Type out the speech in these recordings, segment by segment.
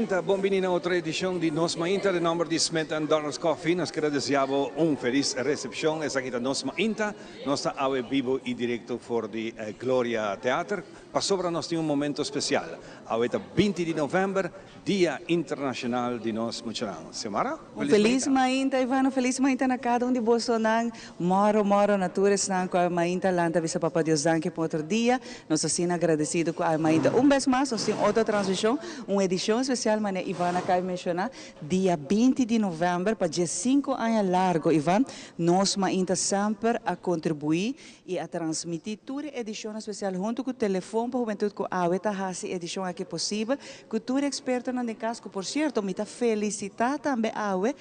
Ta bon bini na otro edicion di Nos Mainta. Den nomber di Smith and Donald's Coffee nos kere desea bo un feliz recepcion. Esaki ta Nos Mainta. Nos ta awe bibo y directo for di Gloria Theater pasobra nos tin un momento special. Awe ta 20 di november, Dia Internacional di nos muchanan. Xiomara, Un feliz feliz mainta. mainta, Ivano. Un feliz mainta na cada un di bosonan. Moro, moro na tur esnan cu awe mainta lanta bisa Papa Dios danki pa otro dia. Nos ta asina agradecido cu awe mainta un bes mas nos tin otro transmision, un edicion especial manera Ivan a caba di menciona, dia 20 di november pa 15 aña largo, Ivan, nos mainta semper a contribui y a transmiti tur e edicionnan special hunto cu Telefon pa Hubentud cu awe ta haci e edicion aki posibel cu tur e expertonan den cas cu por cierto mi ta felicita tambe awe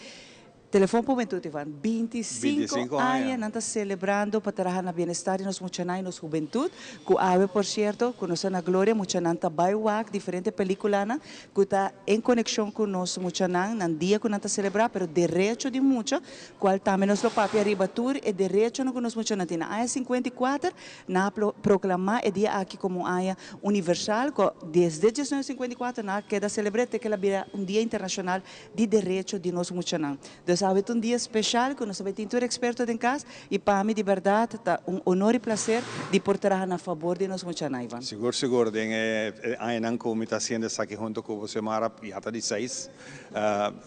Telefon pa Hubentud Ivan, 25 25 aña aña. Nan ta celebrando pa traha na bienestar di nos muchanan y nos hubentud cu awe por cierto cu nos ta na Gloria muchanan ta bay wak diferente peliculanan cu ta en conexion cu nos muchanan nan dia cu nan ta celebra pero derecho di mucha Cual tambe nos lo papia riba tur e derechonan cu nos muchanan tin. Na aña 54 nan a proclama e dia aki como un aña universal cu desde 1954 nan a keda celebre te cu el a bira un dia internacional di derecho di nos muchanan. Dus awe ta un dia special cu nos ta bay tin tur experto den cas y pa mi di berdad ta un honor y placer di por traha na fabor di nos muchanan, Ivan. Sigur sigur, den e añanan cu mi ta haciendo esaki hunto cu bo Xiomara ya ta di seis.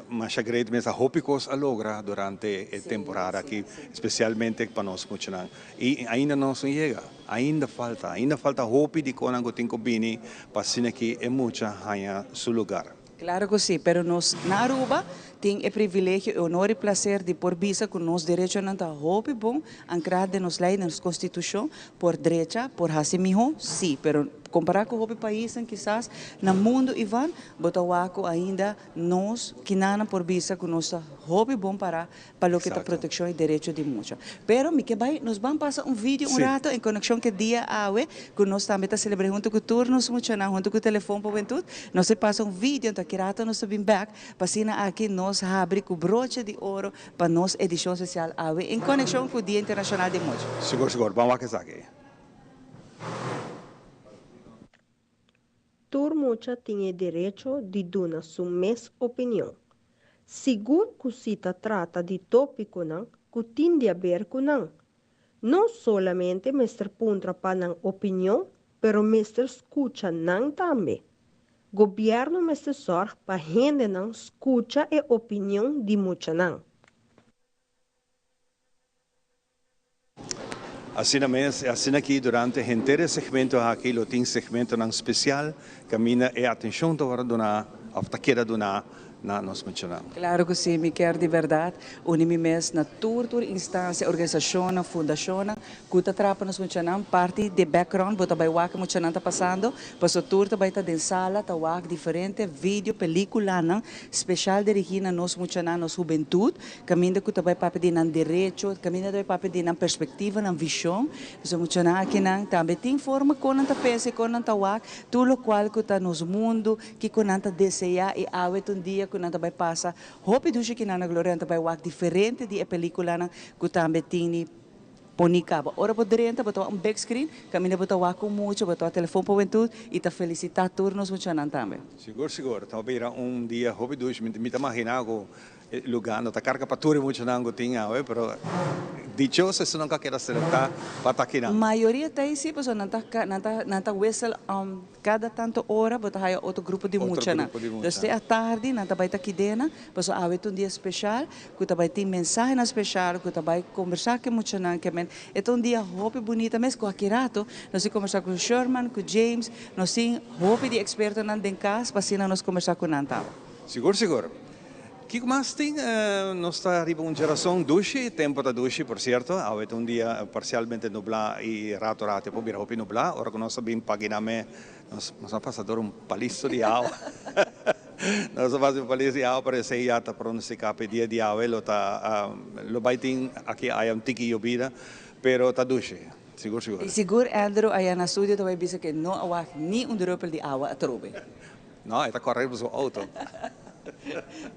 Masha great mes a hopi cos a logra durante e temporada aki, especialmente pa nos muchanan. Y ainda nos no yega, ainda falta, ainda falta hopi di conan cu tin cu bini pa asina ki e mucha haña su lugar. Claro cu si, pero nos na Aruba tin e privilegio, e honor y placer di por bisa cu nos derechonan ta hopi bon ancra den nos ley, den nos constitucion, por drecha, por haci miho, si, pero compara cu hopi paisnan kisas na mundo, Ivan, Bo ta wak ku ainda nos kinanan por bisa ku nos ta hopi bon pará pa loke ta protekshon i derecho di mucha. Pero mi ke bai nos ban pasa un video un rato en konekshon ku e dia awe ku nos tambe ta selebr'é huntu ku tur nos muchanan huntu ku Telefon pa Hubentud. Nos ta pasa un video anto aki rato nos ta bin bèk pa asina aki nos habri ku broche di oro pa nos edishon spesial awe en konekshon ku Dia Internashonal di Mucha. Sigur sigur, ban wak esaki. Tur mucha tin e derecho di duna su mes opinion. Sigur ku si ta trata di tópikonan ku tin di aber ku nan. No solamente mester puntra pa nan opinion, pero mester skucha nan tambe. Gobièrnu mester sòrg pa hendenan skucha e opinion di muchanan. Asina mes, asina aki durante henter e segmento aki lo tin segmentonan special caminda e atencion ta worde duna of ta keda duna na nos muchanan. Claro cu si, mi kier di berdad uni mi mes na tur tur instancia, organisacionnan, fundacionnan cu ta traha pa nos muchanan. Parti di background bo ta bay wak e muchanan ta pasando, pasobra tur ta bay ta den sala ta wak diferente video, peliculanan special dirigi na nos muchanan, nos hubentud. Kaminda ku ta bai papia di nan derecho, kaminda ta bai papia di nan perspektiva, nan vishon. Pasobra muchanan akinan tambe tin forma kon nan ta pensa i kon nan ta wak tur lokual ku ta nos mundu, kiko nan ta deseá i awe ta un dia ku nan ta bai pasa hopi dushi kinan na Gloria, nan ta bai wak diferente di e pelikulanan ku tambe tin di poni kaba. Ora bo drenta bo ta wak un big screen, kaminda bo ta wak ku mucha, bo ta wak Telefon pa Hubentud i ta felisitá tur nos muchanan tambe. Sigur sigur, ta bira un dia hopi dushi. Mi ta maginá ku E lugar no ta carga pa tur e muchanan cu tin awe, pero dichoso esunnan cu a keda selecta pa ta akinan. Mayoria ta ey pasobra nan ta nan ta nan ta wissel cada tanto ora bo ta haya otro grupo di muchanan. Dus te atardi nan ta bay ta kidena pasobra awe ta un dia special cu ta bay tin mensahenan special cu ta bay combersa cu e muchanan ke men e ta un dia hopi bunita mes cu aki rato nos tin combersa cu Sherman cu James nos tin hopi di expertonan den cas pa asina nos combersa cu nan taba. Sigur sigur. Kiko mas tin? Nos ta riba un djerason dushi, tempo ta dushi por cierto, awe ta un dia parcialmente nubla y rato rato e por bira hopi nubla, ora cu nos a bin pagina me nos nos a pasa door un palizo di awa, nos a pasa un palizo di awa pero esey ya ta pronostica pa e dia di awe lo ta lo bay tin aki aya un tiki yobida pero ta dushi sigur sigur. Y sigur Andrew aya na studio ta bay bisa ke no a wak ni un druppel di awa atrobe. No, e ta core riba su auto.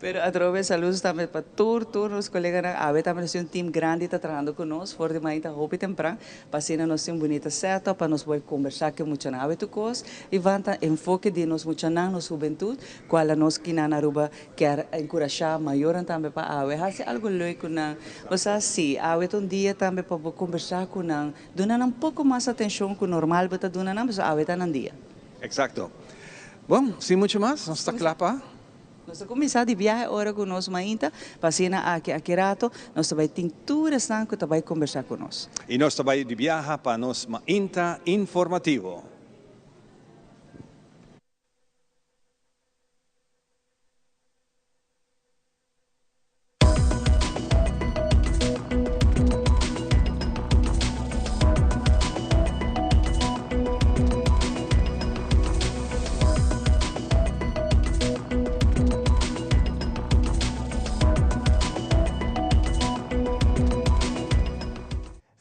Pero atrobe saludos tambe pa tur tur nos coleganan. Awe tambe nos tin un team grandi ta trahando cu nos for di mainta hopi tempran pa asina nos tin un bunita setup pa nos por combersa cu e muchanan. Awe tur cos Ivan ta enfoke di nos muchanan, nos hubentud, cual a nos kinan na Aruba kier encurasha mayornan tambe pa awe haci algo leuk cu nan. Bo sa si, awe ta un dia tambe pa bo combersa cu nan, duna nan poco mas atencion cu normal bo ta duna nan pasobra awe ta nan dia. Exacto. Bon, sin mucho mas, nos ta cla pa. Nos ta cuminsa di biahe ora cu nos mainta, pa asina aki aki rato nos ta bay tin tur esnan cu ta bay combersa cu nos. Y nos ta bay di biaha pa nos mainta informativo.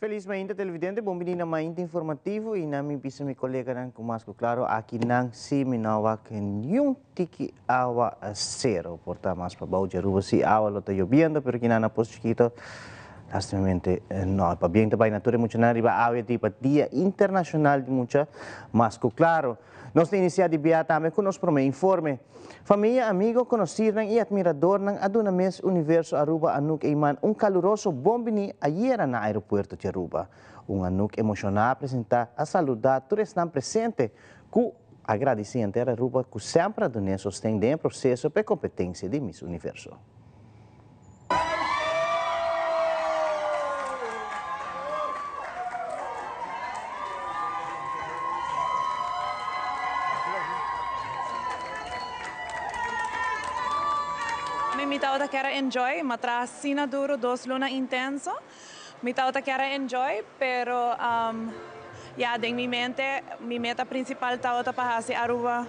Felis mainta televidente, bon bini na Mainta Informativo y na mi bisa mi coleganan cu mas cu claro aki nan si mi no wak niun tiki awa cero. Por ta mas pabou dje Aruba si awa lo ta yobiendo pero kinan na Pos Chikito lastimamente no. Pabien ta bay na tur e muchanan riba awe di pa Dia Internacional di Mucha mas cu claro. Nos ta inicia di bia tambe cu nos prome informe. Famia, amigo, conocirnan y admiradornan a duna Miss Universo Aruba Anouk Eman un caluroso bon bini ayera na aeropuerto di Aruba. Un Anouk emociona a presenta a saluda tur esnan presente cu a gradici henter Aruba cu semper a dun'e sosten den e proceso p'e competencia di Miss Universo. Mi tabata kier a enjoy, m'a traha asina duro dos luna intenso. Mi tabata kier a enjoy, pero ya den mi mente mi meta principal tabata pa haci Aruba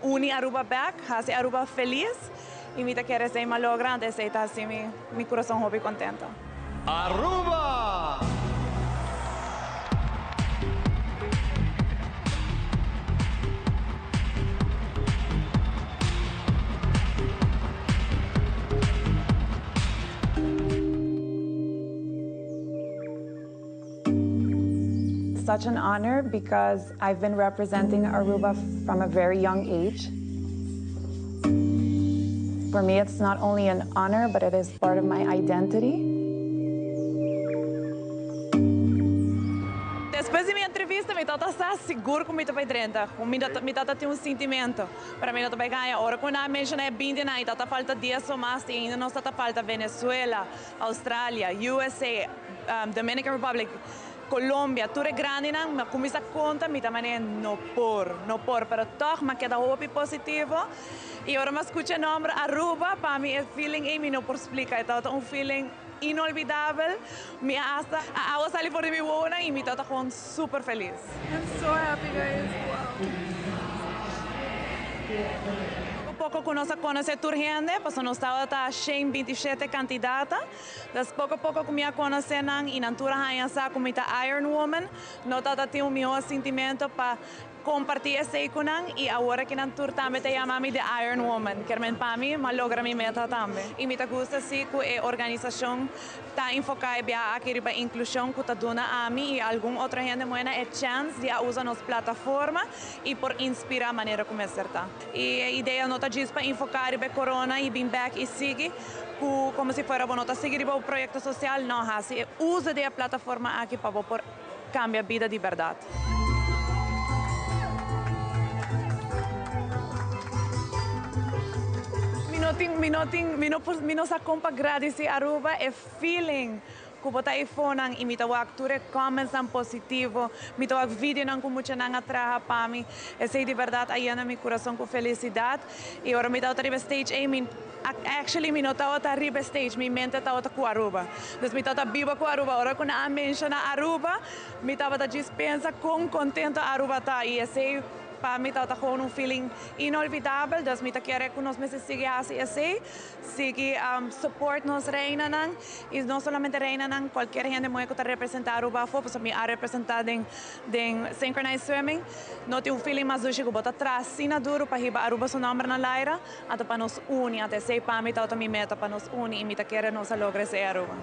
uni Aruba bek, haci Aruba felis y mi ta kere esey m'a logra, anto esey ta haci mi mi curason hopi contento. Aruba! Such an honor because I've been representing Aruba from a very young age. For me it's not only an honor but it is part of my identity. Despues di mi entrevista mi tata sa sigur cu mi ta bay drenta, cu mi tata tin un sintimento. Pero mi no ta bay gaña, ora cu nan a menciona e binti nan y tata falta dies o mas y ainda nos tata falta Venezuela, Australia, USA, Dominican Republic, Colombia, tur e grandinan, mi a cuminsa conta, mi ta manera no por, no por, pero toch mi a keda hopi positivo y ora mi a scucha e nomber Aruba, pa mi e feeling ey mi no por splica, e tabata un feeling inolvidabel, mi a hasta a awa sali for di mi wowonan y mi tabata gewoon super feliz. I'm so happy guys, wow. Poco poco cu nos a conoce tur hende, pasobra nos tabata shen binti shete candidata. Dus poco poco cu mi a conoce nan y nan tur a haña sa cu mi ta Iron Woman, no tabata tin un miho sintimento pa comparti esey cu nan y awor aki nan tur tambe ta yama mi The Iron Woman. Kermen pa mi, m'a logra mi meta tambe. Y mi ta gusta si cu e organisacion Ta enfoká e biaha aki riba inklushon ku ta duna ami i algun otro hende muhé e chèns di a usa nos plataforma i por inspirá manera ku mester ta. I e idea no ta djis pa enfoká riba e korona i bin bèk i sigui ku komo si fuera bo no ta sigui riba bo proyekto sosial, no, hasi e uso di e plataforma aki pa bo por kambia bida di bèrdat. Mi no tin, mi no tin, mi no por, mi no sa kon pa gradisí Aruba e feeling ku bo ta eifonan i mi ta wak tur e commentsnan positivo, mi ta wak videonan ku muchanan a traha pa mi, esei di bèrdat a yena mi kurason ku felisidat i ora mi tabata riba e stage ei mi Actually mi no tabata riba e stage, mi mente tabata cu Aruba. Dus mi tabata biba cu Aruba. Ora cu nan a menciona Aruba, mi tabata djis pensa con contento Aruba ta y esey. Pa mi tabata gewoon un feeling inolvidabel, dus mi ta kere ku nos mester sigui hasi esei, sigui support nos reinanan y no solamente reinanan, cualkier hende muhe ku ta representa Aruba afo, pasobra mi a representa den den synchronized swimming, no tin un feeling mas dushi ku bo ta traha asina duru pa hiba Aruba su nomber na laira, anto pa nos uni, anto esei pa mi tabata mi meta, pa nos uni y mi ta kere nos a logra esei Aruba.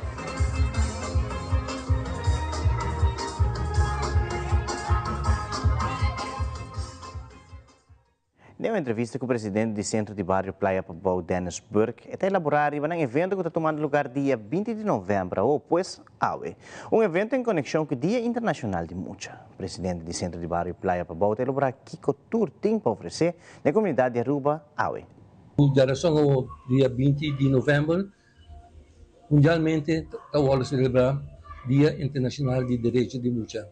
Den un entrevista ku presidente di Sentro di Bario Playa Pabou, Dennis Burke, e ta elaborá riba nan evento ku ta tumando lugar dia 20 di novèmber awo, pues awe. Un evento en konekshon ku Dia Internashonal di Mucha. Presidente di Sentro di Bario Playa Pabou ta elaborá kiko tur tin pa ofresé na e komunidat di Aruba awe. Djarason awo, dia 20 di novèmber, mundialmente ta wòrdu selebrá Dia Internashonal di Derecho di Mucha.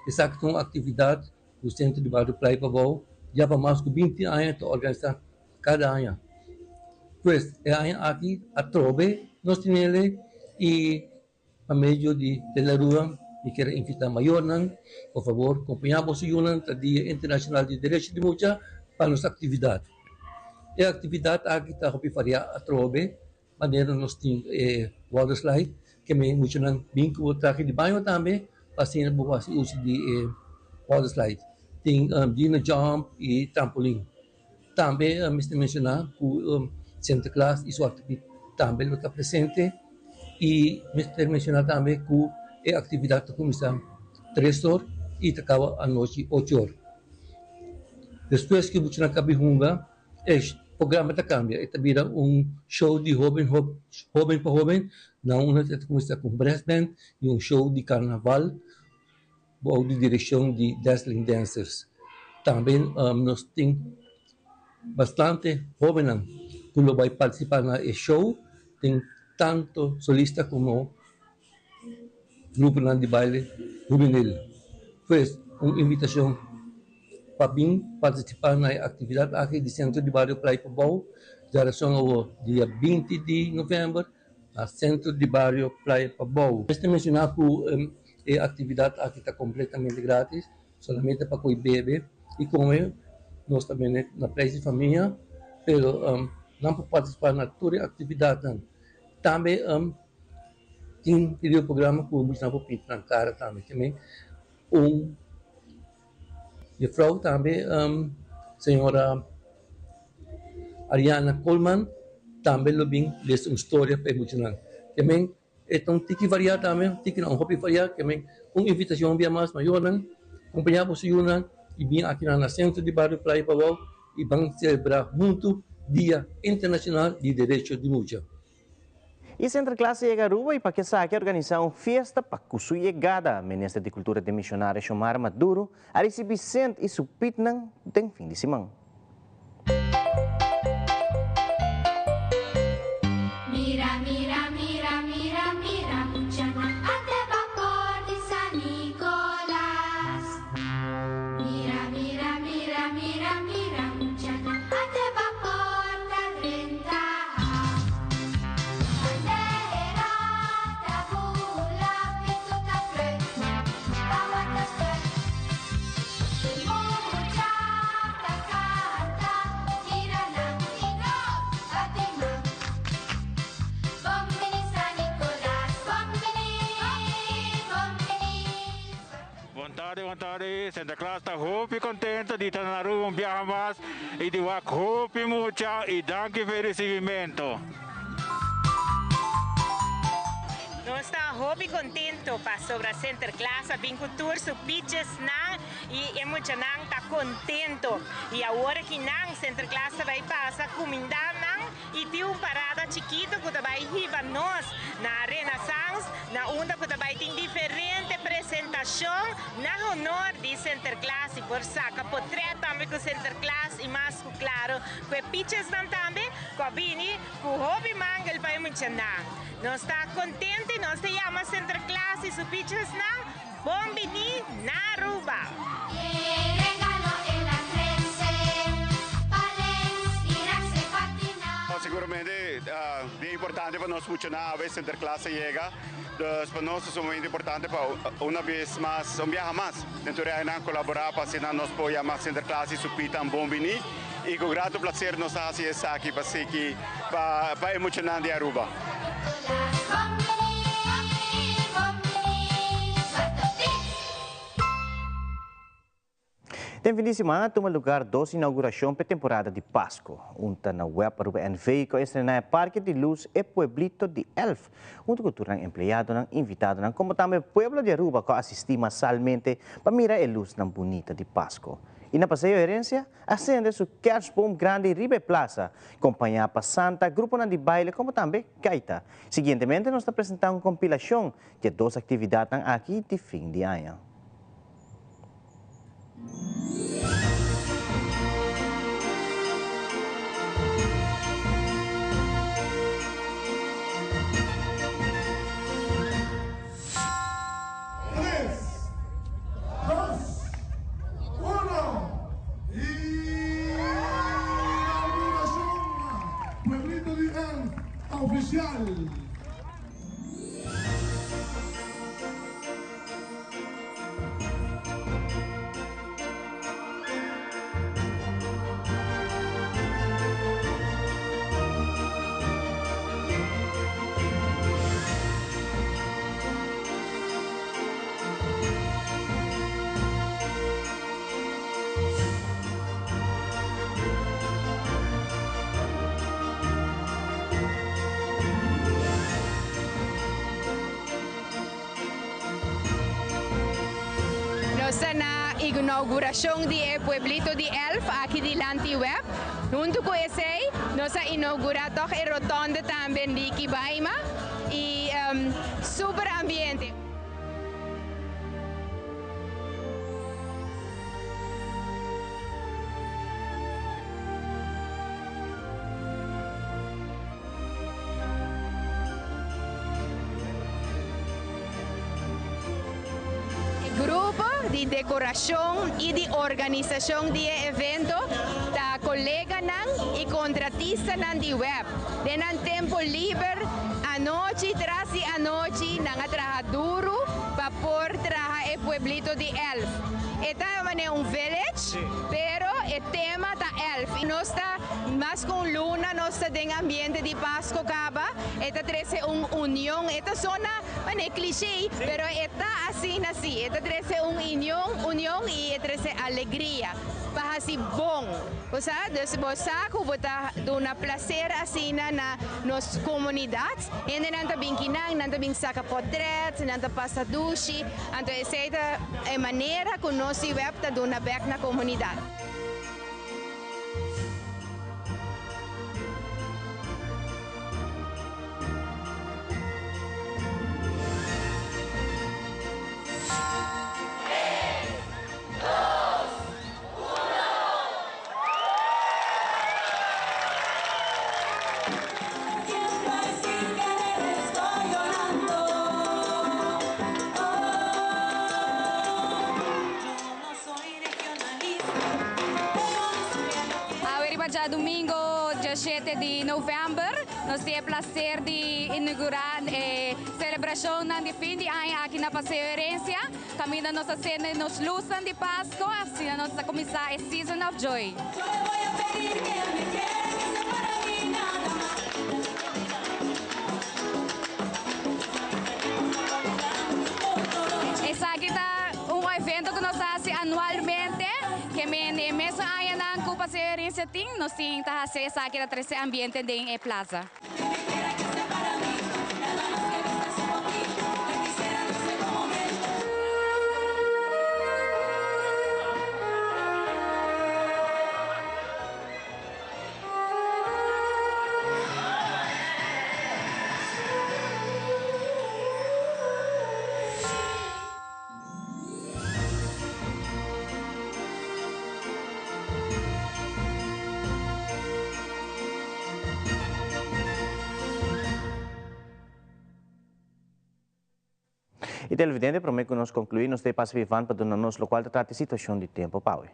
Esaki ta un aktividat ku Sentro di Bario Playa Pabou ya pa mas ku 20 aña ta organisá kada aña. Pues e aña aki atrobe nos tinele i pa medio di Telerua mi kier a invitá mayornan por fabor kompañá boso yunan ta Dia Internashonal di Derecho di Mucha pa nos aktividat. E aktividat aki ta hopi variá atrobe Manera nos tin e water slide ke men muchanan bin ku trahe di baño tambe pa asina bo por hasi uso di e water slide. Tin dino jump i trampolin. Tambe mester menshoná ku Sinterklaas i Zwarte Piet tambe lo ta presente i mester menshoná tambe ku e aktividat ta kuminsá tres or i ta kaba anochi ocho or. Despues ku muchanan kaba di hunga E programa ta cambia, e ta bira un show di hoben hoben pa hoben, na unda ta cuminsa cu un brass band y un show di carnaval bou di direccion di Dazzling Dancers. Tambe nos tin bastante hobennan cu lo bay participa na e show, tin tanto solista como gruponan di baile hubenil. Pues un invitacion pa bin partisipá na e aktividat aki di Sentro di Bario Playa Pabou, djarason awor dia 20 di novèmber na Sentro di Bario Playa Pabou. Mester menshoná ku e aktividat aki ta kompletamente grátis, solamente pa koe bebe i kome nos ta bende na preis di famia, pero nan por partisipá na tur e aktividatnan. Tambe tin riba e programa ku muchanan por pinta nan kara tambe. Un Juffrouw tambe señora Ariana Coleman tambe lo bin lesa un storia pa e muchanan. Ke men e ta un tiki variá tambe, un tiki no, un hopi variá, ke men un invitacion bia mas mayornan, compañá boso yunan y bin akinan na Centro di Bario Playa Pabao y ban celebra hunto Dia Internacional di Derecho di Mucha. E Sinterklaas a yega Aruba y pa kesaki a organisa un fiesta pa cu su yegada. Minister di Cultura demisionario Xiomara Maduro a ricibi Sint y su Pietnan den fin di siman. Mira, mira, mira, mira, mira, muchanan ante bapor di San Nicolas. Mira, mira, mira, mira, mira, muchanan ante bapor ta drenta. Bandera ta bula, pitu ta fluit, awa ta spuit. Mucha ta canta, mira nan y nos bati man. Bon bini San Nicolas, bon bini, bon bini. Bon tardi, bon tardi. Sinterklaas ta hopi contento di ta na Aruba un biaha mas y di wak hopi mucha y danki pa e recibimento. Nos ta hopi contento pasobra Sinterklaas a bin cu tur su pichesnan y e muchanan ta contento. Y awor aki nan Sinterklaas ta bay pasa cuminda nan Y tin un parada chikito cu ta bay hiba nos na Renaissance, na unda cu ta bay tin diferente presentacion na honor di Sinterklaas. Y por saca potret tambe cu Sinterklaas y mas cu claro cu e pichesnan tambe cu a bini cu hopi mangel pa e muchanan. Nos ta contento y nos ta yama Sinterklaas y su pichesnan bon bini na Aruba! E regalo el a trece pa Lens y Rax e Fatina. Siguramente bien importante. importante pa nos muchanan awe Sinterklaas a yega, dus pa nos ta sumamente importante pa una bes mas, un biaha mas den tur e añanan kolabora pa asina nos por yama Sinterklaas i su pitan bon bini i ku grato placer nos ta hasi esaki pa siki pa e muchanan di Aruba. Den fin di siman a tuma lugar dos inauguracion p'e temporada di Pasco. Un ta na web Aruba NV cu a estrena e parke di luz E Pueblito di Elf, hunto cu tur nan empleadonan, invitadonan como tambe e pueblo di Aruba cu a asisti masalmente pa mira e luznan bunita di Pasco. Y na Paseo Herencia a sende su kerstboom grandi riba e plaza, compaña pa Santa, gruponan di baile como tambe gaita. Siguientemente nos ta presenta un compilacion di e dos actividadnan aki di fin di aña. Tres, dos, uno Inauguracion Pueblito di Elf oficial. Nos ta na inauguracion di e pueblito di Elf aki dilanti web. Hunto cu esey nos a inaugura toch e rotonde tambe Niki Baima y super ambiente. E grupo di decoracion y di organisacion di e evento ta coleganan y contratistanan di web. Den nan tempo liber, anochi tras di anochi nan a traha duro pa por traha e pueblito di Elf. E ta manera un village, pero e tema ta Elf. Nos ta. Mas ku un luna nos ta den ambiente di Pasko kaba, e ta trese un union, e ta sona manera cliché, pero e ta asina si, e ta trese un inion, union i e trese alegria pa hasi bon. Bo sa, dus bo sa ku bo ta duna placer asina na nos komunidat, hendenan ta bin kinan, nan ta bin saka potret, nan ta pasa dushi, anto esei ta e manera ku nos di web ta duna bek na komunidat. Awe riba djadumingo diashete di novèmber nos tin e plaser di inaugurá e selebrashonnan di fin di aña aki na Paseo Herencia kaminda nos ta sende nos lusnan di Pasko asina nos ta kuminsá e Season of Joy. Esaki ta Un evento ku nos ta hasi anualmente, ke men e mesun añanan ku Paseo Herencia tin, nos tin ta hasi esaki ta trese ambiente den e plaza. Y televidente, prome cu nos conclui, nos ta e pasa Vivan pa duna nos locual ta trata e situacion di tempo pa awe.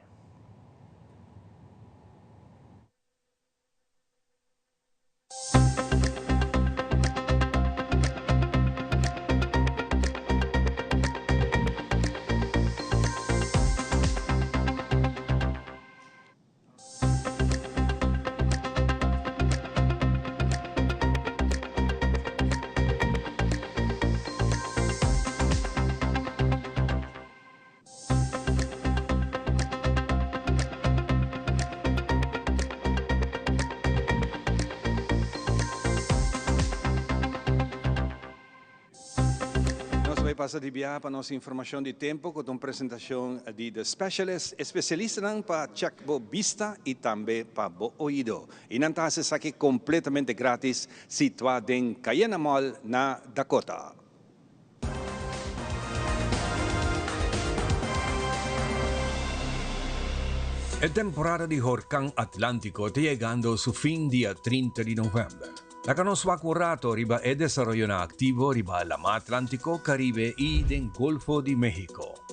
ta bay pasa di biaha pa nos informacion di tempo cu ta un presentacion di The Specialist, especialistanan pa check bo bista y tambe pa bo oido. Y nan ta haci esaki completamente gratis situa den Cayena Mall na Dakota. E temporada di horkan Atlantico ta yegando su fin dia 30 di november. Laga nos wak un rato riba e desaroyonan activo riba Lama Atlantico, Caribe y den Golfo di Mexico.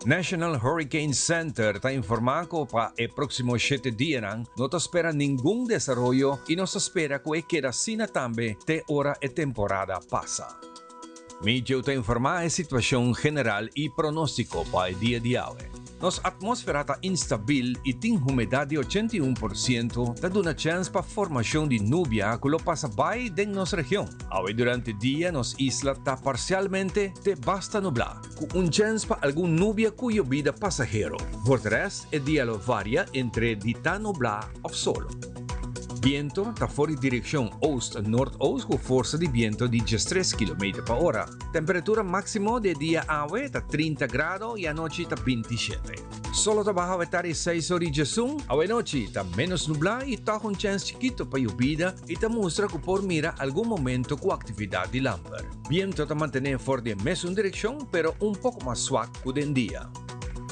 National Hurricane Center ta informa cu pa e proximo shete dianan no ta spera ningun desaroyo y nos ta spera cu e keda asina tambe te ora e temporada pasa. Meteo ta informa e situacion general y pronostico pa e dia di awe. Nos atmosfera ta instabil y tin humedad di 81% ta duna chens pa formacion di nubia cu lo pasa bay den nos region. Awe durante dia nos isla ta parcialmente te basta nubla, cu un chens pa algun nubia cu yobida pasahero. Voor de rest e dia lo varia entre di ta nubla of solo. Biento ta for di direccion oost-noordoost cu forsa di biento di diestres kilometer pa ora. Temperatura maximo di e dia awe ta 30 grado y anochi ta 27. Solo ta baha awe tardi seis ora y diesun. Awe nochi ta menos nubla y tog un chens chikito pa yobida y ta mustra cu por mira algun momento cu actividad di lamper. Biento ta mantene for di e mesun direccion pero un poco mas swak cu den dia.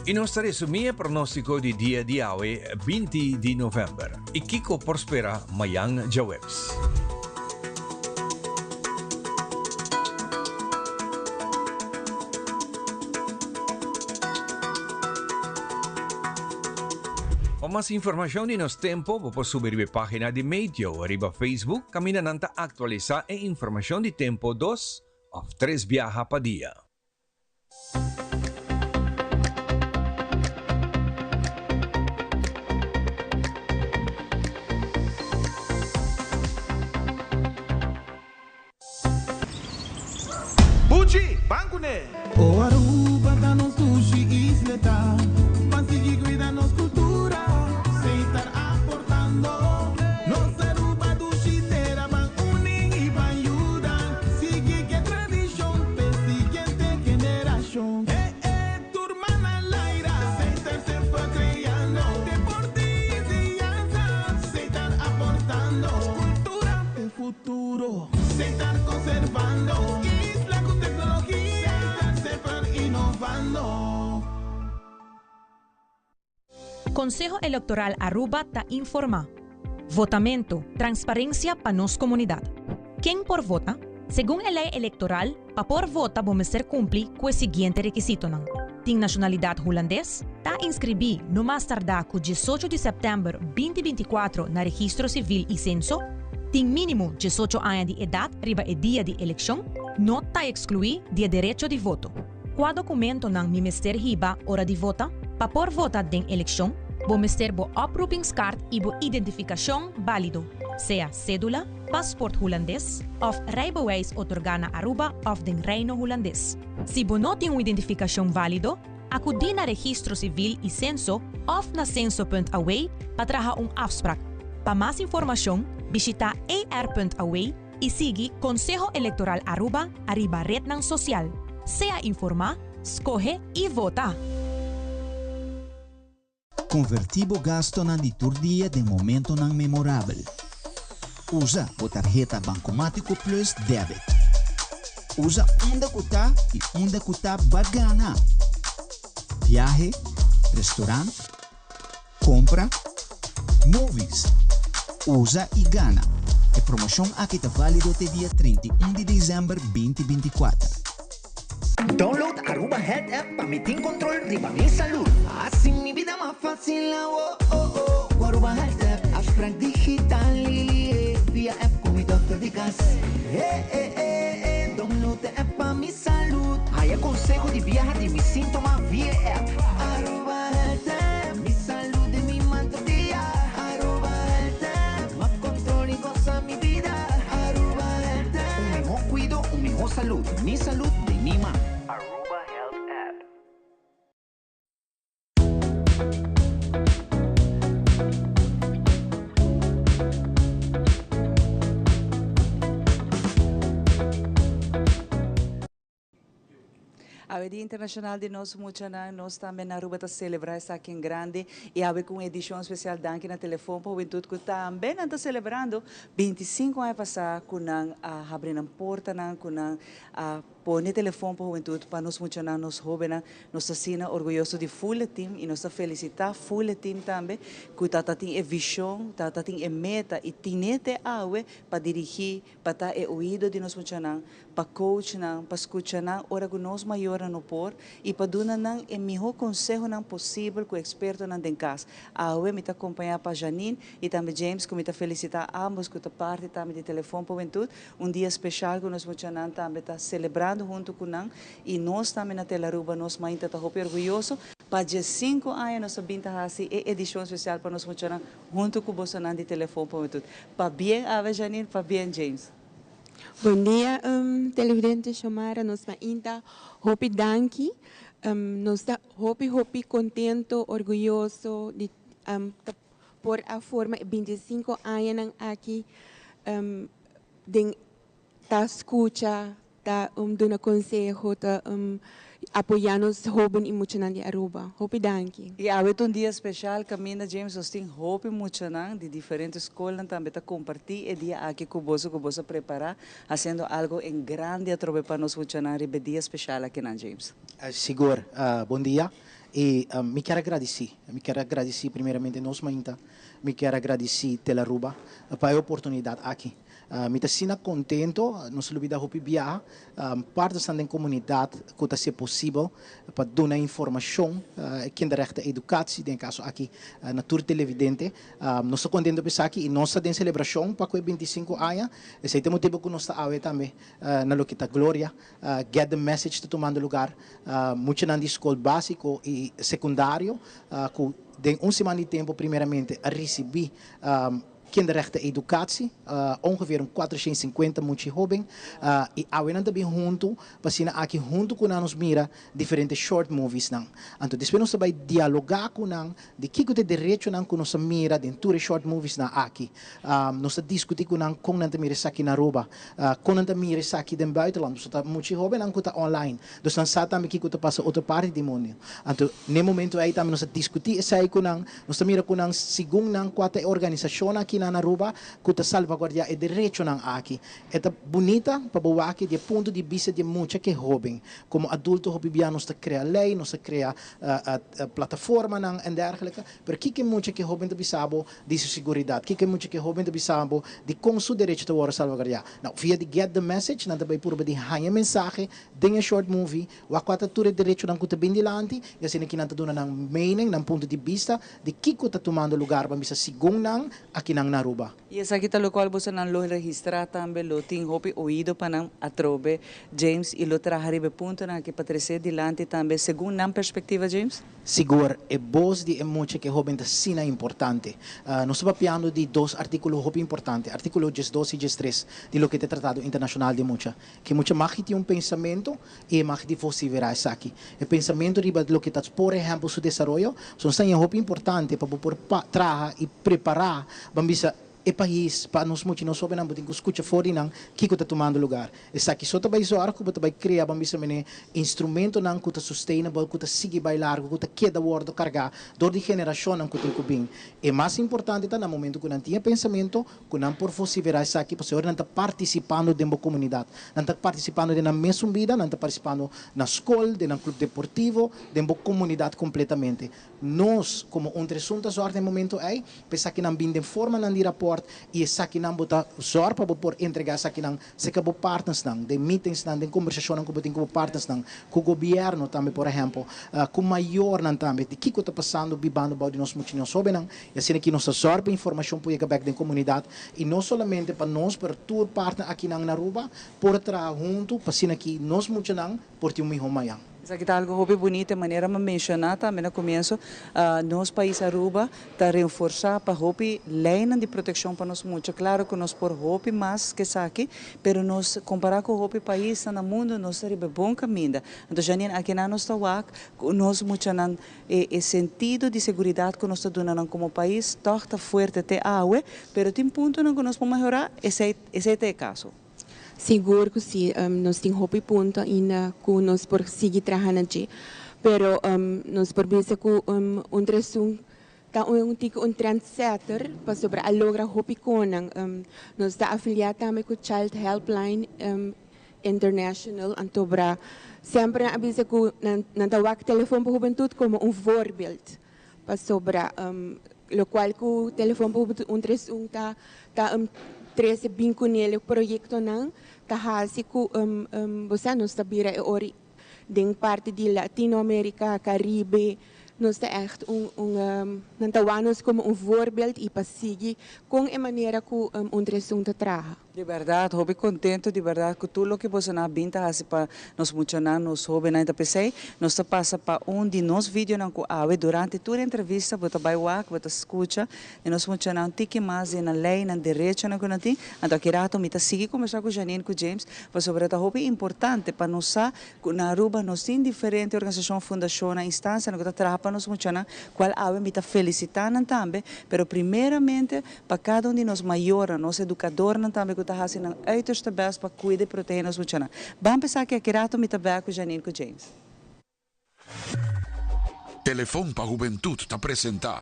Y nos ta resumi e pronostico di dia di awe 20 di november. Y kico por spera mayan djaweps. Pa mas informacion di nos tempo bo por subi riba e pagina di Meteo riba Facebook caminda nan ta actualisa e informacion di tempo dos of tres biaha pa dia. Buchi, ban kuné! O Aruba ta nos dushi isleta, ban sigui cuida nos cultura, Setar aportando. Nos Aruba dushi tera, ban uni y ban yuda, sigui ke tradicion p'e siguiente generacion. Eh eh, tur man a laira, Setar semper creando, deporte y enseñanza, Setar aportando, cultura p'e futuro. Setar conservando, isla cu tecnologia, Setar semper innovando. Conseho Electoral Aruba ta informa. Votamento, transparencia pa nos comunidad. Ken por vota? Segun e ley electoral, pa por vota bo mester cumpli cu e siguiente requisitonan, Tin nacionalidad Hulandes, ta inscribi no mas tarda cu 18 di september 2024 na Registro Civil y Censo, tin minimo 18 aña di edad riba e dia di eleccion, no ta exclui di e derecho di voto. Cua documentonan mi mester hiba ora di vota? Pa por vota den eleccion, bo mester bo oproepingskaart y bo identificacion balido, sea cedula, paspoort Hulandes of rijbewijs otorga na Aruba of den Reino Hulandes. Si bo no tin un identificacion valido, acudi na Registro Civil y Censo of na censo.aw pa traha un afspraak. Pa mas informacion, bishita er.aw y sigui Conseho Electoral Aruba ariba rednan social. Sea informa, scoge y vota! Convertí bo gastonan di tur dia den momentonan memorabel. Usa bo tarheta Bancomático Plus Debit. Usa unda cu ta y unda cu ta ba gana. Viahe, restaurant, compra, movies. Usa y gana. E promocion aki ta valido te dia 31 di december 2024. Download Aruba Health App pa mi tin control riba mi salud. Haci mi bida mas facil awo oh oh cu Aruba Health App. Afspraak digital eh, via app cu mi dokter di cas. Eh eh eh eh, download e app pa mi salud. Haya conseho di biaha di mi sintoma via e app. Aruba Health App, mi salud den mi man tur dia. Aruba Health App, mas control y goza mi bida. Aruba Health App. Un miho cuido, un miho salud. Mi salud den mi man. Aruba Health App. Awe Dia Internacional di Nos Muchanan, nos tambe na Aruba ta celebra esaki en grande y awe cu un edicion especial danki na Telefon pa Hubentud cu tambe nan ta celebrando 25 aña pasa cu nan a habri nan portanan, cu nan a pone Telefon pa Hubentud pa nos muchanan, nos hobennan. Nos ta asina orguyoso di full e team y nos ta felicita full e team tambe cu ta ta tin e vision, ta ta tin e meta y tine te awe pa dirigi, pa ta e oido di nos muchanan, pa coach nan, pa scucha nan ora cu nos mayornan no por y pa duna nan e miho consehonan posibel cu expertonan den cas. Awe mi ta acompaña pa Janine y tambe James cu mi ta felicita ambos cu ta parti tambe di Telefon pa Hubentud. Un dia special cu nos muchanan tambe ta celebrando hunto cu nan y nos tambe na Telaruba nos mainta ta hopi orguyoso. Pa diescinco aña nos a bin ta haci e edicion special pa nos muchanan hunto cu bosonan di Telefon pa Hubentud. Pabien awe Janine, pabien James. Bon dia televidente Xiomara nos mainta hopi danki nos ta hopi hopi contento orguyoso di ta por a forma e 25 añanan aki den ta scucha ta duna conseho ta apoya nos hoben y muchanan di Aruba. Hopi danki. Y awe ta un dia special caminda James nos tin hopi muchanan di diferente scolnan tambe ta comparti e dia aki cu boso cu boso a prepara haciendo algo en grande atrobe pa nos muchanan riba e dia special akinan James. Sigur. Bon dia. Y mi kier a gradici, mi kier a gradici primeramente nos mainta, mi kier a gradici Telaruba pa e oportunidad aki. Mi ta asina contento, nos lo bida hopi biaha, partnersnan den comunidad cu ta haci posibel pa duna informacion, kinderrechten educatie den e caso aki na tur televidente. Nos ta contento pa esaki y nos ta den celebracion pa cu e 25 aña. Esey ta e motibo cu nos ta awe tambe na loke ta Gloria. Get the Message ta tumando lugar. Muchanan di scol basico y secundario cu den un siman di tempo primeramente a ricibi Kinderrechten educatie, ongeveer un 450 mucha hoben y awe nan ta bin hunto pa asina aki hunto cu nan nos mira diferente short movies nan. Anto despues nos ta bay dialoga cu nan di kico ta e derechonan cu nos a mira den tur e short movies nan aki. Nos ta discuti cu nan con nan ta mira esaki na Aruba, con nan ta mira esaki den buitenland, pasobra ta mucha hobennan cu ta online, dus nan sa tambe kico ta pasa otro parti di mundo. Anto n'e momento ey tambe nos ta discuti esey cu nan. Nos ta mira ku nan segun nan kua ta e organisashonnan aki na Aruba ku ta salvaguardiá e derechonan aki. E ta bunita pa bo wak di e punto di bista di e mucha ku e hóben. Komo adulto hopi bia nos ta krea lei, nos ta krea plataformanan en dergelike, pero kiko e mucha ku e hóben ta bisa bo di su siguridat? Kiko e mucha ku e hóben ta bisa bo di kon su derecho ta wòrdu salvaguardiá? Nou, via di Get the Message nan ta bai purba di haña mensahe den e short movie Wak kua ta tur e derechonan ku ta bin dilanti i asina ki nan ta duna nan mening, nan punto di bista di kiko ta tumando lugar pa bisa segun nan akinan na Aruba. I esaki ta lokual bosonan lo registrá tambe, lo tin hopi oido pa nan atrobe, James, i lo traha riba e puntonan aki pa tresé dilanti tambe segun nan perspektiva, James? Sigur, e bos di e mucha ku e hóben ta asina importante. Nos ta papiando di dos artíkulo hopi importante, artíkulo 12 i 13 di loke ta e Tratado Internashonal di Mucha. Ke mucha mag tin un pensamentu i e mag di vosiferá esaki. E pensamentu riba loke ta por ehèmpel su desaroyo, so nos ta haña hopi importante pa bo por traha i prepará, ban bisa, e pais pa nos mucha i nos hóbennan bo tin ku skucha for di nan kiko ta tumando lugar. Esaki so ta bai zòrg ku bo ta bai krea, ban bisa mene, instrumentonan ku ta sustainable, ku ta sigui bai largu, ku ta keda wòrdu kargá dor di generashonnan ku tin ku bin. E mas importante ta na momento ku nan tin e pensamentu, Ku nan por vosiverá esaki pasobra ora nan ta partisipando den bo komunidat. Nan ta partisipando den nan mesun bida, nan ta partisipando na skol, den nan klup deportivo, den bo komunidat kompletamente. Nos komo un tresun ta zòrg den e momento ei pa esakinan bin den formanan di rapòrt i esakinan bo ta zòrg pa bo por entregá esakinan serka bo partnersnan, den meetingsnan, den kombersashonnan ku bo tin ku bo partnersnan, ku gobièrnu tambe por ehèmpel, ku mayornan tambe, di kiko ta pasando bibando bou di nos mucha i nos hóbennan. I asina ki nos ta zòrg pa informashon por yega bèk den komunidat i no solamente pa nos pero tur partner akinan na Aruba por traha huntu pa asina ki nos muchanan por tin un mihó mañan. Esaki ta algo hopi bunita e manera mi a menshoná tambe na komienso, nos pais Aruba ta renforsá pa hopi leinan di protekshon pa nos mucha. Klaro ku nos por hopi mas ku esaki, pero nos kompará ku hopi paisnan na mundu nos ta riba e bon kaminda. Anto Janine akinan nos ta wak ku nos muchanan E e sentido di seguridat ku nos ta duna nan komo pais tòg ta fuerte te awe, pero tin puntonan ku nos por mehorá, esei esei ta e kaso. Sigur ku si, nos tin hopi punto ainda ku nos por sigui traha na dje. Pero nos por bisa ku un tresun ta un tiki un trendsetter pasobra a logra hopi konan. Nos ta afiliá tambe ku Child Helpline International antobra semper nan a bisa ku nan ta wak Telefon pa Hubentut komo un voorbeeld pasobra lokual ku Telefon pa Hubentut un tres un ta ta trese bin kunel e proyektonan ta hasi ku bo sa nos ta bira e ora den parti di Latinoamerika, Karibe nos ta ègt un un nan ta wak nos komo un voorbeeld i pa sigui kon e manera ku un tres un ta traha. Di bèrdat, hopi kontentu di bèrdat ku tur loke bosonan a bin ta hasi pa nos muchanan, nos hóbennan i ta p'esei nos ta pasa pa un di nos videonan ku awe durante tur entrevista bo ta bai wak, bo ta skucha di nos muchanan tiki mas di nan lei, nan derechonan ku nan tin. Anto aki rato mi ta sigui kombersá ku Janine ku James pasobra ta hopi importante pa nos sa ku na Aruba nos tin diferente organisashon, fundashonnan, instansianan ku ta traha pa nos muchanan, kual awe mi ta felisitá nan tambe, pero primeramente Pa kada un di nos mayornan, nos edukadornan tambe ku ta hasi nan uiterste best pa kuida i protehé nos muchanan. Ban pensá ki aki rato mi ta bèk ku Janine ku James. Telefon pa Hubentut ta presentá.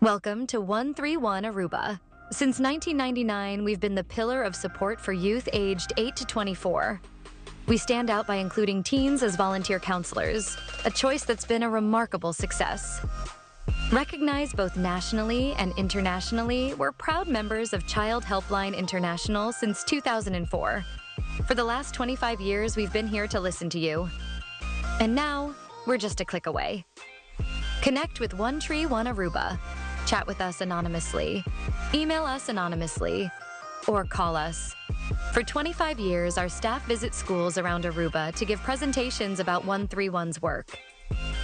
Welcome to 131 Aruba. Since 1999, we've been the pillar of support for youth aged 8 to 24. We stand out by including teens as volunteer counselors, a choice that's been a remarkable success. Recognized both nationally and internationally, we're proud members of Child Helpline International since 2004. For the last 25 years, we've been here to listen to you. And now, we're just a click away. Connect with One Tree One Aruba. Chat with us anonymously. Email us anonymously. Or call us. For 25 years, our staff visit schools around Aruba to give presentations about 131's work.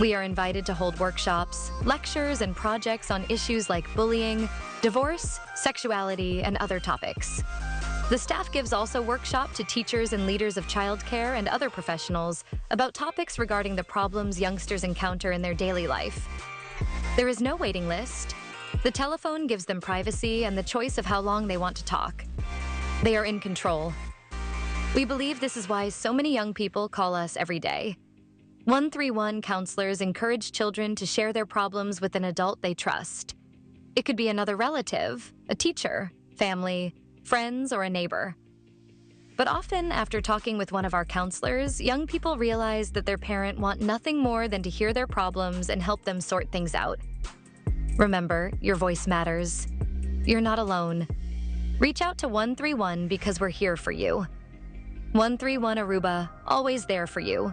We are invited to hold workshops, lectures, and projects on issues like bullying, divorce, sexuality, and other topics. The staff gives also workshop to teachers and leaders of childcare and other professionals about topics regarding the problems youngsters encounter in their daily life. There is no waiting list. The telephone gives them privacy and the choice of how long they want to talk. They are in control. We believe this is why so many young people call us every day. 131 counselors encourage children to share their problems with an adult they trust. It could be another relative, a teacher, family, friends, or a neighbor. But often, after talking with one of our counselors, young people realize that their parent want nothing more than to hear their problems and help them sort things out. Remember, your voice matters. You're not alone. Reach out to 131 because we're here for you. 131 Aruba, always there for you.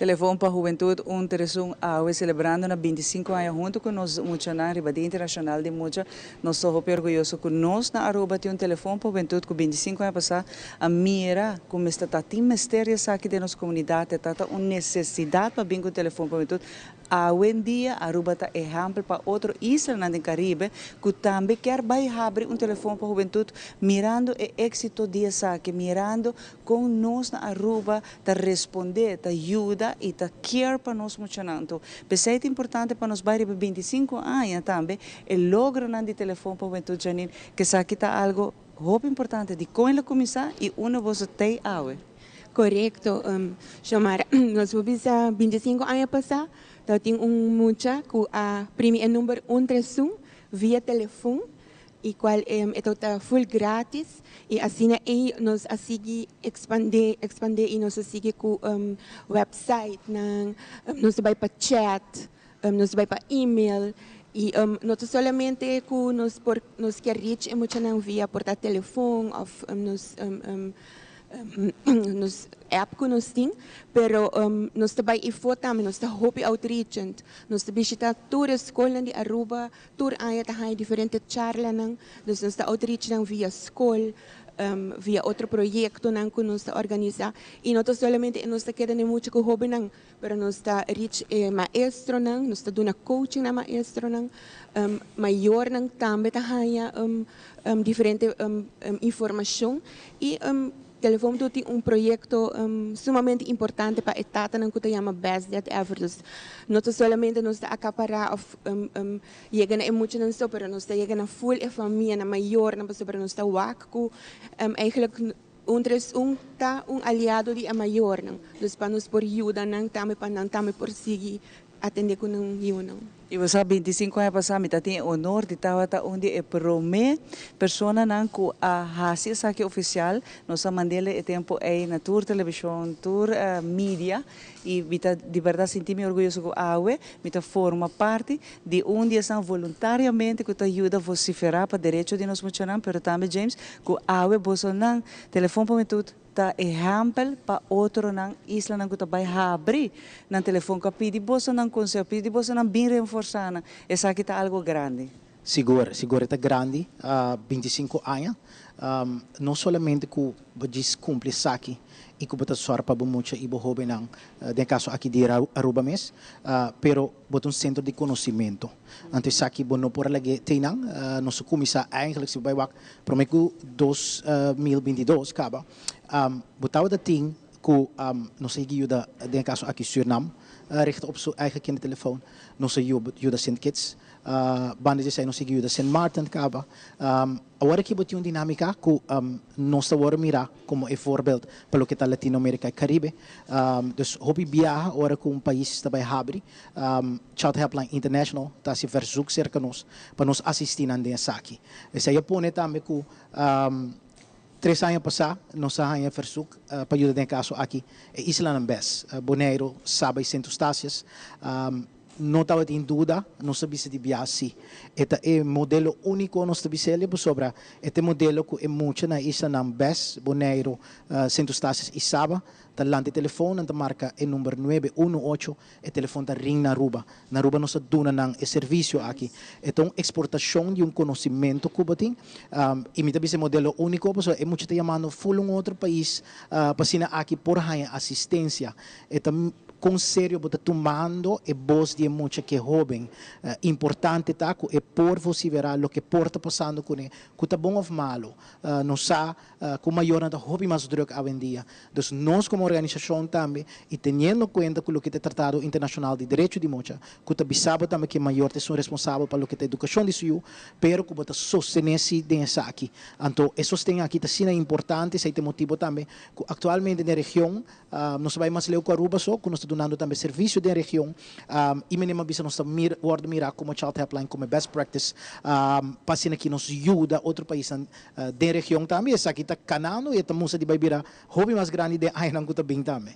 Telefon pa Hubentud un tres un awe celebrando na bintisinco aña hunto cu nos muchanan riba Dia Internacional di Mucha. Nos ta hopi orguyoso cu nos na Aruba tin un Telefon pa Hubentud cu bintisinco aña pasa a mira cu mester ta tin mester di esaki den nos comunidad. E ta ta un necesidad pa bin cu un Telefon pa Hubentud. Awendia Aruba ta ehèmpel pa otro islanan den Karibe ku tambe kier bai habri un telefon pa hubentut mirando e éksito di esaki, mirando kon nos na Aruba ta respondé, ta yuda i ta kier pa nos muchanan. Anto p'esei ta importante pa nos bai riba bintisinku aña tambe e logronan di telefon pa hubentut Janine, ku esaki ta algo hopi importante di kon el a kuminsá i unda boso t'ei awe. Korekto, Xiomara. Nos por bisa bintisinko aña pasá tabatin un mucha ku a primi e number un tres un via telefon i kual e tabata full gratis i asina ei nos a sigui ekspandé ekspandé i nos a sigui ku websitenan, nos a bai pa chat, nos a bai pa email i no ta solamente ku nos por nos kier reach e muchanan via por ta telefon òf nos nos app ku nos tin, pero nos ta bai efo tambe, nos ta hopi outreachend, nos ta bishita tur e skolnan di Aruba, tur aña ta haña diferente charlanan, dus nos ta outreach nan via skol. via otro proyectonan cu nos ta organisa y no ta solamente nos ta keda mucho cu hobennan pero nos ta reach e maestronan, nos ta duna coaching na maestronan, mayornan tambe ta haya diferente informacion y Telefon Hubentud tin un proyecto sumamente importante pa e tatanan cu ta yama Best Dad Ever. Dus no ta solamente nos ta acapara of yega na e muchanan so, pero nos ta yega na full e famia, na mayornan, pasobra nos ta wak cu eigenlijk un tres un ta un aliado di e mayornan. Dus pa nos por yuda nan tambe pa nan tambe por sigui atende cu nan yiunan. Y bo sa, 25 aña pasa mi ta tin e honor di tawata un di e prome personanan cu a haci esaki oficial. Nos a mandele e tempo ey na tur television, tur media y mi ta di berdad sinti mi orguyoso cu awe mi ta forma parti di un di esnan voluntariamente cu ta yuda vocifera pa derecho di nos muchanan, pero tambe James cu awe bosonan Telefon pa Hubentud ta ehèmpel pa otronan islanan ku ta bai habri nan telefon ku a pidi bosonan konseho, pidi bosonan bin renforsá nan. Esaki ta algo grandi. Sigur, sigur e ta grandi, 25 aña. No solamente ku bo djis kumpli esaki i ku bo ta sòru pa bo mucha i bo hóbennan, den e kaso aki di Aruba mes, pero bo ta un sentro di konosimento. Anto esaki bo no por a lag'é te einan. Nos a kuminsá eigenlijk, si bo bai wak, promé ku 2022 kaba, bo tabata tin ku nos a yega yuda, den e kaso aki Sürnam, richt op su eigen kindertelefoon. Nos a yuda Sint Kitts. Banda di esei nos a yega yuda Sint Maarten kaba. Awor aki bo tin un dinámika ku nos ta wòrdu mirá komo e voorbeeld pa loke ta Latinoamérika i Karibe. Dus hopi biaha ora ku un pais ta bai habri, Child Helpline International ta hasi verzoek serka nos pa nos asistí nan den esaki. Esei a pone tambe ku tres aña pasá nos a haña verzoek pa yuda den e kaso aki e islanan bes, Boneiru, Saba i Sint Eustatius. No tabatin duda, nos a bisa di bia si. E ta e modelo úniko nos ta bisa el'e pasobra e ta e modelo ku e mucha na islanan bes, Boneiru, Sint Eustatius i Saba, ta lanta e telefon, nan ta marka e number nuebe unu ocho, e telefon ta ring na Aruba. Na Aruba nos ta duna nan e servisio aki. E ta un eksportashon di un konosimentu ku bo tin i mi ta bisa e modelo úniko pasobra e mucha ta yamando ful un otro pais pa asina aki por haña asistensia. E ta Kon serio bo ta tumando e bos di e mucha ku e hóben? Importante ta ku e por vosiverá loke por ta pasando kuné, ku ta bon òf malu. Nos sa ku mayornan ta hopi mas drùk awendia. Dus nos komo organisashon tambe, i teniendo kuenta ku loke ta e Tratado Internashonal di Derecho di Mucha, ku ta bisa bo tambe ku e mayor ta esun responsabel pa loke ta edukashon di su yu, pero ku bo ta sostené si den esaki. Anto e sosten aki ta asina importante, esei ta e motibu tambe ku aktualmente den region, Nos ta bai mas leu ku Aruba so, ku nos ta dunando tambe servisio den region. I menem a bisa nos ta mir wòrdu mirá komo Child Helpline komo e best practice pa asina ki nos yuda otro paisnan den region tambe. Esaki ta kanando i e ta mustra di bai bira hopi mas grandi den añanan ku ta bin tambe.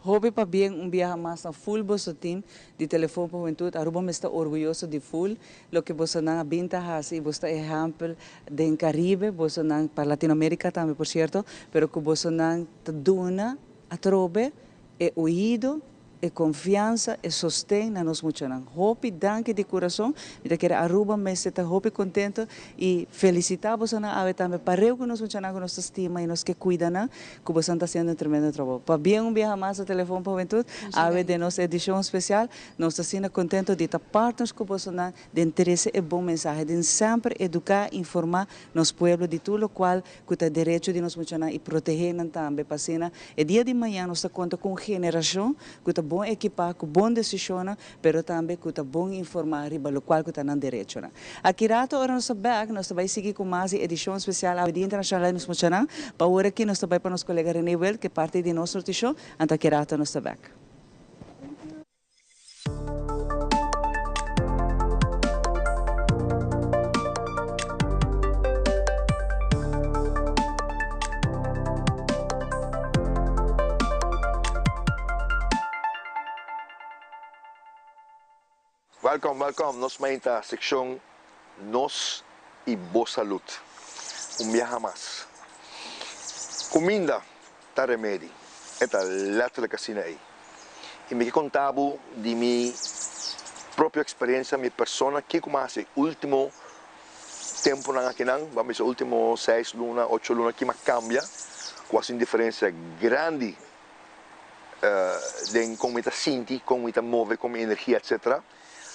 Hopi pabien un biaha mas na ful boso team di Telefon pa Hubentud. Aruba mes ta orguyoso di ful loke bosonan a bin ta hasi i boso ta ehèmpel den Caribe, bosonan pa Latinoamerica tambe por cierto, pero cu bosonan ta duna atrobe e oido, e confiansa, e sosten na nos muchanan. Hopi danki di curason, mi ta kere Aruba mester ta hopi contento y felicita bosonan awe tambe pareu cu nos muchanan cu nos ta stima y nos ke cuida nan, cu bosonan ta haciendo un tremendo trabou. Pabien un biaha mas na Telefon pa Hubentud, awe den nos edicion especial, nos ta asina contento di ta partners cu bosonan Den trese e bon mensahe, den semper eduká, informá nos pueblo di tur lokual ku ta derecho di nos muchanan i protehé nan tambe pa asina e dia di mañan nos ta konta ku un generashon ku ta bon ekipá, ku bon desishonnan, pero tambe ku ta bon informá riba lokual ku ta nan derechonan. Aki rato ora nos ta bèk nos ta bai sigui ku mas di edishon spesial awe Dia Internashonal di nos Muchanan. Pa ora aki nos ta bai pa nos kolega Rene Wild ku e parti di nos notishon, anto aki rato nos ta bèk. Welkom, welkom. Nos mainta seccion Nos y Bo Salud. Un biaha mas. Cuminda ta remedi. E ta letterlijk asina ei. I mi ke konta bo di mi propio eksperensia, mi persona, kiko mi a hasi e ultimo temponan akinan, ban bisa ultimo seis luna, ocho luna ki m'a cambia, cu a haci un diferencia grandi den con mi ta sinti, con mi ta move, con mi energia etc.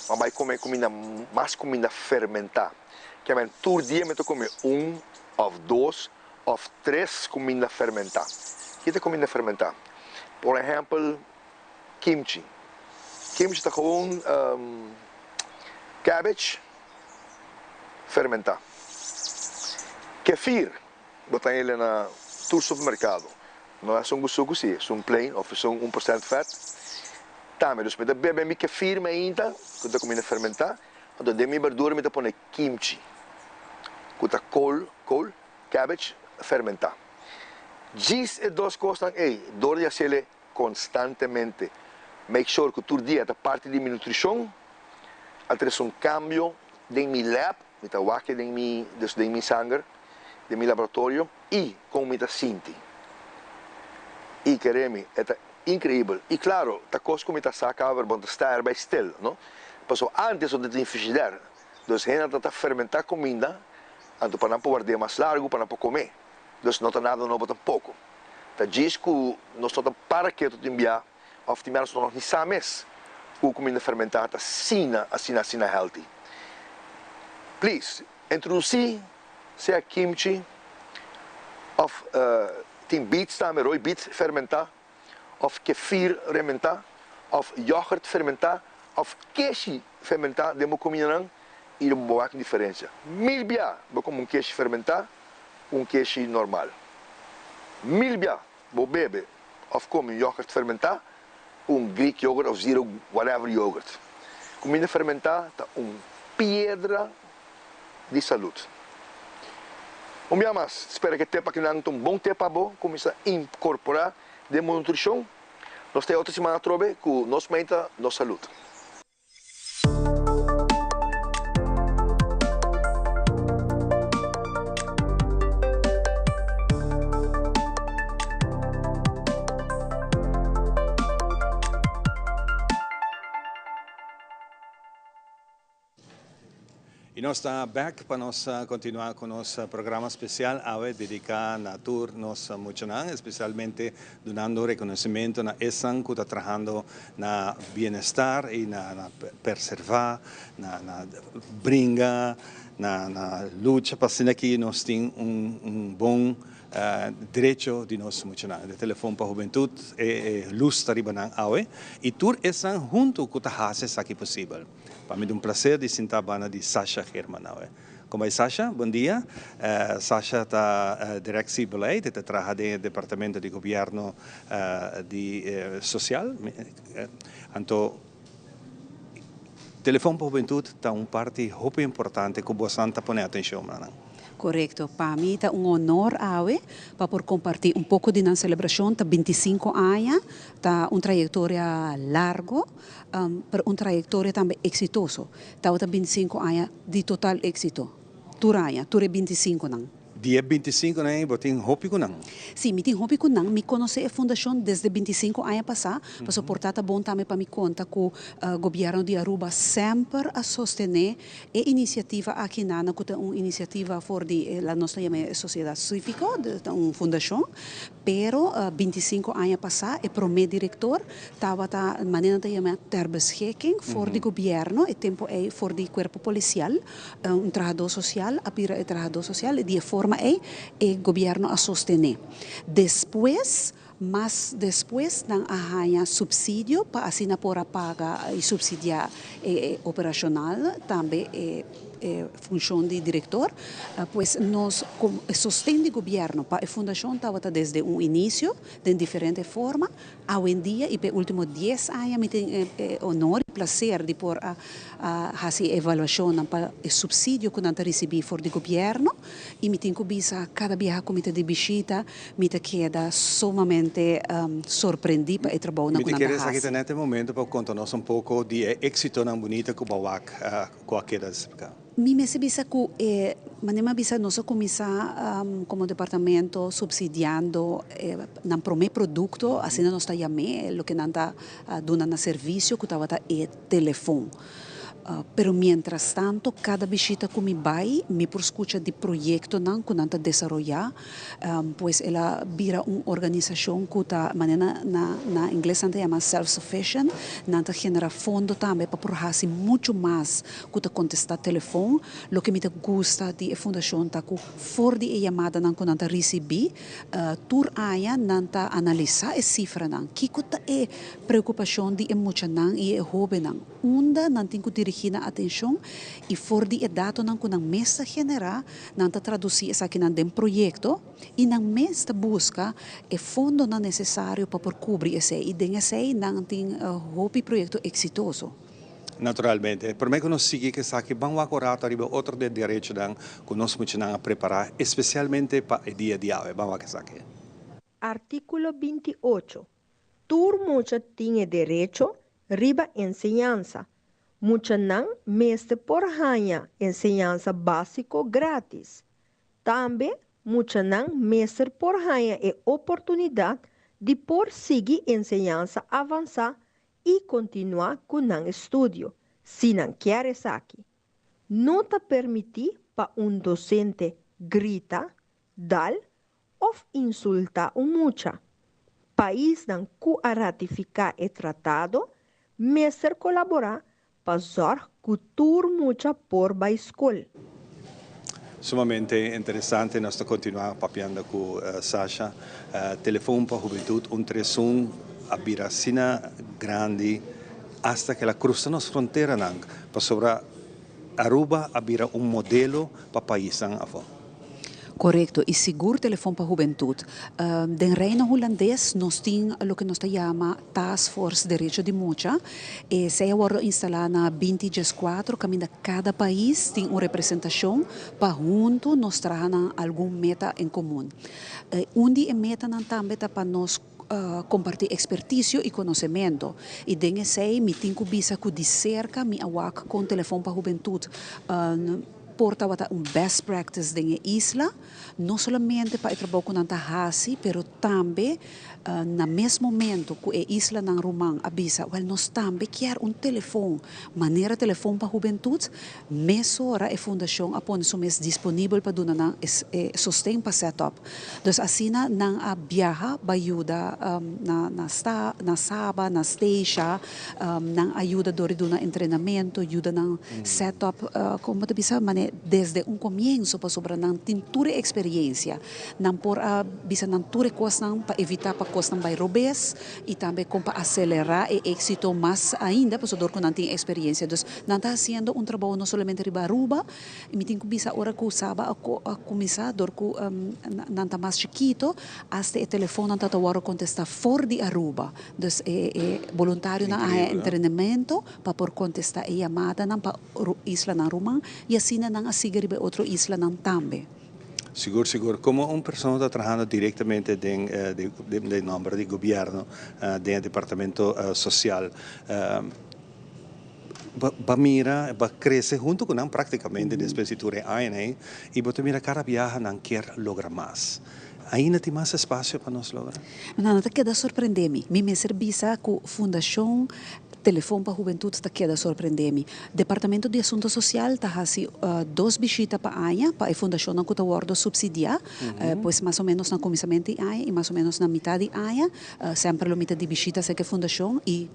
M'a bay come cuminda, mas cuminda fermenta. Kiamen tur dia mi ta come un of dos of tres cuminda fermenta. Ki ta cuminda fermenta? Por ehempel kimchi. Kimchi ta gewoon cabbage fermenta. Kefir, bo ta hele na tur supermercado. No esun cu sucu si, esun plain of esun 1% fat. Tambe, dus mi ta bebe mi kefir mainta cu ta cuminda fermenta, anto den mi berdura mi ta pone kimchi cu ta kool, kool, cabbage fermenta. Djis e dos cosnan ey, door di haciele constantemente. Make sure cu tur dia ta parti di mi nutricion, a trece un cambio den mi lab, mi ta wak den mi, dus den mi sanger, den mi laboratorio y con mi ta sinti. Y kere mi, e ta increibel. Y claro, ta cos cu mi ta sa caba, pero bo no ta sta erbij stil, no? Pasobra antes no ta tin frigidair, dus hende ta ta fermenta cuminda, anto pa nan por ward'é mas largo, pa nan por come. Dus no ta nada nobo tampoco. Ta djis cu nos no ta para ketu tin bia of tin bia nos no ni sa mes cu cuminda fermenta ta asina, asina, asina healthy. Please, introduci sea kimchi of tin beets tambe, rooi beets fermenta of kefir rementá of yoghurt fermentá of keshi fermentá den bo kumindanan i lo bo wak diferensia. Mil bia bo kome un keshi fermentá ku un keshi normal. Mil bia bo bebe of kome un yoghurt fermentá ku un Greek yoghurt of zero whatever yoghurt. Kuminda fermentá ta un piedra di salud. Un bia mas, spera ke tep akinan ta un bon tep pa bo kuminsá inkorporá den bo nutrishon. Nos ta e otro siman atrobe ku Nos Meta, Nos Salud. Y nos ta bek pa nos continua cu nos programa special awe dedica na tur nos muchanan, especialmente dunando reconocimento na esnan cu ta trahando na bienestar y na perserva, na bringa, na lucha pa asina ki nos tin un bon derecho di nos muchanan. De Telefon pa Hubentud e luz ta riba nan awe y tur esnan hunto cu ta haci esaki posibel. Pa mi ta un placer di sinta banda di Sasha Geerman awe. Con bai Sasha? Bon dia. Sasha ta directiebeleid, e ta traha den e departamento di gobierno di social. Anto Telefon pa Hubentud ta un parti hopi importante cu bosan ta pone atencion na nan. Korekto. Pa mi ta un honor awe pa por kompartí un poko di nan selebrashon. Ta bintisinko aña, ta un trayektoria largo, pero un trayektoria tambe eksitoso. Tabata bintisinko aña di total éksito. Tur aña, tur e bintisinkonan. Di e bintisinko nan ei bo tin hopi ku nan? Sí, mi tin hopi ku nan. Mi konosé e fundashon desde bintisinko aña pasá, pasobra por ta ta bon tambe pa mi konta ku gobièrnu di Aruba semper a sostené e inisiativa aki nan, ku ta un inisiativa for di la nos ta yama e sosiedat síviko, ta un fundashon. Pero bintisinko aña pasá e promé direktor tabata manera nan ta yama ter beschikking for di gobièrnu, e tempu ei for di kuerpo polisial. Un trahadó sosial a bira e trahadó sosial i di e forma ei e gobièrnu a sostené. Despues, mas despues nan a haña supsidio pa asina por a paga i supsidiá e operashonal, tambe e funshon di direktor. Pues nos e sosten di gobièrnu pa e fundashon tabata desde un inisio den diferente forma. Awendia i p'e último dies aña mi tin e honor i plaser di por a hasi e evaluashonnan pa e supsidio ku nan ta risibí for di gobièrnu i mi tin ku bisa kada biaha ku mi ta di bishita mi ta keda sumamente sorprendí pa e trabounan Mi ku ta nan ta kere esaki hasi. ta nèt e momento pa konta nos un poko di e éksitonan bunita ku bo a wak ku a keda desplegá. Mi mester bisa ku e manera mi a bisa nos a kuminsá komo departamento supsidiando nan promé produkto, asina nos ta yam'é, loke nan ta duna na servisio ku tabata e telefon. Pero mientras tanto kada bishita ku mi bai mi por skucha di proyektonan ku nan ta desaroyá. Pues el a bira un organisashon ku ta manera na na ingles nan ta yama self sufficient. Nan ta generá fondo tambe pa por hasi muchu mas ku ta kontestá telefon. Loke mi ta gusta di e fundashon ta ku for di e yamadanan ku nan ta risibí tur aña nan ta analisá e sifranan. Kiko ta e preokupashon di e muchanan i e hóbennan? Unda nan tin ku dirigí nan atenshon i for di e datonan ku nan mes ta generá, nan ta tradusí esakinan den proyekto i nan mes ta buska e fondonan nesesario pa por kubri esei i den esei nan tin hopi proyekto eksitoso. Naturalmente. Promé ku nos sigui ku esaki, ban wak un rato ariba otro di e derechonan ku nos muchanan a prepará espesialmente pa e dia di awe. Ban wak esaki. Artíkulo 28. Tur mucha tin e derecho riba enseñansa. Muchanan mester por haña enseñansa básiko grátis. Tambe muchanan mester por haña e oportunidat di por sigui enseñansa avansá i kontinuá ku nan estudio, si nan kier esaki. No ta permití pa un dosente grita, dal òf insultá un mucha. Paisnan ku a ratifiká e tratado mester kolaborá pa zòrg ku tur mucha por bai skol. Sumamente interesante, nos ta kontinuá papiando ku Sasha. Telefon pa Hubentut un tres un a bira asina grandi asta ku el a krusa nos fronteranan pasobra Aruba a bira un modelo pa paisnan afó. Korekto, i sigur Telefon pa Hubentut. Den Reino Hulandes nos tin loke nos ta yama Task Force Derecho di Mucha. Esei a wòrdu instalá na binti dieskuatro kaminda kada pais tin un representashon pa huntu nos traha na algun meta en komun. Un di e metanan tambe ta pa nos kompartí ekspertisio i konosementu. I den esei mi tin ku bisa ku di serka mi a wak kon Telefon pa Hubentut por tabata un best practice den e isla, no solamente pa e trabou ku nan ta hasi, pero tambe na mes momento ku e islanan ruman a bisa, wèl nos tambe kier un telefon, manera Telefon pa Hubentut, mesora e fundashon a pone su mes disponibel pa duna nan e sosten pa set up. Dus asina nan a biaha bai yuda na na sta na Saba, na Statia, nan a yuda dor di duna entrenamento, yuda nan set up como bo ta bisa mane desde un comienso pasobra nan tin tur e experiencia. Nan por a bisa nan tur e cosnan pa evita pa cosnan bai robes y tambe con pa acelera e exito mas ainda pasobra dor cu nan tin experiencia. Dus nan ta haciendo un trabou no solamente riba Aruba, I mi tin ku bisa ora ku Saba a a kuminsá dor ku nan ta mas chikito, asta e telefonnan ta ta wòrdu kontestá for di Aruba. Dus e e boluntarionan a haña entrenamento pa por kontestá e yamadanan pa islanan ruman i asina nan a sigui riba e otro islanan tambe. Sigur, sigur. Komo un persona ta trahando direktamente den den nòmber di gobièrnu den e departamento sosial, Bo a mira, bo a crece hunto cu nan practicamente despues di tur e añanan ey y bo ta mira cada biaha nan kier logra mas. Ainda tin mas espacio pa nos logra? Nan ta keda sorprende mi. Mi mester bisa cu Fundacion Telefon pa Hubentud ta keda sorprende mi. Departamento di Asunto Social ta haci dos bishita pa aña pa e fundacionnan cu ta wordo subsidia, pues mas o menos na cuminsamento di aña y mas o menos na mitad di aña. Semper lo mi ta di bishita cerca e fundacion y.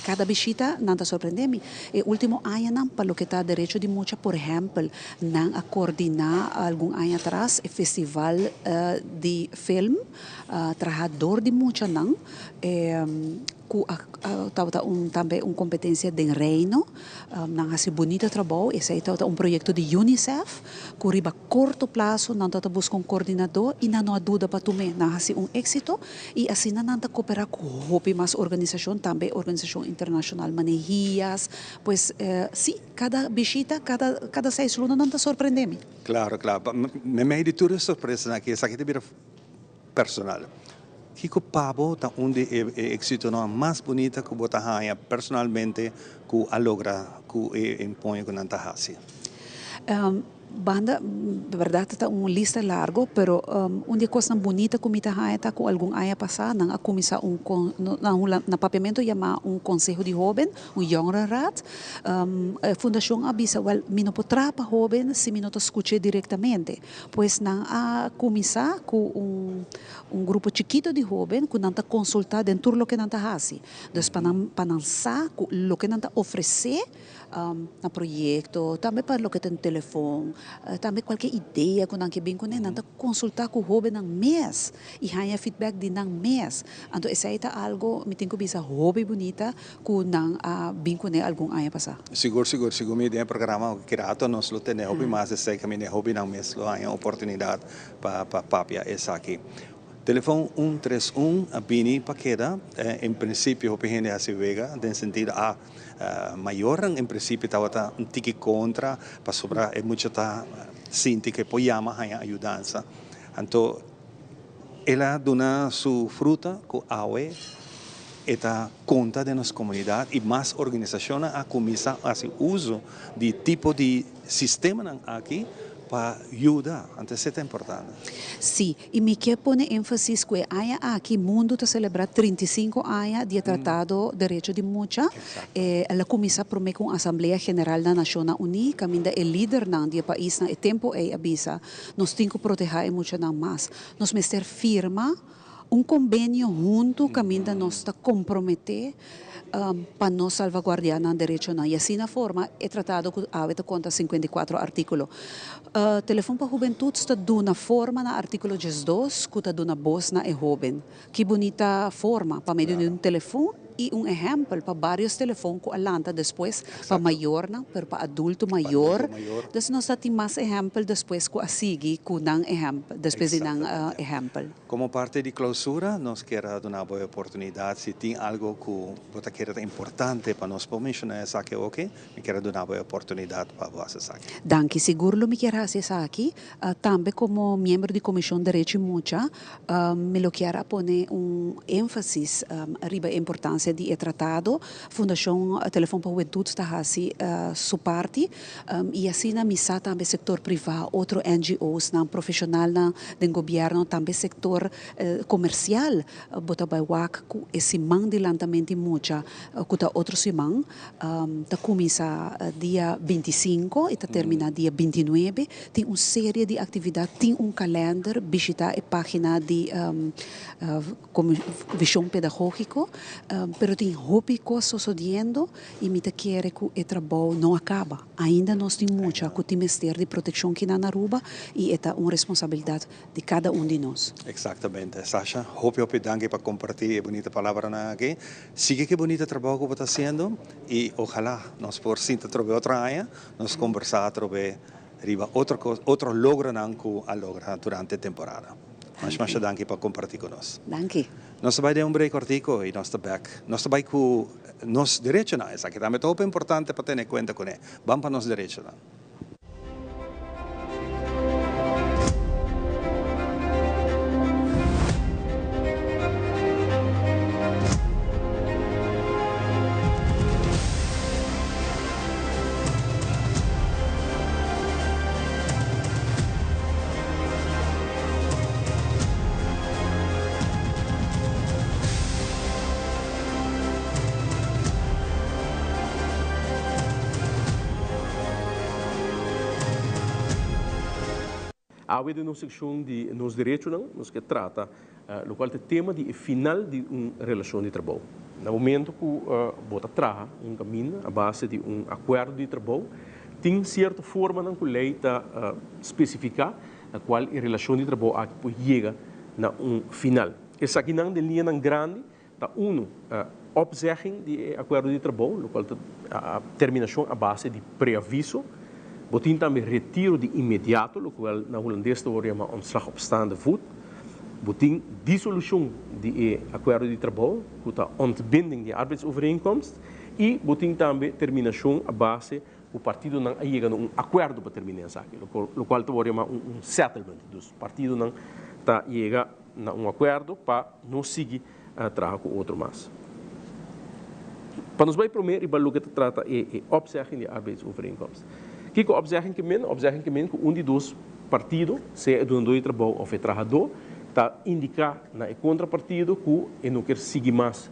Kada bishita nan ta sorprendé mi. E último añanan pa loke ta derecho di mucha, por ehèmpel, nan a koordiná algun aña atras e festival di film trahá dor di muchanan ku a tabata un tambe un kompetensia den Reino. Nan hasi bunita trabou. Esei tabata un proyekto di UNICEF ku riba korto plaso nan tabata buska un koordinadó i nan no a duda pa tum'é. Nan hasi un éksito. I asina nan ta koperá ku hopi mas organisashon, tambe organisashon internashonal manera HIAS. Pues sí, kada bishita, kada kada seis luna nan ta sorprendé mi. Klaro, klaro. Meimei di tur e sorpresanan aki, esaki ta bira personal. Kiko pa bo ta un di e éksitonan mas bunita ku bo ta haña personalmente ku a logra ku e empoño ku nan ta hasi? Banda, berdad ta un lista largo, pero un di e cosnan bunita cu mi ta haya ta cu algun aña pasa nan a cuminsa un na na papiamento yama un conseho di hoben, un jongerenraad. E fundacion a bisa, wel, mi no por traha pa hoben si mi no ta scuch'e directamente. Pues nan a cuminsa cu un un grupo chikito di hoben cu nan ta consulta den tur loke nan ta haci. Dus pa nan pa nan sa cu loke nan ta ofrece na proyecto, tambe pa loke ta den telefon, tambe cualkier idea cu nan ke bin cune, nan ta consulta cu hobennan mes y haña feedback di nan mes. Anto esey ta algo, mi tin cu bisa, hopi bunita cu nan a bin cune algun aña pasa. Sigur, sigur, sigur mi den e programa ki rato nos lo tene hopi mas esey caminda e hopinan mes lo haña oportunidad pa pa papia esaki. Telefon un tres un a bini pa keda, en principio hopi hende haci wega den sentido a Mayornan en principio tabata un tiki contra pasobra e mucha ta sinti cu e por yama haña ayudansa. Anto el a duna su fruta cu awe e ta conta den nos comunidad y mas organisacionnan a cuminsa haci uzo di tipo di sistemanan aki pa yuda. Anto esey ta importante. Sí, i mi ke pone énfasis ku e aña aki mundu ta selebrá 35 aña di e Tratado Derecho di Mucha. El a kuminsá promé ku un Asamblea General na Nashonnan Uní kaminda e lidernan di e paisnan e tempu ei a bisa, Nos tin ku protehá e muchanan mas. Nos mester firma un kombenio huntu kaminda nos ta komprometé pa nos salvaguardiá nan derechonan i asina forma e tratado ku awe ta konta 54 artíkulo. Telefon pa Hubentut ta duna forma na artíkulo 12 ku ta duna bos na e hóben. Ki bunita forma pa medio di un telefon i un ehèmpel pa vários telefon ku a lanta despues pa mayornan pero pa adulto mayor. Dus nos ta tin mas ehèmpel despues ku a sigui ku nan ehèmpel despues di nan ehèmpel. Komo parti di klousura nos kier a duna bo e oportunidat si tin algo ku bo ta kere ta importante pa nos por menshoná esaki oke, mi kier a duna bo e oportunidat pa bo hasi esaki. Danki, sigur lo mi kier hasi esaki. Tambe komo miembro di Komishon Derecho i Mucha mi lo kier a pone un énfasis riba e importansia di e tratado. Fundashon Telefon pa Hubentud ta hasi su parti i asina mi sa tambe sektor privá, otro NGO's-nan, profeshonalnan den gobièrnu, tambe sektor komersial bo ta bai wak ku e siman di lantamento di mucha ku ta otro siman ta kuminsá dia 25 i ta terminá dia 29. Tin un serie di aktividat, tin un kalènder, bishitá e página di Vision Pedagógiko, pero tin hopi kos sosodiendo i mi ta kere ku e trabou no a kaba. Ainda nos tin mucha ku tin mester di protekshon kinan na Aruba i e ta un responsabilidat di kada un di nos. Eksaktamente. Sasha, hopi hopi danki pa kompartí e bunita palabranan aki. Sigui ku e bunita trabou ku bo ta hasiendo i ojalá nos por sinta atrobe otro aña, nos kombersá atrobe riba otro kos, otro logronan ku a logra durante e temporada. Masha masha danki pa kompartí ku nos. Danki. Nos ta bai den un break kòrtiku i nos ta bèk. Nos ta bai ku nos derechonan. Esaki tambe ta hopi importante pa tene kuenta kuné. Ban pa nos derechonan. Awe den nos sekshon di Nos Derechonan nos ke trata lokual ta e tema di e final di un relashon di trabou. Na momento ku bo ta traha un kaminda a base di un akuerdo di trabou, tin sierto formanan ku lei ta spesifiká na kual e relashon di trabou aki por yega na un final. Esakinan den liñanan grandi Ta unu, opzegging di e akuerdo di trabou, lokual ta terminashon a base di preaviso. Bo tin tambe retiro di inmediato, lokual na hulandes ta wòrdu yamá ontslag op staande voet. Bo tin disolushon di e akuerdo di trabou, ku ta ontbinding di arbeidsovereenkomst. I bo tin tambe terminashon a base ku partidonan a yega na un akuerdo pa terminá esaki, lokual ta wòrdu yamá un settlement. Dus partidonan ta yega na un akuerdo pa no sigui traha ku otro mas. Pa nos bai promé riba loke ta trata e opzegging di arbeidsovereenkomst. Kiko opzegging ke men? Opzegging ke men ku un di dos partido, sea e dunadó di trabou òf e trahadó, ta indiká na e kontrapartido ku e no kier sigui mas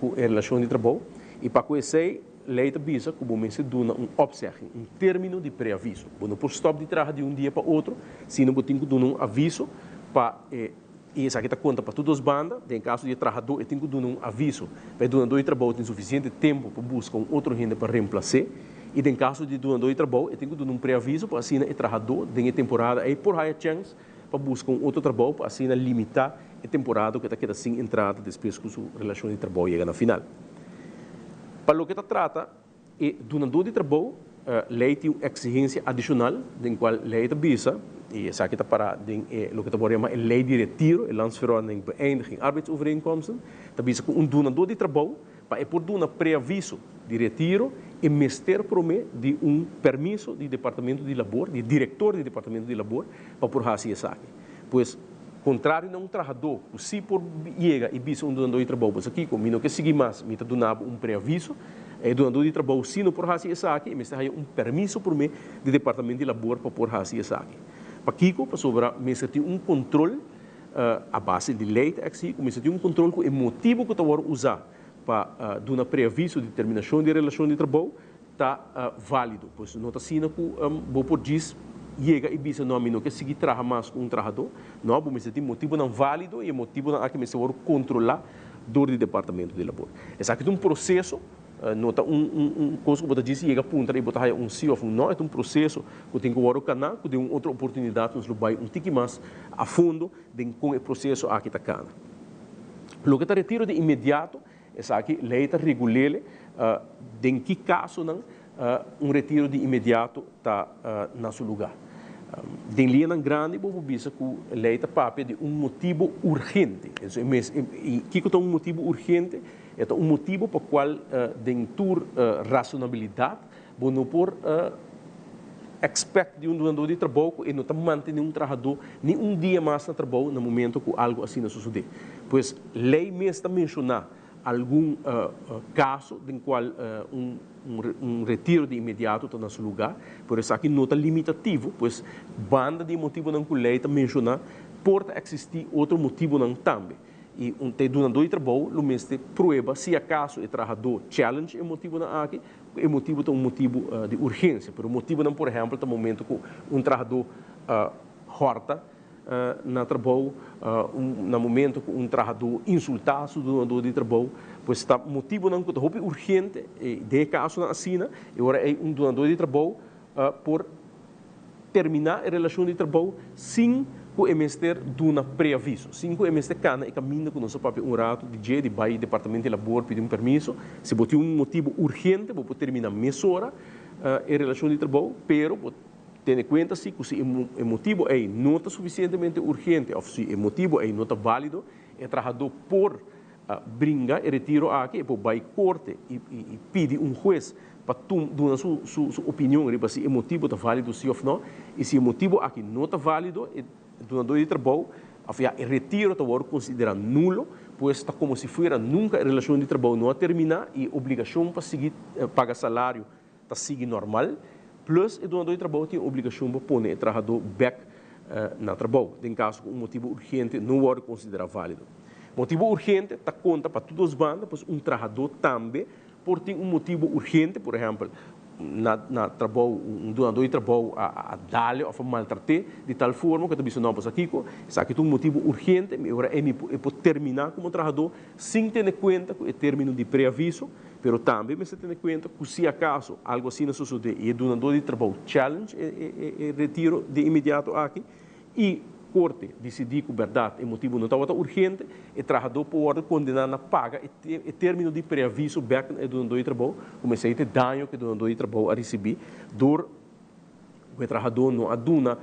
ku e relashon di trabou i pa ku esei lei ta bisa ku bo mester duna un opzegging, un término di preaviso. Bo no por stòp di traha di un dia pa otro, sino bo tin ku duna un aviso pa e i esaki ta konta pa tur dos banda. Den kaso di e trahadó e tin ku duna un aviso pa e dunadó di trabou tin sufisiente tempu pa buska un otro hende pa remplas'é i den kaso di dunadó di trabou e tin ku duna un preaviso pa asina e trahadó den e temporada ei por haya chèns pa buska un otro trabou pa asina limitá e temporada ku e ta keda sin entrada despues ku su relashon di trabou yega na final. Pa loke ta trata e dunadó di trabou, lei tin un eksigensia adishonal den kual lei ta bisa, i esaki ta pará den e loke ta wòrdu yamá e lei di retiro, e Landsverordening beëindiging arbeidsovereenkomsten, ta bisa ku un dunadó di trabou Pa e por duna preaviso di retiro e mester prome di un permiso di Departamento di Labor, di e director di Departamento di Labor, pa por haci esaki. Pues, contrario na un trahador cu si por yega y bisa un dunador di trabou, Bosa kico, mi no ke sigui mas, mi ta duna bo un preaviso, e dunador di trabou si no por haci esaki, e mester haya un permiso prome di Departamento di Labor pa por haci esaki. Pakico? Pasobra mester tin un control. A base di lei ta eksihí ku mester tin un kontrol ku e motibu ku ta wòrdu usá pa duna preaviso di terminashon di e relashon di trabou ta válido. Pues no ta asina ku bo por djis yega i bisa no mi no ke sigui traha mas ku un trahadó. No, bo mester tin motibunan válido i e motibunan aki mester wòrdu kontrolá dor di Departamento di Labor. Esaki ta un proseso. No ta un un kos ku bo ta djis yega puntra i bo ta haya un sí òf un nò. E ta un proseso ku tin ku wòrdu kaná, ku den un otro oportunidat nos lo bai un tiki mas a fondo den kon e proseso aki ta kana. Loke ta retiro di inmediato, esaki lei ta regul'é den ki kasonan un retiro di inmediato ta na su lugá. Den lianan grandi bo por bisa ku lei ta papia di un motibu urgente. I kiko ta un motibu urgente? E ta un motibu pa kual den tur rasonabilidat bo no por expect di un dunadó di trabou ku e no ta mantené un trahadó ni un dia mas na trabou na momento ku algu asina sosodé. Pues lei mes ta menshoná algun kaso den kual un retiro di inmediato ta na su lugá, pero esaki no ta limitativo, pues banda di e motibunan ku lei ta menshoná por ta eksistí otro motibunan tambe. I un te dunadó di trabou lo mester prueba si acaso e trahadó challenge e motibunan aki, ku e motibu ta un motibu di urgensia. Pero motibunan por ehèmpel ta momento ku un trahadó hòrta na trabou, na momento ku un trahadó insultá su dunadó di trabou, pues ta motibunan ku ta hopi urgente i den e kasonan asina e ora ei un dunadó di trabou por terminá e relashon di trabou sin ku e mester duna preaviso, sin ku e mester kana e kaminda ku nos a papia un ratu di dje di bai Departamento di Labor pidi un permiso. Si bo tin un motibu urgente bo por terminá mesora e relashon di trabou, pero bo tene kuenta si ku si e motibu ei no ta sufisientemente urgente òf si e motibu ei no ta válido, e trahadó por bringa e retiro aki, e por bai korte i pidi un hues pa duna su su opinion riba si e motibu ta válido si òf no. I si e motibu aki no ta válido, e dunadó di trabou òf ya e retiro ta wòrdu konsiderá nulo, pues ta komo si fuera nunka e relashon di trabou no a terminá i e obligashon pa sigui paga salario ta sigui normal, plus e dunadó di trabou tin obligashon pa pone e trahadó bèk na trabou den kaso ku un motibu urgente no wòrdu konsiderá válido. Motibu urgente ta konta pa tur dos banda, pues un trahadó tambe por tin un motibu urgente, por ehèmpel, na na trabou un dunadó di trabou a a dale òf a maltrat'é di tal forma ku e ta bisa no pues akiko esaki ta un motibu urgente mi ora ei mi e por terminá komo trahadó sin tene kuenta ku e término di preaviso. Pero tambe mester tene kuenta ku si akaso algu asina sosodé i e dunadó di trabou challenge e retiro di inmediato aki i korte disidí ku bèrdat e motibu no tabata urgente, e trahadó por wòrdu kondená na paga e término di preaviso bèk na e dunadó di trabou, ku mester ta e daño ku e dunadó di trabou a risibí dor ku e trahadó no a duna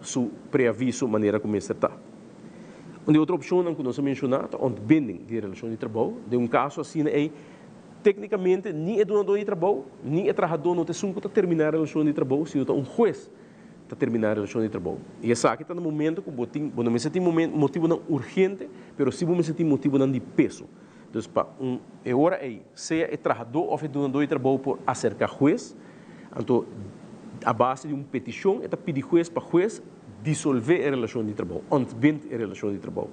su preaviso manera ku mester ta. Un di otro opshonnan ku nos a menshoná ta ontbinding di e relashon di trabou. Den un kaso asina ei, téknikamente ni e dunadó di trabou ni e trahadó no ta esun ku ta terminá e relashon di trabou, sino ta un hues ta terminá e relashon di trabou. I esaki ta na momento ku bo tin, bo no mester tin motibunan urgente, pero sí bo mester tin motibunan di peso. Dus pa un e ora ei, sea e trahadó òf e dunadó di trabou por aserká hues. Anto A base di un petishon e ta pidi hues pa hues disolvé e relashon di trabou, ontbind e relashon di trabou.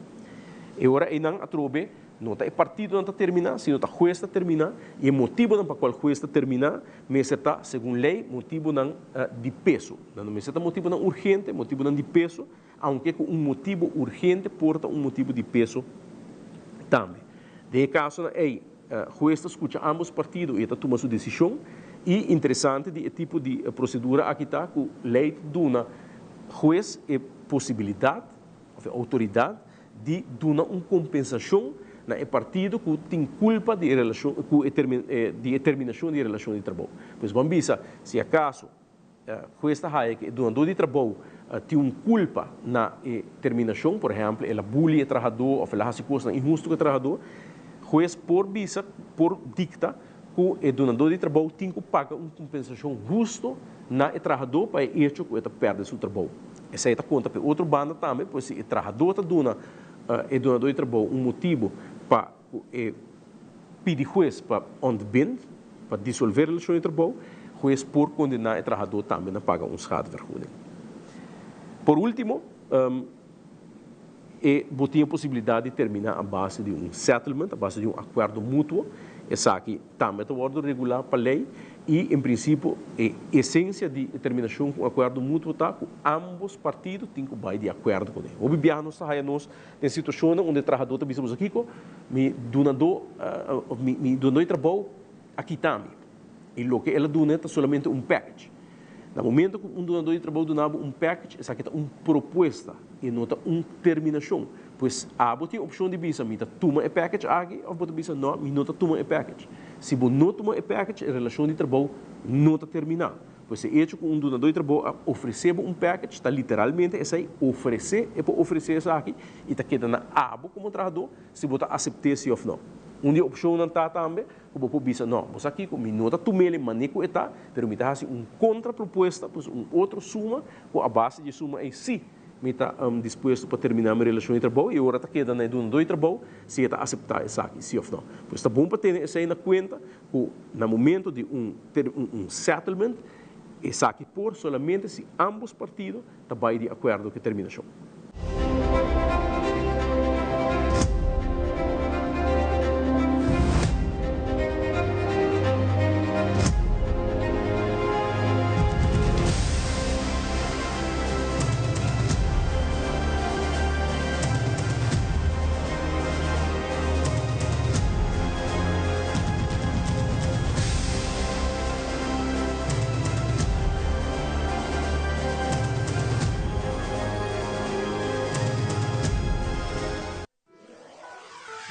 E ora einan atrobe no ta e partidonan ta terminá, sino ta hues ta terminá i e motibonan pa kual hues ta terminá mester ta, segun lei, motibonan di peso. Nan no mester ta motibonan urgente, motibonan di peso, aunke ku un motibo urgente por ta un motibo di peso tambe. Den e kasonan ei, hues ta skucha ámbos partido i e ta tuma su desishon. I interesante di e tipo di prosedura aki ta ku lei ta duna hues e posibilidat òf e outoridat di duna un kompensashon na e partido ku tin kulpa di e relashon ku e di e terminashon di e relashon di trabou. Pues ban bisa si akaso Hues ta haya ku e dunadó di trabou tin un kulpa na e terminashon, por ehèmpel, el a buli e trahadó òf el a hasi kosnan inhustu ku e trahadó, hues por bisa, por dikta ku e dunadó di trabou tin ku paga un kompensashon hustu na e trahadó pa e echo ku e ta pèrdè su trabou. Esei ta konta pa e otro banda tambe, pues si e trahadó ta duna e dunadó di trabou un motibu pa ku e pidi hues pa ontbind, pa disolvé relashon di trabou, hues por kondená e trahadó tambe na paga un schadevergoeding. Por último, e bo tin e posibilidat di terminá a base di un settlement, a base di un akuerdo mutuo. Esaki tambe ta wòrdu regulá pa lei i en prinsipio e esensia di e terminashon ku un akuerdo mutuo ta ku ámbos partido tin ku bai di akuerdo kuné. Hopi biaha nos ta haya nos Den situashonnan unda e trahadó ta bisa boso kiko, mi dunadó òf mi mi dunadó di trabou a kita mi i loke el a duna ta solamente un package. Na momento ku un dunadó di trabou duna bo un package, esaki ta un propuesta i no ta un terminashon. Pues abo tin opshon di bisa mi ta tuma e package aki òf bo ta bisa nò mi no ta tuma e package. Si bo no tuma e package e relashon di trabou no ta terminá. Pues e echo ku un dunadó di trabou a ofresé bo un package ta literalmente esei, ofresé, e por ofresé esaki i ta keda na abo komo trahadó si bo ta asept'é si òf nò. Un di e opshonnan ta tambe ku bo por bisa, nò, bo sa kiko, mi no ta tum'el e manera ku e ta, pero mi ta hasi un kontrapropuesta, pues un otro suma, ku a base di e suma ei sí mi ta dispuesto pa terminá mi relashon di trabou i ora ta keda na e dunadó di trabou si e ta aseptá esaki sí òf nò. Pues ta bon pa tene esei na kuenta ku na momento di un un settlement, esaki por solamente si ambos partido ta bai di akuerdo ku e terminashon.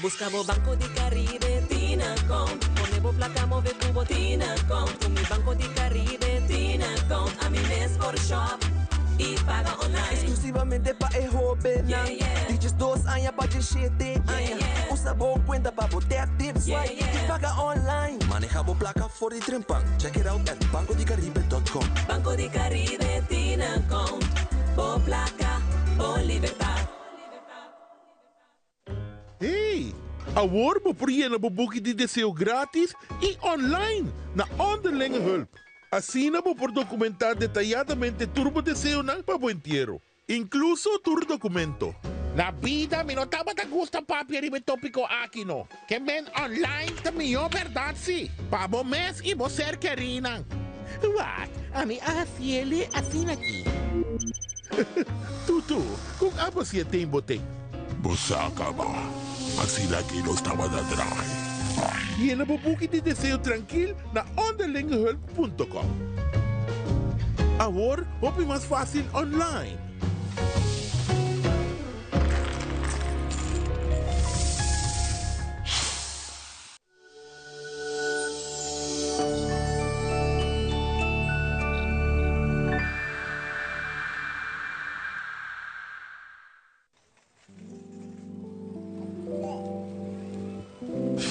Busca bo Banco di Caribe tin account. Pone bo placa move cu bo tin account. Cu mi Banco di Caribe tin account. Ami mes por shop y paga online. Exclusivamente pa e hobennan di 12 aña pa 17 aña. Usa bo cuenta pa bo tap, tip, swipe y paga online. Maneha bo placa for di trempan. Check it out at bancodicaribe.com. Banco di Caribe tin account. Bo placa, bo libertad. Hey! Awor bo por yena bo buki di deseo gratis y online na Onderlinge Hulp. Asina bo por documenta detayadamente tur bo deseonan pa bo entiero, incluso tur documento. Na bida mi no tabata gusta papia riba e topico aki no. Ke men online ta mihó bèrdat si, pa bo mes i bo ser kerinan. Wak, ami a hasiele asina aki. Tutu, kon abo si e ten bo ten? Bo sa kaba, asina aki nos tabata draai. Yena bo buki di deseo trankil na onderlingehulp punto com. Awor hopi mas fásil online.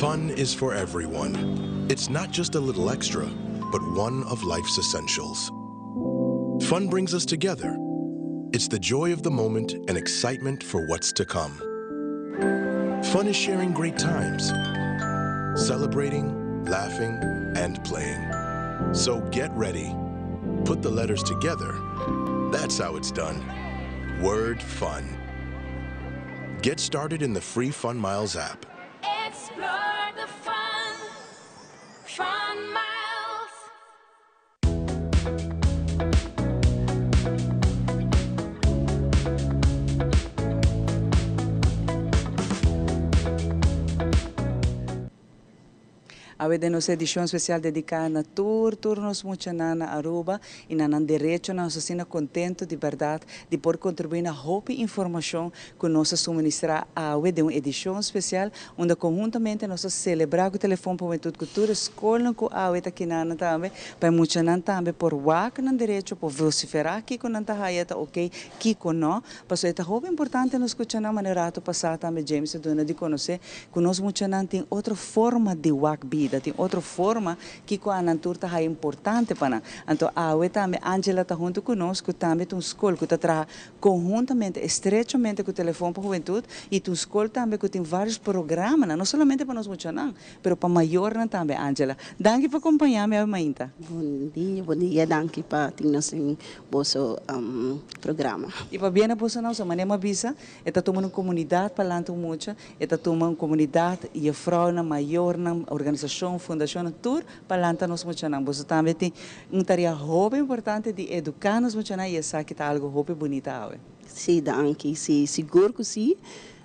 Fun is for everyone. It's not just a little extra, but one of life's essentials. Fun brings us together. It's the joy of the moment and excitement for what's to come. Fun is sharing great times, celebrating, laughing, and playing. So get ready. Put the letters together. That's how it's done. Word fun. Get started in the free Fun Miles app. Explore the fun. Fun Miles. Awe den nos edicion special dedica na tur tur nos muchanan na Aruba y na nan derechonan nos asina contento di berdad di por contribui na hopi informacion cu nos a suministra awe den un edicion special unda conhuntamente nos a celebra cu Telefon pa Hubentud cu tur e scolnan cu awe ta kinanan tambe pa e muchanan tambe por wak nan derecho por vocifera kico nan ta haya ta ok kico no pasobra e ta hopi importante nos scucha nan manera rato pasa tambe James a duna di conoce cu nos muchanan tin otro forma di wak bida, tin otro forma kico a nan tur ta haya importante pa nan. Anto awe tambe Angela ta hunto cu nos cu tambe ta un scol cu ta traha conhuntamente, estrechamente cu Telefon pa Hubentud y ta un scol tambe cu tin varios programanan, no solamente pa nos muchanan, pero pa mayornan tambe, Angela. Danki pa compaña mi awe mainta. Bon dia, bon dia, danki pa tin nos den boso programa. Y pabia na boso nan, manera mi a bisa, e ta tuma un comunidad pa lanta un mucha. E ta tuma un komunidat, jefrounan, mayornan, organisashon, fundashonnan, tur pa lanta nos muchanan. Boso tambe tin un tarea hopi importante di eduká nos muchanan i esaki ta algu hopi bunita awe. Sí, danki. Sí, sigur ku sí.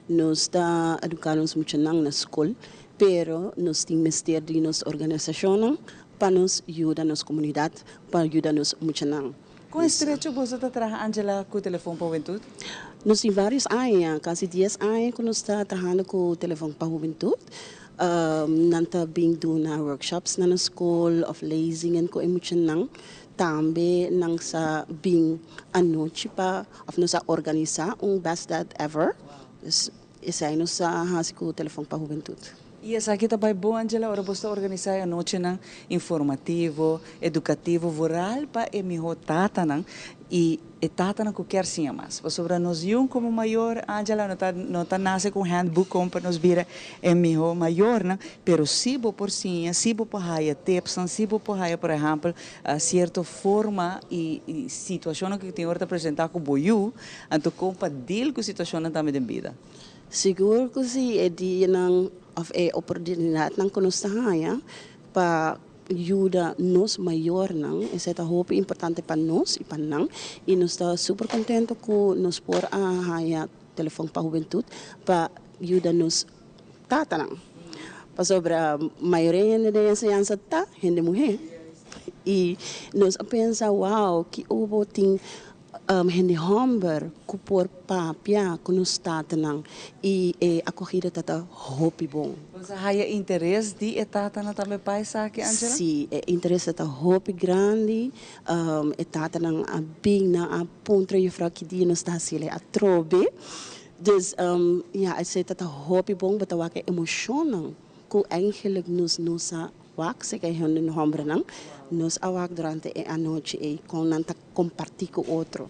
Nos ta eduká nos muchanan na skol, pero nos tin mester di nos organisashonnan pa nos yuda nos komunidat, pa yuda nos muchanan. Kon estrecho boso ta traha Angela ku Telefon pa Hubentud? Nos tin varios aña, kasi dies aña ku nos ta trahando ku Telefon pa Hubentud. Nan ta bin duna workshops na nos skol òf lezingen ku e muchanan. Tambe nan sa bin anochi pa òf nos a organisá un Best Dad Ever. Dus esei nos sa hasi ku Telefon pa Hubentud. I esaki ta bai bon, Angela, ora bo ta organisá e anochinan informativo, edukativo, vooral pa e mihó tatanan i e tatanan ku kier siña mas. Pasobra nos yun komo mayor, Angela, no ta no ta nase ku un handboek kon pa nos bira e mihó mayornan, pero sí bo por siña, sí bo por haya tipsnan, sí bo por haya, por ehèmpel, sierto forma i i situashonnan ku tin ora ta presentá ku bo yu, anto kon pa deal ku situashonnan tambe den bida. Sigur ku si e dianan òf e oportunidatnan ku nos ta haña pa yuda nos mayornan, esei ta hopi importante pa nos i pa nan. I nos ta super kontentu ku nos por a haña Telefòn pa Hubentut pa yuda nos tatanan. Pasobra mayoria hende den enseñansa ta hende muhé. I nos a pensa, wow, ki obo tin Hende hòmber ku por papia ku nos tatanan i e akogida ta ta hopi bon. Bo sa haya interes di e tatanan tambe pa esaki, Angela? Sí, e interes ta ta hopi grandi. E tatanan a bin, nan a puntra jufrou ki dia nos ta hasiel e atrobe. Dus, ya, esei ta ta hopi bon, bo ta wak e emoshonnan ku eigenlijk nos no sa wak, seka e hende hòmbernan nos a wak durante e anochi ei kon nan ta kompartí ku otro.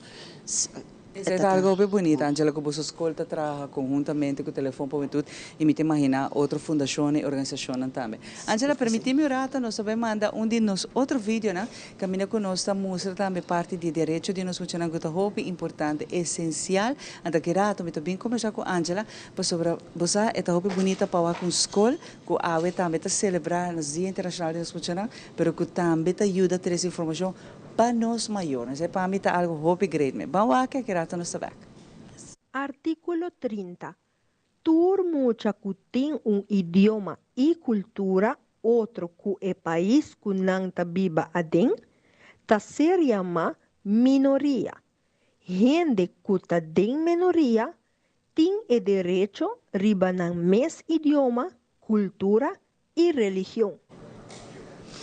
Esei ta algo hopi bunita, Angela, ku boso skol ta traha konhuntamente ku Telefon pa Hubentud i mi ta imaginá otro fundashonnan i organisashonnan tambe. Angela, permití mi un rato, nos ta bai manda un di nos otro videonan kaminda ku nos ta mustra tambe parti di derecho di nos muchanan ku ta hopi importante, esensial. Anto aki rato mi ta bin kombersá ku Angela pasobra bo sa e ta hopi bunita pa wak un skol ku awe tambe ta selebrá nos Dia Internashonal di nos Muchanan, pero ku tambe ta yuda trese informashon Pa nos mayornan. Esei pa mi ta algo hopi great me. Ban wak aki rato nos ta bek. Artíkulo 30. Tur mucha ku tin un idioma i kultura otro ku e pais ku nan ta biba aden, ta ser yamá minoria. Hende ku ta den menoria tin e derecho riba nan mes idioma, kultura i religion.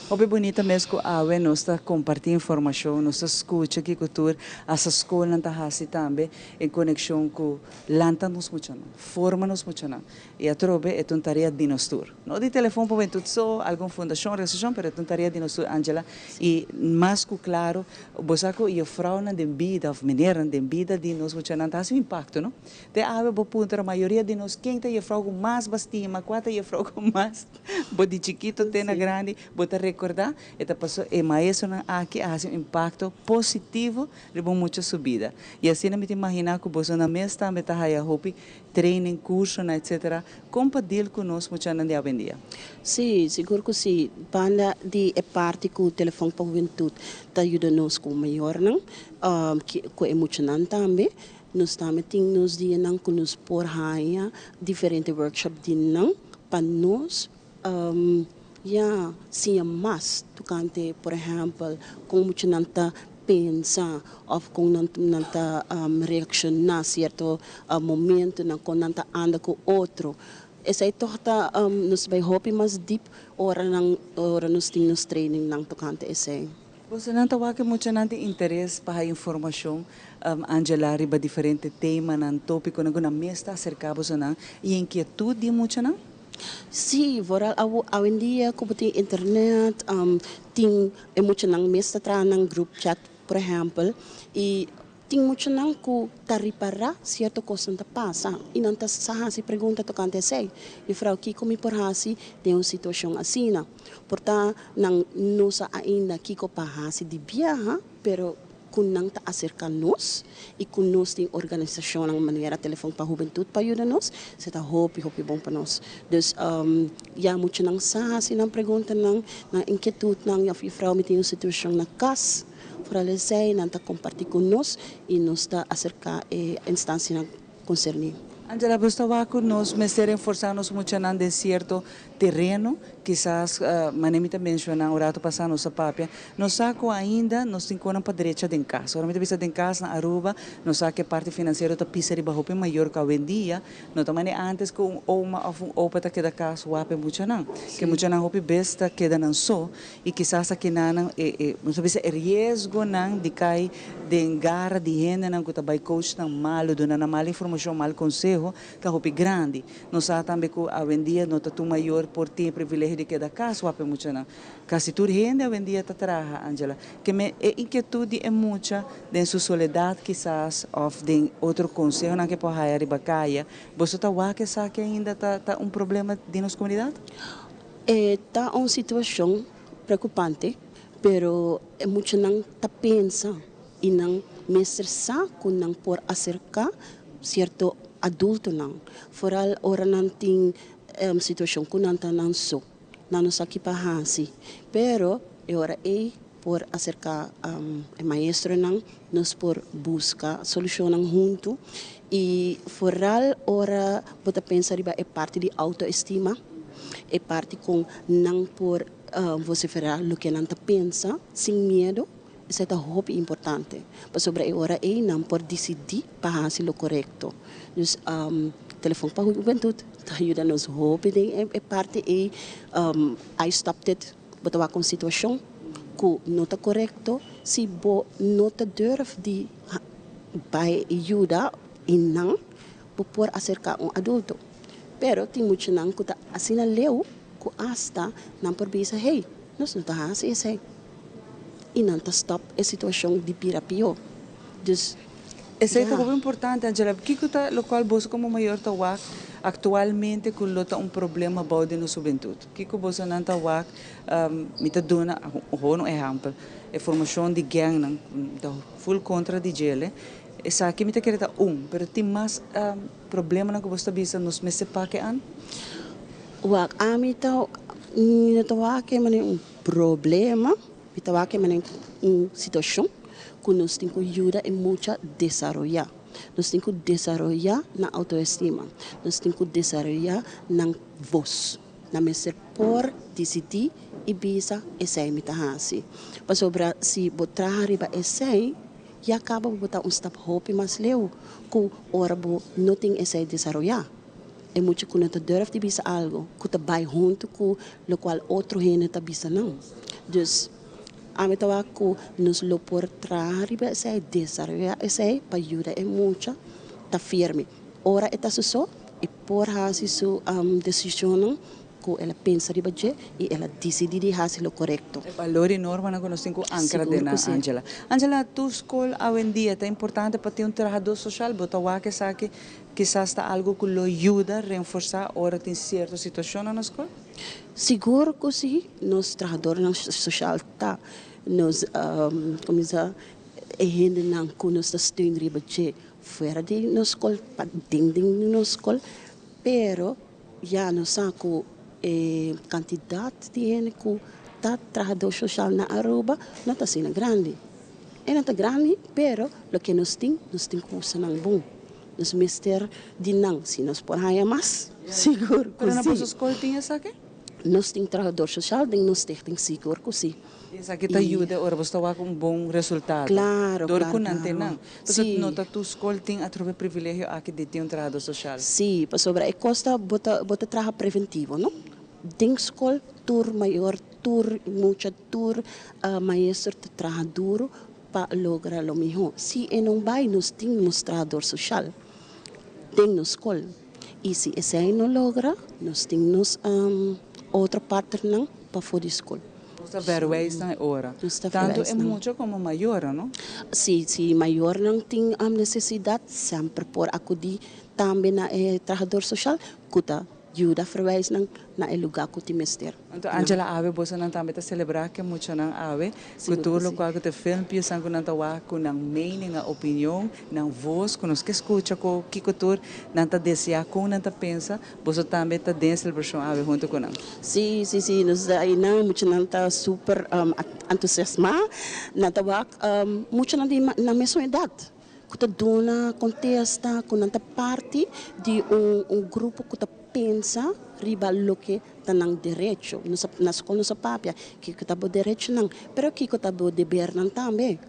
Hopi bunita mes ku awe nos ta kompartí informashon, nos ta skucha kiko tur hasta skolnan ta hasi tambe en konekshon ku lanta nos muchanan, forma nos muchanan. I atrobe e ta un tarea di nos tur. No di Telefon pa Hubentud so, algun fundashon, organisashon, pero e ta un tarea di nos tur, Angela. I mas ku klaro, bo sa ku jefrounan den bida òf menernan den bida di nos muchanan ta hasi un impakto, no? Te awe bo puntra mayoria di nos ken ta jefrou ku mas bo stima, kua ta jefrou ku mas bo di chikito te na grandi bo ta rekorda. rekordá, e ta paso e maestronan aki a hasi un impakto positivo riba un mucha su bida. I asina mi ta imaginá ku bosonan mes tambe ta haya hopi training, kursonan etsetera, kon pa deal ku nos muchanan di awendia. Sí, sigur ku sí. Banda di e parti ku Telefòn pa Hubentut ta yuda nos ku mayornan, ku e muchanan tambe, nos tambe tin nos dianan ku nos por haña diferente workshop di nan pa nos ya siña mas tokante, por ehèmpel, kon muchanan ta pensa òf kon nan nan ta reakshoná sierto momentonan, kon nan ta anda ku otro. Esei tòg ta nos bai hopi mas dip ora nan ora nos tin nos trainingnan tokante esei. Bosonan ta wak e muchanan tin interes pa haya informashon, Angela, riba diferente temanan, tópikonan ku nan mes ta aserká bosonan i inkietut di e muchanan? Sí, vooral awo awendia ku bo tin internet, tin e muchanan mes ta traha nan group chat por ehèmpel i tin muchanan ku ta ripará sierto kosnan ta pasa i nan ta sa hasi pregunta tokante esei. Jufrou kiko mi por hasi den un situashon asina? Por ta nan no sa ainda kiko pa hasi di biaha pero ku nan ta aserká nos i ku nos tin organisashonnan manera Telefon pa Hubentut pa yuda nos, esei ta hopi hopi bon pa nos. Dus ya muchanan sa hasi nan preguntanan, nan inkietutnan, òf jufrou mi tin un situashon na kas, foral esei nan ta kompartí ku nos i nos ta aserká e instansianan konserní. Angela, bo sta wak ku nos mester reforsá nos muchanan den sierto tereno? Kisas, manera mi ta menshoná un rato pasá nos a papia, nos sa ku ainda nos tin konan pa drecha den kas. Ora mi ta bisa den kas na Aruba, nos sa ku e parti finansiero ta pisa riba hopi mayor ku awendia. No ta manera antes ku un oma òf un opa ta keda kas wak pa e muchanan. Ku e muchanan hopi bes ta keda nan so i kisas a kinanan e e nos ta bisa e riesgonan di kai den gara di hendenan ku ta bai coachnan malu, duna nan mal informashon, mal konseho, ta hopi grandi. Nos sa tambe ku awendia no ta tur mayor por tin e privilegio di keda kas wak pa e muchanan. Kasi tur hende awendia ta traha, Angela. Ke men e inkietut di e mucha den su soledat kisas òf den otro konsehonan ke por haya riba kaya, boso ta wak esaki ainda ta ta un problema den nos komunidat? E ta un situashon preokupante, pero e muchanan ta pensa i nan mester sa ku nan por aserká sierto adultonan, foral ora nan tin situashon ku nan ta nan so, nan no sa ki pa hasi. Pero e ora ei por aserká e maestronan, nos por buska solushonnan huntu i foral ora bo ta pensa riba e parti di outoestima. E parti con nan por vocifera loke nan ta pensa sin miedo, esei ta hopi importante. Pasobra e ora ei nan por dicidi pa haci lo corecto. Dus Telefon pa Hubentud ta yuda nos hopi den e parti ei. I stopped it, bo ta wak un situacion cu no ta corecto, si bo no ta durf di bay yuda y nan bo por acerca un adulto. Pero tin muchanan ku ta asina leu ku asta nan por bisa, Hey, nos no ta hasi esei. I nan ta stòp e situashon di bira pió. Dus, Esei ta ya. hopi importante, Angela. Kiko ta lokual boso komo mayor ta wak aktualmente ku lo ta un problema bou di nos hubentut? Kiko bosonan ta wak? Mi ta duna gewoon un ehèmpel, e formashon di gèngnan, mi ta ful kontra di djele. Esaki mi ta kere ta un, pero tin mas Problemanan ku bo sta bisa nos mester pake an? Wak, ami ta, mi no ta wak e manera un problema, mi ta wak e manera un situashon ku nos tin ku yuda e mucha desaroyá. Nos tin ku desaroyá nan outoestima, nos tin ku desaroyá nan vos. Nan mester por disidí i bisa esei mi ta hasi. Pasobra si bo traha riba esei, Ya caba bo ta un stap hopi mas leu cu ora bo no tin esey desaroya. E mucha cu no ta durf di bisa algo cu ta bay hunto cu locual otro hende ta bisa nan. Dus, ami ta wak cu nos lo por traha riba esey, desaroya esey pa yuda e mucha ta firme. Ora e ta su so, e por haci su decisionnan Ku el a pensa riba dje i el a disidí di hasi lo korekto. E balor i normanan ku nos tin ku ankra Sigur den ku nan, sí. Angela. Angela, tur skol awendia ta importante pa tin un trahadó soshal. Bo ta wak esaki kisas ta algu ku lo yuda renforsá ora tin sierto situashonnan na skol? Sigur ku si, nos trahadornan sosial ta nos kuminsá e hendenan ku nos ta steun riba dje fuera di nos skol pa den den nos skol, pero ya nos sa ku e kantidat di hende ku ta trahador sosial na Aruba no ta asina grandi. E no ta grandi, pero loke nos tin, nos tin ku usa nan bon. Nos mester di nan, si nos por haña mas, sigur ku Pero na si. boso skol tin esaki? Nos tin trahador sosial den nos stichting, sigur ku si. I esaki ta yuda ora bo ta wak un bon resultado. Claro, Dor claro, ku nan tin claro. nan. Pasobra Si. no ta tur skol tin atrobe privilegio aki di tin un trahador sosial. Si, pasobra e kos ta bo ta bo ta traha preventivo, no? Den skol tur mayor, tur mucha, tur maestro ta traha duro pa logra lo mihó. Si e no bai nos tin mostrador soshal den nos skol i si esei no logra nos tin nos otro partnernan pafó di skol. Nos ta verwijs nan e ora. Nos ta Tantu verwijs e nan. mucha komo mayornan, no? Si, si mayornan tin nesesidat semper por akudí tambe na e trahador soshal ku ta yuda verwijs nan na e lugá ku tin mester. Anto Angela awe bosonan tambe ta selebrá ke muchanan awe ku tur lokual ku ta filmpjesnan ku nan ta wak ku nan mening, nan opinion, nan vos ku nos ke skucha ku kiko tur nan ta deseá kon nan ta pensa, boso tambe ta den e selebrashon awe huntu ku nan. Sí, sí, sí, nos ta einan, muchanan ta super entusiasmá, nan ta wak muchanan di nan mesun edat ku ta duna kontesta, ku nan ta parti di un grupo ku ta pensa riba loke ta nan derecho. Nos a na skol nos a papia kiko ta bo derechonan, pero kiko ta bo debernan tambe.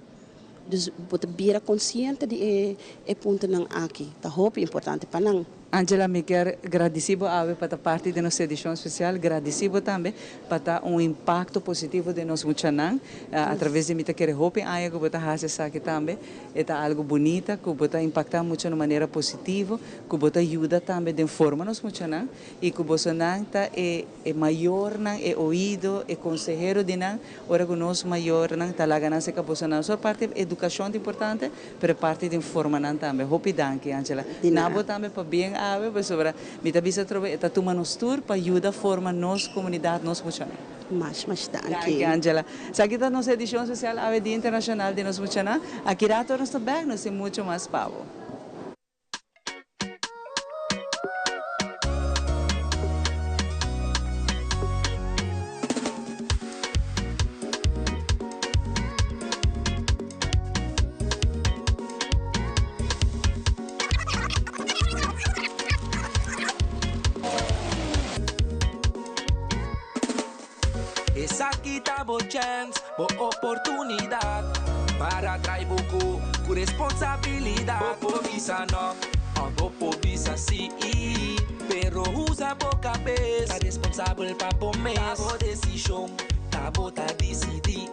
Dus bo ta bira konsiente di e e puntonan aki. Ta hopi importante pa nan. Angela, mi kier gradisí bo awe pa ta parti di nos edishon spesial. Gradisí bo tambe pa ta un impakto positivo den nos muchanan. Atraves di mi ta kere hopi aña ku bo ta hasi esaki tambe. E ta algu bunita ku bo ta impaktá mucha na un manera positivo, ku bo ta yuda tambe den forma nos muchanan. I ku bosonan ta e e mayornan, e oido, e konsehero di nan, ora ku nos mayornan ta laga nan serka bosonan. So parti edukashon ta importante, pero e parti di forma nan tambe. Hopi danki, Angela. Di Na nada. bo tambe pabien awe, pasobra mi ta bisa atrobe e ta tuma nos tur pa yuda forma nos komunidat, nos muchanan. Mas, mas danki. Danki, Angela. Esaki ta nos edishon spesial awe Dia Internashonal di nos Muchanan. Aki rato nos ta bèk, nos tin mucho mas pa bo. Esaki ta bo chèns, bo oportunidat Para trai bo ku ku responsabilidat Bo por bisa no òf bo por bisa sí Pero usa bo kabes, ta responsabel pa bo mes Ta bo desishon, ta bo ta disidí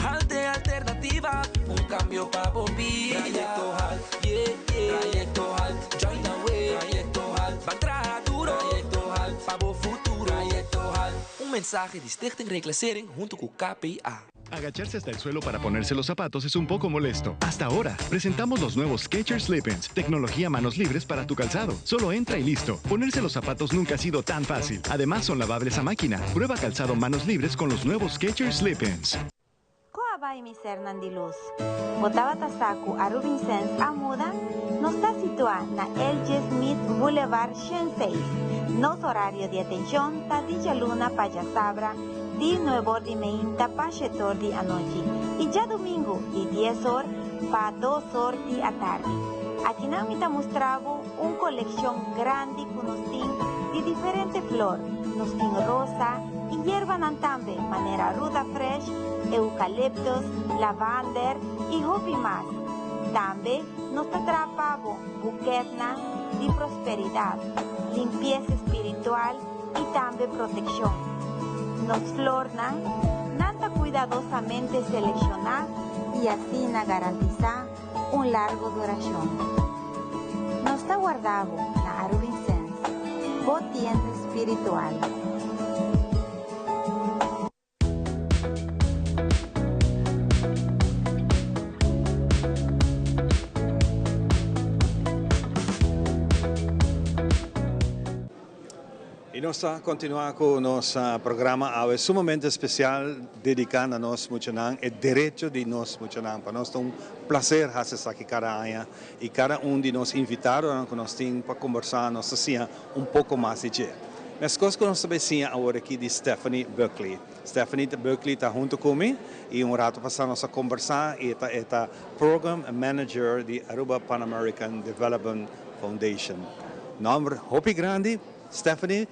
Halte alternativa, un kambio pa bo bida Trayekto Halt, yeah yeah Trayekto Halt, join the way Trayekto Halt, ban traha duro Trayekto Halt, pa bo futuro Trayekto Halt. Un mensahe di Stichting Reclassering hunto ku KPA. Agacharse hasta el suelo para ponerse los zapatos es un poco molesto. Hasta ahora, presentamos los nuevos Skechers Slip-ins, tecnología manos libres para tu calzado. Solo entra y listo. Ponerse los zapatos nunca ha sido tan fácil. Además, son lavables a máquina. Prueba calzado manos libres con los nuevos Skechers Slip-ins. Ko a bai mi sernan di lus? Bo tabata sa ku Arubinsens a muda? Nos ta situá na LG. Smith Boulevard 106. Nos orario di atenshon ta di djaluna pa djasabra di nuebor di meinta pa shetor di anochi i djadumingu di dies or pa dos or di atardi. Akinan mi ta mustra bo un kolekshon grandi ku nos tin di diferente flor. Nos tin rosa i yerbanan tambe manera ruda fresh, eukaliptus, lavander i hopi mas. Tambe nos ta traha pa bo buketnan di prosperidat, limpiesa spiritual i tambe protekshon. Nos flornan nan ta kuidadosamente selekshoná i asina garantisá un largo durashon. Nos ta warda bo na Arubinsens, bo tienda spiritual. Y Y nos ta continua cu nos programa awe sumamente especial dedica na nos muchanan, e derecho di nos muchanan. Pa nos ta un placer haci esaki cada aña y cada un di nos invitadonan cu nos tin pa combersa nos ta siña un poco mas di dje. Mescos cu nos ta bay siña awor aki di Stephanie Buckley. Stephanie Buckley ta hunto cu mi y un rato pasa nos a combersa y e ta e ta Program Manager di Aruba Pan American Development Foundation. Nomber hopi grandi. Stephanie,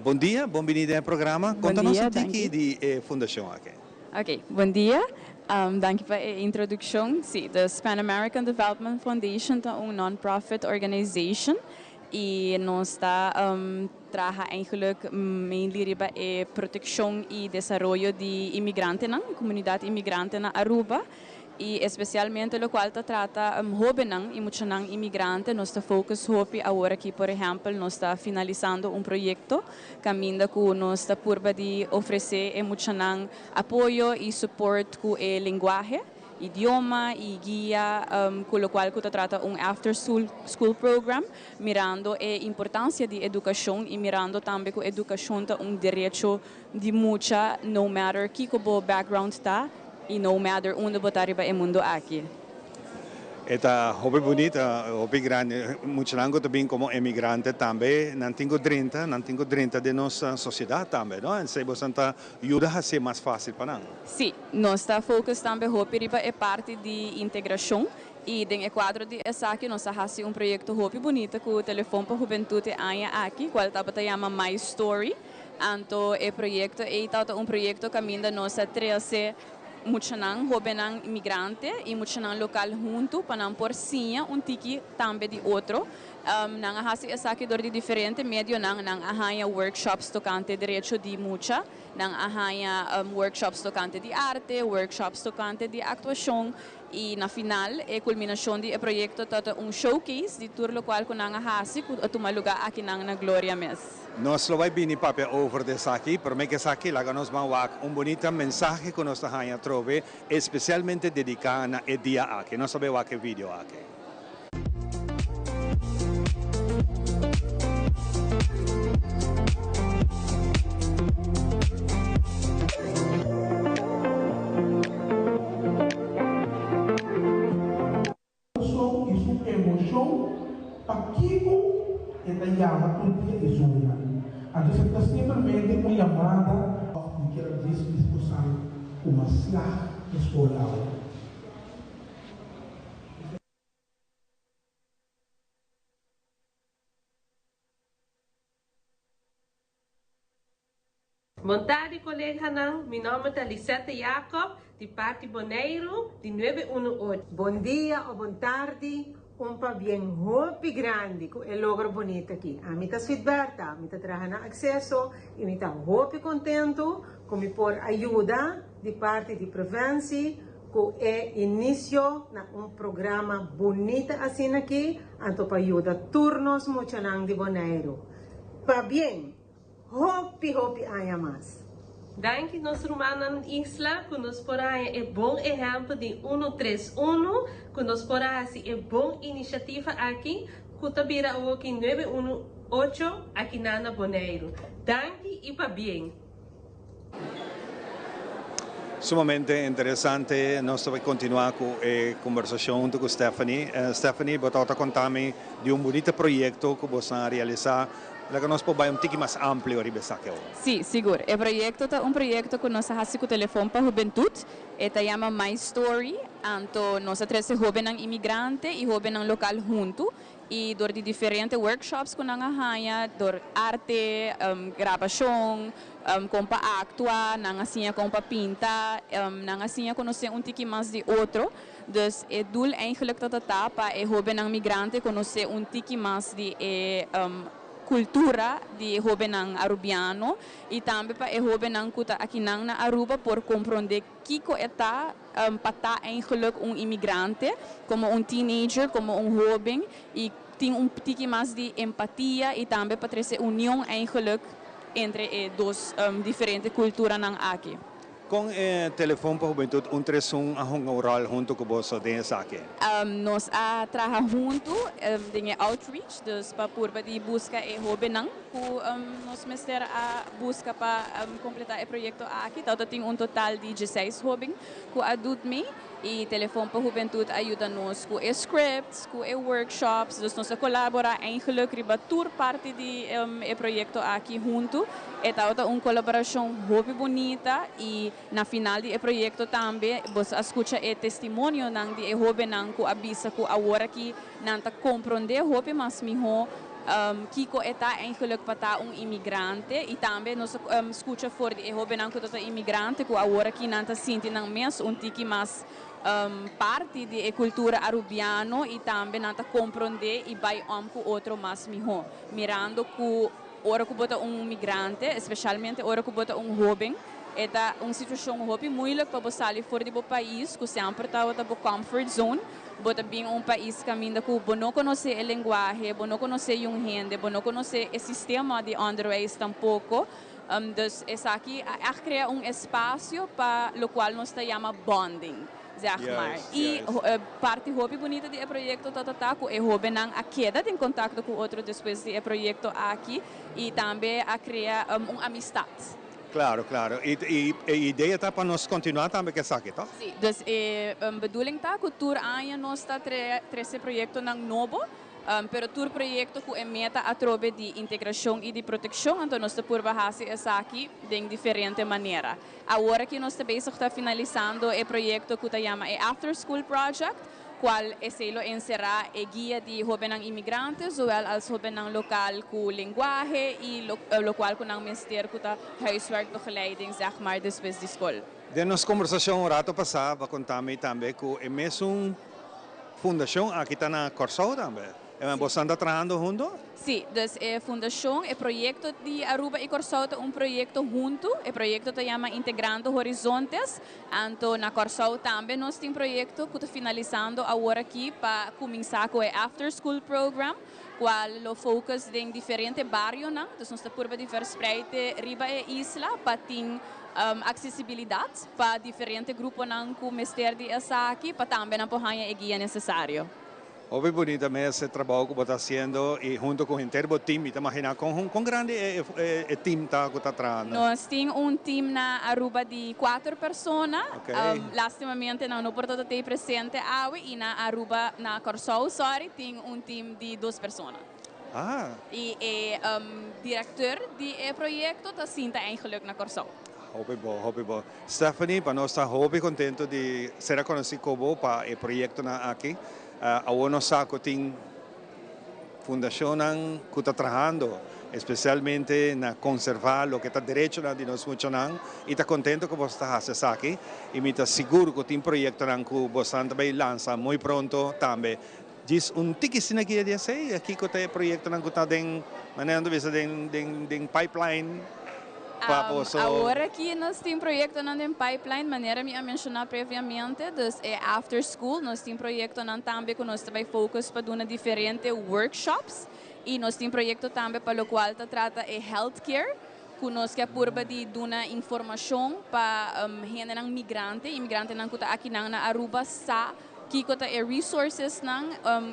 bon dia, bon bini den e programa. Bon Conta nos dia, un tiki danki. di e fundacion aki. Ok, bon dia. Danki pa e introduccion. Si, dus Pan American Development Foundation ta un non-profit organization y nos ta traha eigenlijk mainly riba e proteccion y desaroyo di inmigrantenan, comunidad inmigrante na Aruba. Y especialmente locual ta trata hobennan y muchanan inmigrante, nos ta focus hopi awor aki por ehempel nos ta finalisando un proyecto caminda cu nos ta purba di ofrece e muchanan apoyo y support cu e lenguahe, idioma y guia cu locual cu ta trata un after school program mirando e importancia di educacion y mirando tambe cu educacion ta un derecho di mucha no matter kico bo background ta. Y no matter unda bo ta riba e mundo aki. E ta hopi bunita, hopi grandi. Muchanan cu ta bin como emigrante tambe, nan tin cu drenta, nan tin cu drenta den nos sociedad tambe, no? Esey boso ta yuda hacié mas facil pa nan. Sí, nos ta focus tambe hopi riba e parti di integracion y den e cuadro di esaki nos a haci un proyecto hopi bunita cu Telefon pa Hubentud e aña aki, cual tabata yama My Story. Anto e proyekto ei tabata un proyekto kaminda nos a trese muchanan, hóbennan imigrante i muchanan lokal huntu pa nan por siña un tiki tambe di otro. Nan a hasi esaki dor di diferente medionan. Nan a haña workshops tokante derecho di mucha, nan a haña workshops tokante di arte, workshops tokante di aktuashon I na final e kulminashon di e proyekto ta ta un showcase di tur lokual ku nan a hasi ku a tuma lugá akinan na Gloria mes. Nos lo bai bini papia over di esaki, promé ku esaki laga nos ban wak un bunita mensahe ku nos ta haña atrobe espesialmente dediká na e dia aki. Nos ta bai wak e video aki. Kurason i su emoshon pakiko e ta yama tur dia i zona. Anto esaki ta simplemente un yamada. Òf mi kier a djis mi esposa ku mas slag na skol awe. Bon tardi koleganan, mi nòmber ta Lisette Jacob di parti Boneiru di nuebe unu ocho. Bon dia o bon tardi, un pabien hopi grandi ku e logro bunita aki. Ami ta Sweet Bertha, mi ta traha na Acceso i mi ta hopi kontentu ku mi por a yuda di parti di Preventie ku e inisio na un programa bunita asina aki anto pa yuda tur nos muchanan di Boneiru. Pabien! Hopi hopi aña mas. Danki nos rumannan Isla ku nos por a haña e bon ehèmpel di unu tres unu ku nos por a hasi e bon inishativa aki ku ta bira awoki nuebe unu ocho akinan na Boneiru. Danki i pabien. Sumamente interesante. Nos ta bai continua cu e conversacion hunto cu Stephanie. Stephanie, bo tabata conta mi di un bunita proyecto cu boso a realisa. Laga nos por bai un tiki mas amplio riba esaki awor. Sí, sigur. E proyecto ta un proyecto cu nos a haci cu Telefon pa Hubentud. E ta yama My Story. Anto nos a trece hobennan inmigrante y hobennan local hunto. Y dor di diferente workshops cu nan a haña, dor arte, grabacion, con pa actua, nan a siña con pa pinta, nan a siña conoce un tiki mas di otro. Dus e doel eigenlijk ta ta pa e hobennan migrante conoce un tiki mas di e cultura di e hobennan Arubiano y tambe pa e hobennan cu ta akinan na Aruba por compronde kico e ta pa ta eigenlijk un inmigrante, como un teenager, como un hoben y tin un tiki mas di empatia y tambe pa trece union eigenlijk entre e dos diferente culturanan aki. Kon e Telefon pa Hubentut 131 a hunga un ròl huntu ku boso den esaki? Nos a traha huntu den e outreach, dus pa purba di buska e hóbennan ku nos mester a buska pa kompletá e proyekto aki. Tabata tin un total di dieseis hóben ku a dut mee i Telefon pa Hubentut a yuda nos ku e scripts, ku e workshops. Dus nos a kolaborá eigenlijk riba tur parti di e proyekto aki huntu. E tabata un kolaborashon hopi bunita i na final di e proyekto tambe boso a skucha e testimonionan di e hóbennan ku a bisa ku aworaki nan ta komprondé hopi mas mihó kiko e ta eigenlijk pa ta un imigrante i tambe nos a skucha for di e hóbennan ku ta ta imigrante ku aworaki nan ta sinti nan mes un tiki mas parti di e kultura arubiano i tambe nan ta komprondé i bai om ku otro mas mihó mirando ku Ora ku bo ta un migrante, espeshalmente ora ku bo ta un hóben, e ta un situashon hopi muilik pa bo sali for di bo pais ku semper tabata bo comfort zone. Bo ta bin un pais kaminda ku bo no konosé e lenguahe, bo no konosé yun hende, bo no konosé e sistema di onderwijs tampoko. Dus esaki a ègt krea un espasio pa lokual nos ta yama bonding. Zeg maar. I parti hopi bunita di e proyekto ta ta ku e hóbennan a keda den kontakto ku otro despues di e proyekto aki i tambe a krea un amistat. Klaro, klaro. I e idea ta pa nos kontinuá tambe ku esaki, tòg? Sí. Dus e bedoeling ta ku tur aña nos ta trese proyektonan nobo. Pero tur proyekto ku e meta atrobe di integrashon i di protekshon, anto nos ta purba hasi esaki den diferente manera. Awor aki nos ta bezig ta finalisando e proyekto ku ta yama e After School Project, kual esei lo enserá e guia di hóbennan imigrante zowel als hóbennan lokal ku lenguahe i lokual ku nan mester ku ta huiswerkbegeleiding zeg maar despues di skol. Den nos kombersashon un rato pasá bo a konta mi tambe ku e mesun Fundashon aki ta na Kòrsou tambe? E boso ta trahando huntu? Sí, dus e fundashon, e proyekto di Aruba i Kòrsou ta un proyekto huntu. E proyekto ta yama Integrando Horizontes. Anto na Kòrsou tambe nos tin proyekto ku ta finalisando awor aki pa kuminsá ku e After School Program, kual lo focus den diferente barionan. Dus nos ta purba di verspreid riba e isla pa tin Aksesibilidat pa diferente gruponan ku mester di esaki pa tambe nan por haña e guia nesesario. Hopi bunita mes e trabou ku bo ta hasiendo i hunto ku henter bo team. Mi ta maginá kon kon grandi e team ta ku ta trahando. Nos tin un team na Aruba di kuater persona. Lastimamente nan no por tabata tei presente awe i na Aruba, na Kòrsou, sorry, tin un team di dos persona. Ah. I e directeur di e proyecto ta sinta eigenlijk na Kòrsou. Hopi bo, hopi bo. Stephanie, pa nos ta hopi contento di ser a conoci cu bo pa e proyectonan aki. Awor nos sa cu tin fundacionnan cu ta trahando especialmente na conserva loke ta derechonan di nos muchanan y ta contento cu boso ta haci esaki y mi ta sigur cu tin proyectonan cu bosonan ta bay lansa muy pronto tambe. Djis un tiki asina ki di esei, kiko ta e proyektonan ku ta den, manera nan ta bisa, den den den pipeline pa boso? Awor aki nos tin proyektonan den pipeline, manera mi a menshoná previamente, dus e after school, nos tin proyektonan tambe ku nos ta bai focus pa duna diferente workshops i nos tin proyekto tambe pa lokual ta trata e health care, ku nos ke a purba di duna informashon pa hendenan migrante, imigrantenan ku ta akinan na Aruba sa Kiko ta e resourcesnan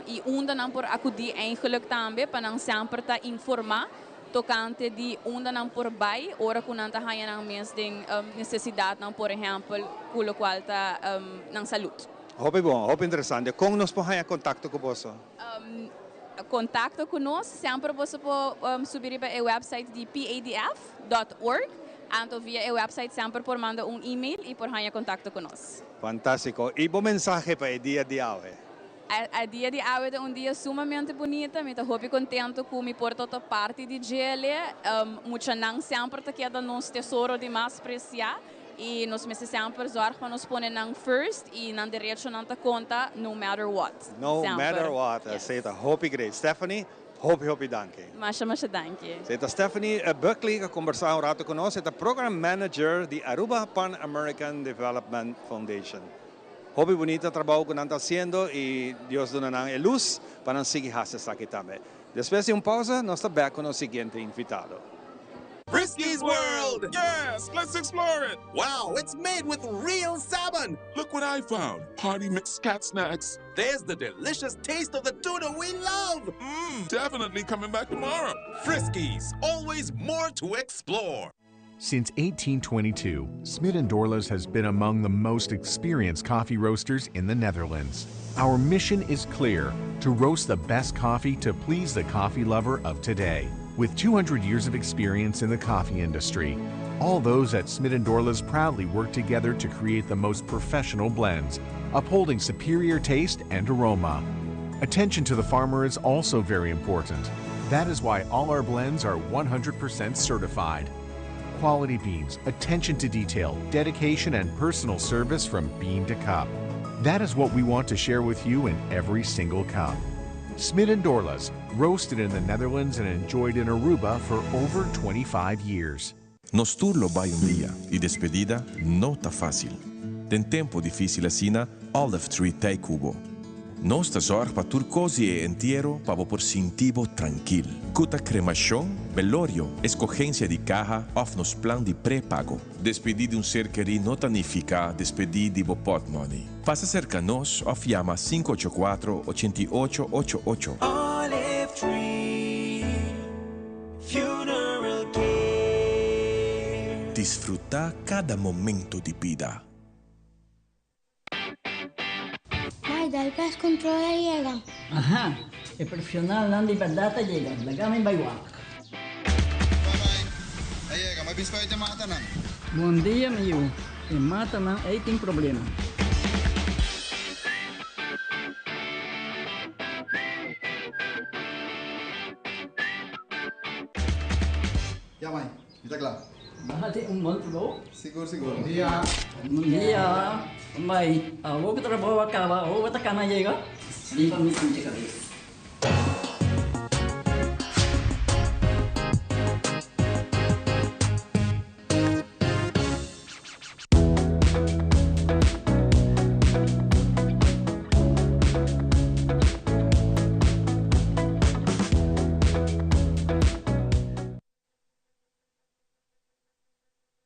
y unda nan por acudi eigenlijk tambe pa nan semper ta informa tocante di unda nan por bay ora cu nan ta haya nan mes den necesidadnan por ehempel cu locual ta nan salud. Hopi bon, hopi interesante. Con nos por haya contacto cu boso? Contacto cu nos, semper boso por subi riba e website di PADF dot org, anto via e website semper por manda un email y por haya contacto cu nos. Fantástiko. I bo mensahe pa e dia di awe? E dia di awe ta un dia sumamente bunita. Mi ta hopi contento cu mi por ta parti di djele. Muchanan semper ta keda nos tesoro di mas precia y nos mester semper zorg pa nos pone nan first y nan derechonan ta conta no matter what. No matter what. Esey ta hopi great. Stephanie, Hopi hopi danki. Masha masha danki. Esei ta Stephanie Buckley ku a kombersá un ratu ku nos. E ta Program Manager di Aruba Pan American Development Foundation. Hopi bunita trabou ku nan ta hasiendo i Dios duna nan e lus pa nan sigui hasi esaki tambe. Despues di un pausa nos ta bèk ku nos siguiente invitado. Friskies World! Yes, let's explore it! Wow, it's made with real salmon! Look what I found! Party mix cat snacks. There's the delicious taste of the tuna we love! Mmm, definitely coming back tomorrow. Friskies, always more to explore. Since 1822, Smit & Dorlas has been among the most experienced coffee roasters in the Netherlands. Our mission is clear, to roast the best coffee to please the coffee lover of today. With 200 years of experience in the coffee industry, all those at Smit & Dorlas proudly work together to create the most professional blends, upholding superior taste and aroma. Attention to the farmer is also very important. That is why all our blends are 100% certified. Quality beans, attention to detail, dedication, and personal service from bean to cup. That is what we want to share with you in every single cup. Smit and Dorlas, roasted in the Netherlands and enjoyed in Aruba for over 25 years. Nos tur lo bai un dia y despedida no ta facil. Den tempo dificil asina, Olive Tree t'ey cu bo. Nos ta zorg pa tur cos di e entiero pa bo por sinti bo trankil. Cu ta cremacion, belorio, escogencia di caha of nos plan di prepago. Despedi di un ser kerí no ta nifica despedi di bo potmoney. Pasa cerca nos of yama 584 88 88. Olive Tree Funeral Care. Disfruta cada momento di bida. Mai, dal pest control a yega. Aha, e profesionalnan di berdad a yega. Laga mi bai wak. Bye bye. A yega, mi a bisa pa e matanan. Bon dia mi yu. E matanan ei tin problema. Ya mai, mi ta kla. Baha tin un bon trabou. Sigur sigur. Bon dia. Bon dia. Mai, awor ku trabou a kaba, awor bo ta kana yega? Riba mi sinti kabes.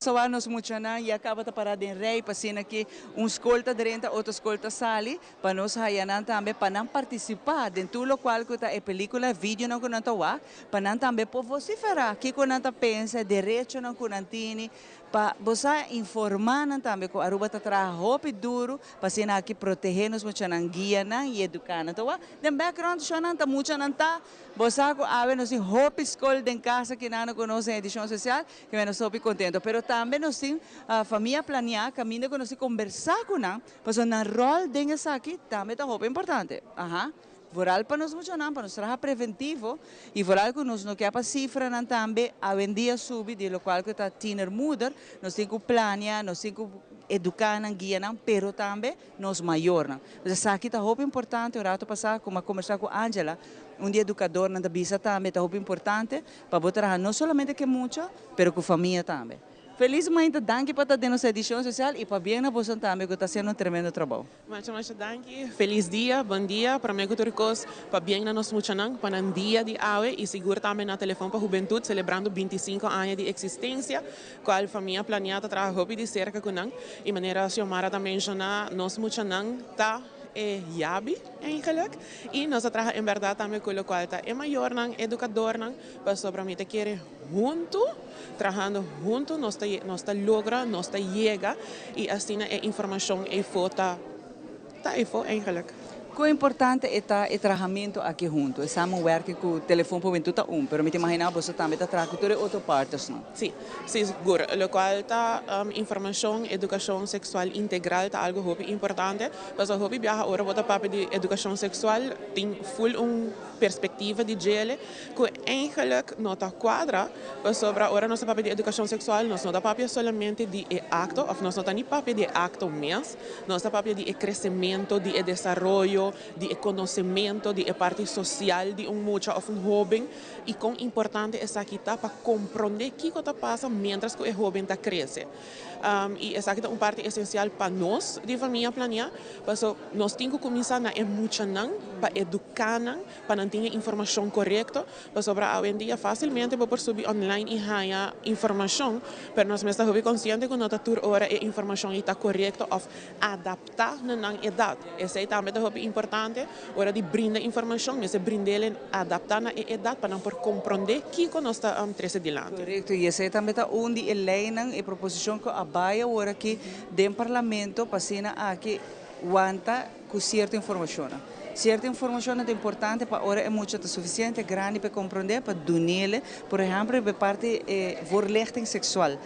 Soa nos muchanan ya caba ta para den rij pa asina ki un scol ta drenta otro scol ta sali pa nos haya nan tambe pa nan participa den tur locual cu ta e pelicula e videonan cu nan ta wak pa nan tambe por vocifera kico nan ta pensa e derechonan cu nan tini pa bo sa informa nan tambe cu Aruba ta traha hopi duro pa asina aki protehe nos muchanan guia nan y educa nan ta wak den background shonan ta muchanan ta Bo sa ku awe nos tin hopi skol den kas aki nan ku nos den edishon sosial, ke nos ta hopi kontento. Pero tambe nos tin famia planiá kaminda ku nos tin kombersá ku nan, pasobra nan ròl den esaki tambe ta hopi importante. Aha. Vooral pa nos muchanan, pa nos traha preventivo i vooral ku nos no ke pa sifranan tambe awendia subi di lokual ku ta tienermoeder, nos tin ku plania, nos tin ku eduká nan, guia nan, pero tambe nos mayornan. Pues esaki ta hopi importante, un rato pasá ku mi a kombersá ku Angela, un di edukadornan ta bisa tambe ta hopi importante pa bo traha no solamente ku e mucha, pero ku famia tambe. Felis mainta, danki pa ta den nos edishon sosial i pabien na boso tambe ku ta hasiendo un tremendo trabou. Masha masha danki, felis dia, bon dia, prome ku tur kos pabien na nos muchanan pa nan dia di awe i sigur tambe na Telefon pa Hubentut selebrando 25 aña di eksistensia Cual famia planea ta traha hopi di cerca cu nan y manera Xiomara ta menciona nos muchanan ta e yabi eigenlijk y nos ta traha en berdad tambe cu locual ta e mayornan, educadornan pasobra mi ta kere hunto trahando hunto nos ta nos ta logra nos ta yega y asina e informacion eyfo ta Ta efo eigenlijk. Kon importante e ta e trahamentu aki huntu? E samenwerking ku Telefon pa Hubentud ta un, pero mi ta imaginá boso tambe ta traha ku tur e otro partnersnan. Sí, sí sigur. Lokual ta informashon, edukashon seksual integral ta algu hopi importante. Pasobra hopi biaha ora bo ta papia di edukashon seksual tin ful un perspektiva di djele ku eigenlijk no ta kuadra, pasobra ora nos ta papia di edukashon seksual nos no ta papia solamente di e akto òf nos no ta ni papia di e akto mes, Nos ta papia di e crecemento, di e desaroyo, di e conocemento, di e parti social di un mucha of un hoben y con importante esaki ta pa compronde kico ta pasa mientras cu e hoben ta crece. I esaki ta un parti esensial pa nos di Famia Planea, paso nos tin ku kuminsá na e muchanan pa eduká nan pa nan tin e informashon korekto, pasobra awendia fásilmente bo por subi online i haña informashon, pero nos mes ta hopi konsiente ku no ta tur ora e informashon ei ta korekto òf adaptá na nan edat. Esei tambe ta hopi importante, ora di brinda informashon mester brind'el adaptá na e edat pa nan por komprondé kiko nos ta trese dilanti. Korekto, i esei tambe ta un di e leinan, e proposishon ku a bai awor aki den parlamento pa asina aki wanta ku sierto informashonnan. Sierto informashonnan ta importante pa ora e mucha ta sufisiente grandi pa e komprondé, pa dun'el, por ehèmpel riba e parti e voorlichting seksual.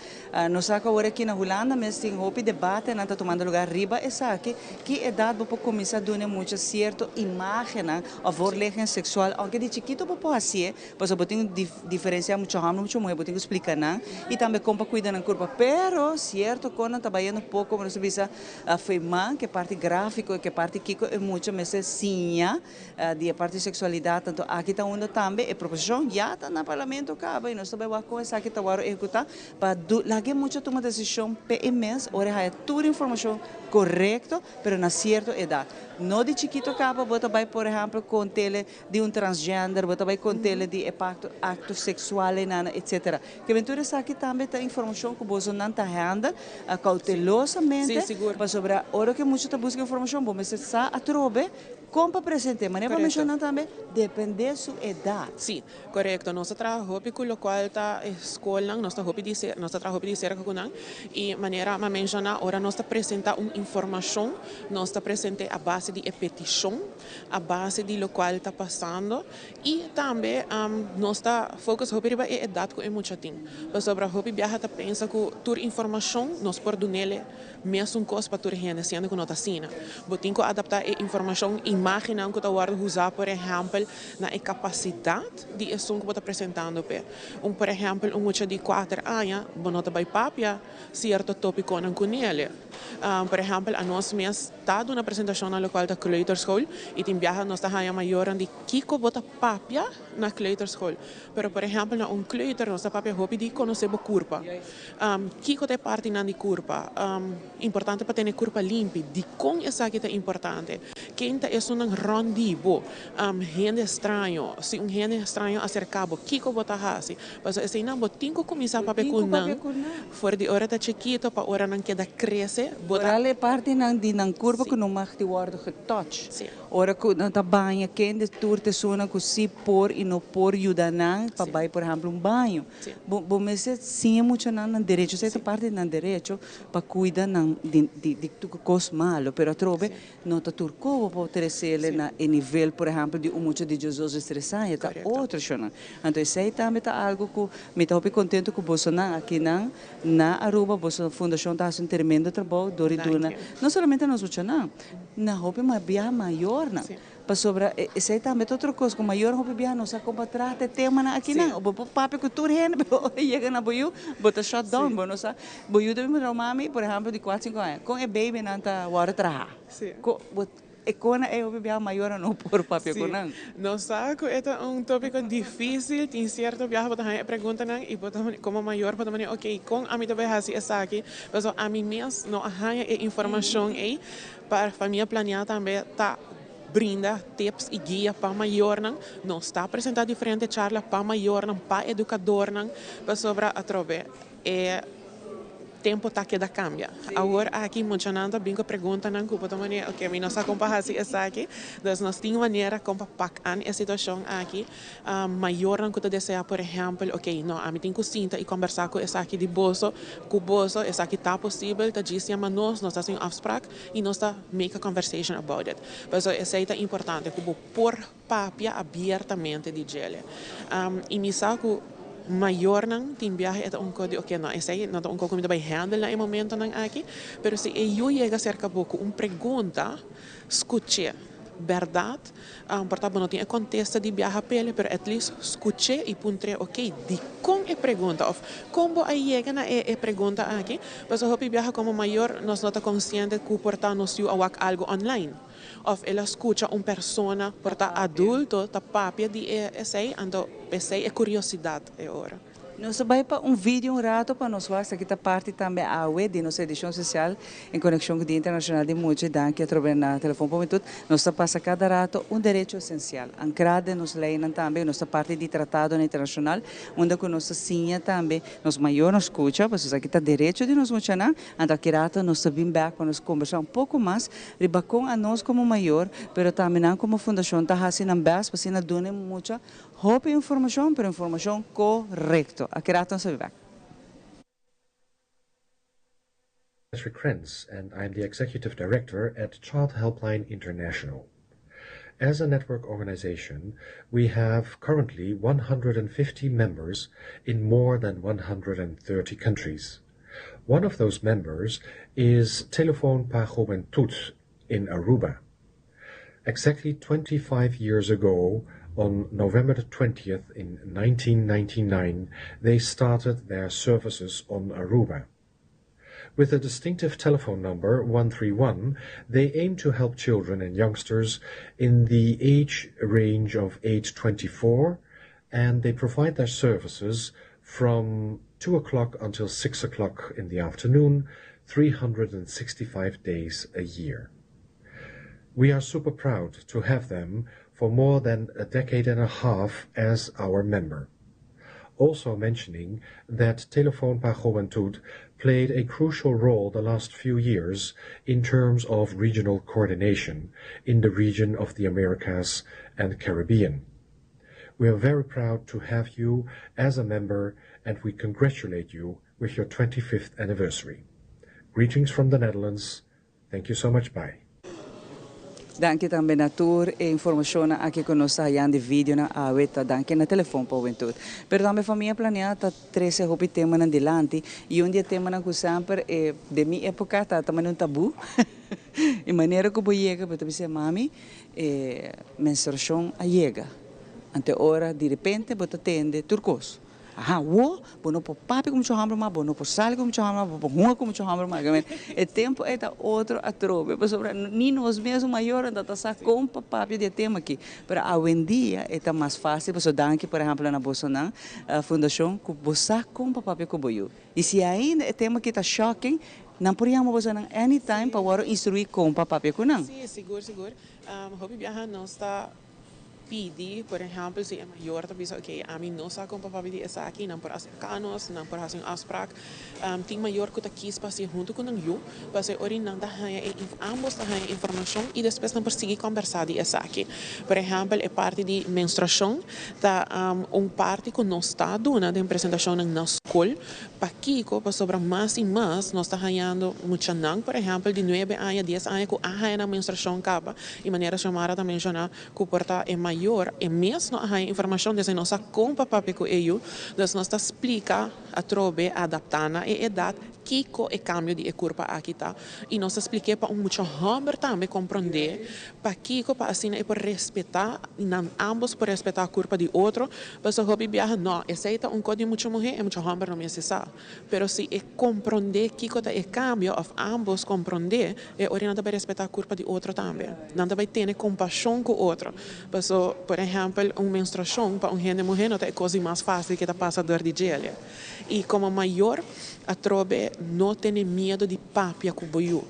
Nos sa ku awor aki na Hulanda mes tin hopi debatenan ta tumando lugar riba esaki, ki edat bo por kuminsá duna e mucha sierto imágennan òf voorlichting seksual, ounke di chikito bo por hasié, Pasobra bo tin ku diferensiá mucha hòmber i mucha muhé, bo tin ku splika nan i tambe kon pa kuida nan kurpa. Pero sierto kon nan ta bayendo poko, komo nos ta bisa, feman ku e parti gráfiko i ku e parti kiko e mucha mester siña di e parti seksualidat. Anto aki ta unda tambe e proposishon ya ta na parlamento kaba i nos ta bai wak kon esaki ta wòrdu ehekutá pa laga e mucha tuma desishon p'e e mes ora e haya tur informashon korekto, pero na sierto edat. No di chikito kaba bo ta bai por ehèmpel kont'el di un transgender, bo ta bai contele di e pacto, acto sexual einan, etc. Ke men tur esaki tambe ta informacion cu bosonan ta handle cautelosamente, Sí, sigur. pasobra ora cu e mucha ta busca informacion, bo mester sa atrobe con pa presente. Manera bo a Correcto. menciona tambe, depende su edad. Sí, corecto. Nos ta traha hopi cu locual ta e scolnan, nos ta hopi di cer, nos ta traha hopi di cerca cu nan y manera mi a menciona, ora nos ta presenta un informacion, nos ta presente a base di e peticion. a base di locual ta pasando y tambe nos ta focus hopi riba e edad cu e mucha tin pasobra hopi biaha ta pensa cu tur informacion nos por dunele mesun cos pa tur hende siendo cu no ta asina. Bo tin cu adapta e informacion, imagennan cu ta wordo usa por ehempel na e capacidad di esun cu bo ta presentando p'e. Un por ehempel un mucha di cuater aña bo no ta bay papia cierto topiconan cu nele. Por ehempel anos mes. Ta duna presentashon na lokual ta kleuterschool i tin biaha nos ta haña mayornan di kiko bo ta papia na kleuterschool. Pero por ehèmpel na un kleuter nos ta papia hopi di konosé bo kurpa. Kiko ta e partinan di kurpa? Importante pa tene kurpa limpi. Dikon esaki ta importante? Ken ta esunnan rònt di bo? Hende straño. Si un hende straño aserká bo, kiko bo ta hasi? Pasobra eseinan bo tin ku kuminsá papia ku nan. For di ora ta chikito pa ora nan keda krese, bo ta. Vooral e partinan di nan kurpa ku no mag di wòrdu getòch. Ora ku nan ta baña, kende tur ta esunnan ku si por i no por yuda nan pa bai por ehèmpel un baño. Bo bo mester siña muchanan nan derecho, esei ta parti di nan derecho pa kuida nan di di tur kos malo, pero atrobe No ta tur kobo por tresele na e nivel, por ehempel, di un mucha di diesdos es tres aña, ta otro shownan. Anto esei tambe ta algo ku mi ta hopi kontento ku bosonan akinan na Aruba, boso fundashon ta hasi un tremendo trabou dor di duna no solamente nos muchanan, na hopi biaha mayornan. Pasobra esei tambe ta otro kos ku mayornan hopi biaha no sa kon pa trata e temanan akinan. Bo por papia ku tur hende pero ora yega na bo yu bo ta shut down, bo no sa. Bo yu ta bin puntra bo mami, por ehempel, di kuater sinku aña, kon e babynan ta wòrdu traha? Kon bo e kona ei hopi biaha mayornan no por papia ku nan. Nos sa ku e ta un tópiko difísil, tin sierto biaha bo ta haña e preguntanan i bo ta komo mayor bo ta manera okey kon ami ta bai hasi esaki? Pasobra ami mes no a haña e informashon ei pa Famia Planea tambe ta brinda tips i guia pa mayornan. Nos ta presentá diferente charla pa mayornan, pa edukadornan pasobra atrobe E tempo ta keda cambia. Awor aki muchanan ta bin cu preguntanan cu bo ta manera, ok, mi no sa con pa haci esaki. Dus nos tin manera con pa pak an e situacion aki. Mayornan cu ta desea, por ehempel, ok, no, ami tin cu sinta y combersa cu esaki di boso, cu boso, esaki ta posibel, ta djis yama nos, nos ta haci un afspraak y nos ta make a conversation about it. Pasobra esey ta importante, cu bo por papia abiertamente di djele. Y mi sa cu mayornan tin biahe e ta un co di ok no esey no ta un co cu mi ta bay handle na e momentonan aki, pero si e yu yega cerca bo cu un pregunta, scuch'e. Berdad, por ta bo no tin e contesta di biaha p'ele, pero at least scuch'e y puntr'e ok dicon e pregunta of con bo a yega na e pregunta aki, pasobra hopi biaha como mayor nos no ta consciente cu por ta nos yu a wak algo online. Of el a scucha un persona por ta adulto ta papia di e esey, anto p'esey e curiosidad e ora. Nos ta bay pa un video un rato pa nos wak esaki ta parti tambe awe di nos edicion especial en conexion cu Dia Internacional di Mucha y danki atrobe na Telefon pa Hubentud. Nos ta pasa cada rato un derecho esencial ancra den nos leynan tambe y nos ta parti di tratadonan internacional unda cu nos ta siña tambe nos mayor nos scucha pasobra esaki ta derecho di nos muchanan. Anto aki rato nos ta bin bek pa nos combersa un poco mas riba con anos como mayor pero tambe nan como fundacion ta haci nan best pa asina duna e mucha Hopi informacion, pero informacion corecto. Aki rato nos ta bek. Patrick Krentz and I'm the Executive Director at Child Helpline International. As a network organization, we have currently 150 members in more than 130 countries. One of those members is Telefoon pa Juventud in Aruba. Exactly 25 years ago, on November the 20th in 1999, they started their services on Aruba. With a distinctive telephone number 131, they aim to help children and youngsters in the age range of 8 24 and they provide their services from 2 o'clock until 6 o'clock in the afternoon, 365 days a year. We are super proud to have them for more than a decade and a half as our member. Also mentioning that Telefoon pa Juventud played a crucial role the last few years in terms of regional coordination in the region of the Americas and Caribbean. We are very proud to have you as a member and we congratulate you with your 25th anniversary. Greetings from the Netherlands. Thank you so much. Bye. Danki tambe na tur e informacion aki cu nos a di video na awe ta danki na Telefon pa Hubentud. Pero tambe Famia Planea ta trece hopi tema nan dilanti y un di e temanan cu semper eh, di mi epoca ta tambe un tabu. E manera cu bo yega, bo ta bisa mami, eh, menstruacion a yega. Anto ora di repente bo ta tende tur cos. Aha, wo, bo no por papia cu mucha homber mas, bo no por sali cu mucha homber mas, bo por hunga cu mucha homber mas. E tempo ey ta otro atrobe, pasobra ni nos mes mayor ta sa con pa papia di e tema aki. Pero awendia ta mas facil, pasobra danki, por ehempel, na boso nan, fundacion, cu bo sa con pa papia cu bo yiu. Y si ainda e tema aki ta shocking, nan por yama boso nan anytime pa word instrui con pa papia cu nan. Si, sigur, sigur. Hopi biaha nos ta pidi, por ehempel, si e mayor ta bisa, ok, ami no sa con pa papia di esaki, nan por acerca nos, nan por haci un afspraak. Tin mayor cu ta kies pa haci hunto cu nan yiu, pa asina ora nan ta haya e ambos ta haya informacion y despues nan por sigui combersa di esaki. Por ehempel, e parti di menstruacion ta un parti cu nos ta duna den presentacion na scol, pakico pasobra mas y mas nos ta hayando muchanan, por ehempel, di 9 aña, 10 aña, cu a haya nan menstruacion caba, y manera Xiomara ta menciona, cu por ta e mayor e mes no a haya informacion, dus nos sa con pa papia cu e yiu, dus nos ta splica atrobe adapta na e edad kico e cambio di e curpa aki ta y nos ta splica pa un mucha homber tambe comprende pakico, pa asina e por respeta, nan ambos por respeta curpa di otro, pasobra hopi biaha no, esey ta un cos di mucha muher y mucha homber no mester sa, pero si e comprende kico ta e cambio of ambos comprende, e ora nan ta bay respeta curpa di otro tambe, nan ta bay tene compasion cu otro, pasobra, por ehempel, un menstruacion pa un hende muher no ta e cos mas facil cu ta pasa door di dje y como mayor atrobe no tene miedo di papia cu bo yiu.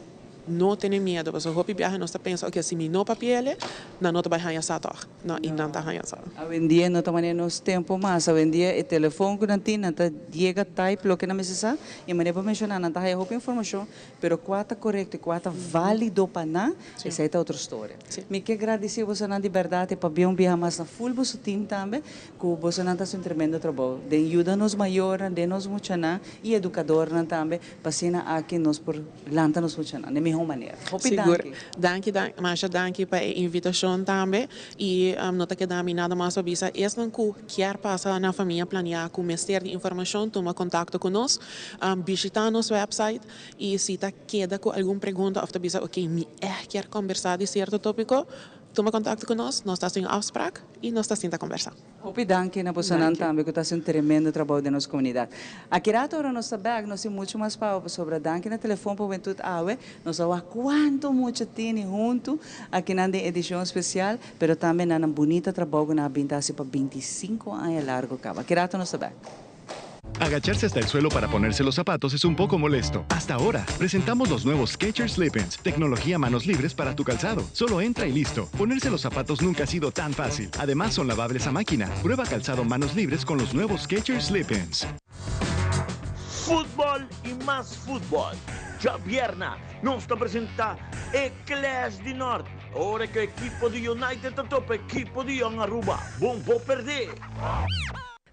No tene miedo, pasobra hopi biaha nos ta pensa, ok, si mi no papi'e, nan no ta bay haya sa toch. No, y nan ta haya sa. Awendia no ta manera nos tempo mas. Awendia e telefon cu nan tin, nan ta yega type loke nan mester sa. Y manera bo menciona, nan ta haya hopi informacion, pero cua ta corecto y cua ta valido pa nan, esey ta otro storia. Mi kier gradici boso di berdad pa bin un biaha mas na full boso team tambe, cu boso nan ta haci un tremendo trabou. Den yuda nos mayornan, den nos muchanan y educadornan tambe, pa asina aki nos por lanta nos muchanan di mihor manera. Hopi Sigur. Danki. Danki, danki, masha danki pa e invitacion tambe. Y no ta keda mi nada mas pa bisa. Esnan cu kier pasa na Famia Planea cu mester di informacion, tuma contacto cu nos. Bishita nos website y si ta keda cu algun pregunta of ta bisa, ok, mi echt kier combersa di cierto topico, tuma contacto cu nos, nos ta haci un afspraak y nos ta sinta combersa. Hopi danki na boso Danki. Tambe cu ta haciendo un tremendo trabou den nos comunidad. Aki rato ora nos ta back, nos tin mucho mas pa sobre danki na Telefon pa Hubentud awe, nos a wak cuanto mucha tin hunto aki na den edicion especial, pero tambe na un bunita trabou cu nan a bin ta haci pa 25 aña largo caba. Aki rato nos ta back. Agacharse hasta el suelo para ponerse los zapatos es un poco molesto. Hasta ahora, presentamos los nuevos Skechers Slip-ins, tecnología manos libres para tu calzado. Solo entra y listo. Ponerse los zapatos nunca ha sido tan fácil. Además, son lavables a máquina. Prueba calzado manos libres con los nuevos Skechers Slip-ins. Futbol y mas futbol. Djabièrna nos ta presenta e Clash di Nort, ora cu ekipo di United ta topa ekipo di Jong Aruba. Bon por perde!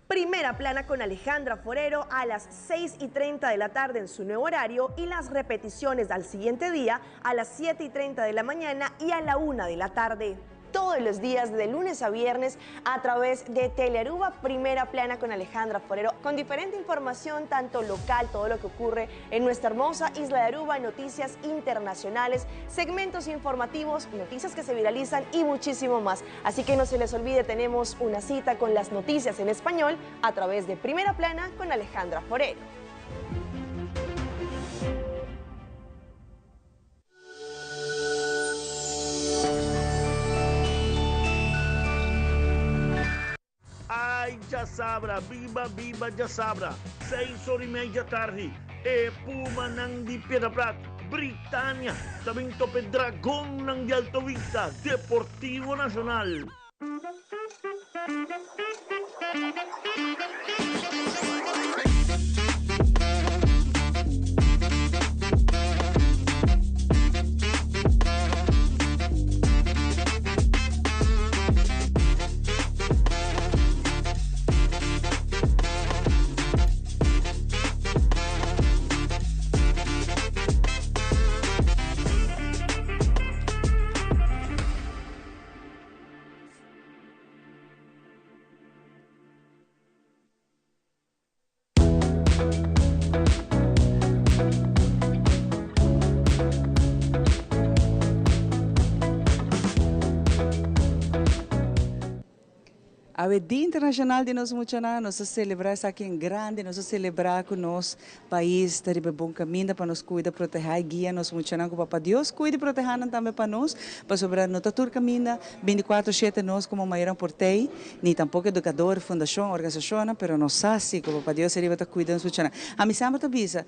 Primera Plana con Alejandra Forero a las 6 y 30 de la tarde en su nuevo horario y las repeticiones al siguiente día a las 7 y 30 de la mañana y a la 1 de la tarde. Todos los días de lunes a viernes a través de Telearuba Primera Plana con Alejandra Forero, con diferente información, tanto local, todo lo que ocurre en nuestra hermosa isla de Aruba, noticias internacionales, segmentos informativos, noticias que se viralizan y muchísimo más. Así que no se les olvide, tenemos una cita con las noticias en español a través de Primera Plana con Alejandra Forero. Ay djasabra, biba biba djasabra, seis ora y mei djatardi, e Pumanan di Piedra Plat, Britania, ta bin topa e Dragonnan di Alto Vista, Deportivo Nacional. Awe Dia Internacional di nos Muchanan, nos ta celebra esaki en grande, nos ta celebra cu nos pais ta riba e bon caminda pa nos cuida, proteha y guia nos muchanan cu Papa Dios cuida y proteha nan tambe pa nos, pasobra no ta tur caminda binticuatro shete nos como mayornan por tey, ni tampoco educador, fundacion, organisacionnan, pero nos sa si cu Papa Dios ariba ta cuida nos muchanan. Ami semper ta bisa,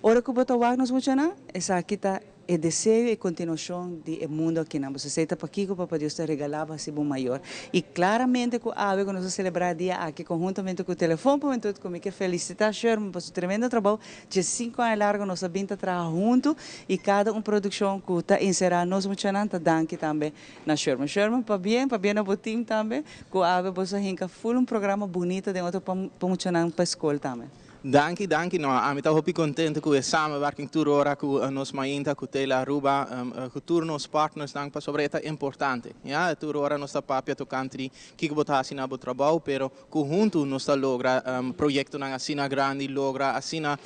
ora cu bo ta wak nos muchanan, esaki ta E deseo i kontinuashon di e mundu akinan. Bo sa esei ta pakiko Papa Dios ta regalá bo hasi bo mayor. I klaramente ku awe ku nos a selebrá e dia aki konhuntamente ku Telefon pa Hubentud ku mi ke felisitá Sherman pa su tremendo trabou. Dje sinku aña largu nos a bin ta traha huntu i kada un produkshon ku ta enserá nos muchanan ta danki tambe na Sherman. Sherman pabien, pabien na bo tim tambe ku awe boso a hinka ful un programa bunita den otro pa muchanan pa skol tambe. Danki, danki. No, ami ta hopi contento cu e samenwerking tur ora cu nos mainta, cu Tele Aruba, cu tur nos partnersnan, pasobra e ta importante. Ya, tur ora nos ta papia tocante di kico bo ta haci na bo trabou, pero cu hunto nos ta logra proyectonan asina grandi, logra asina,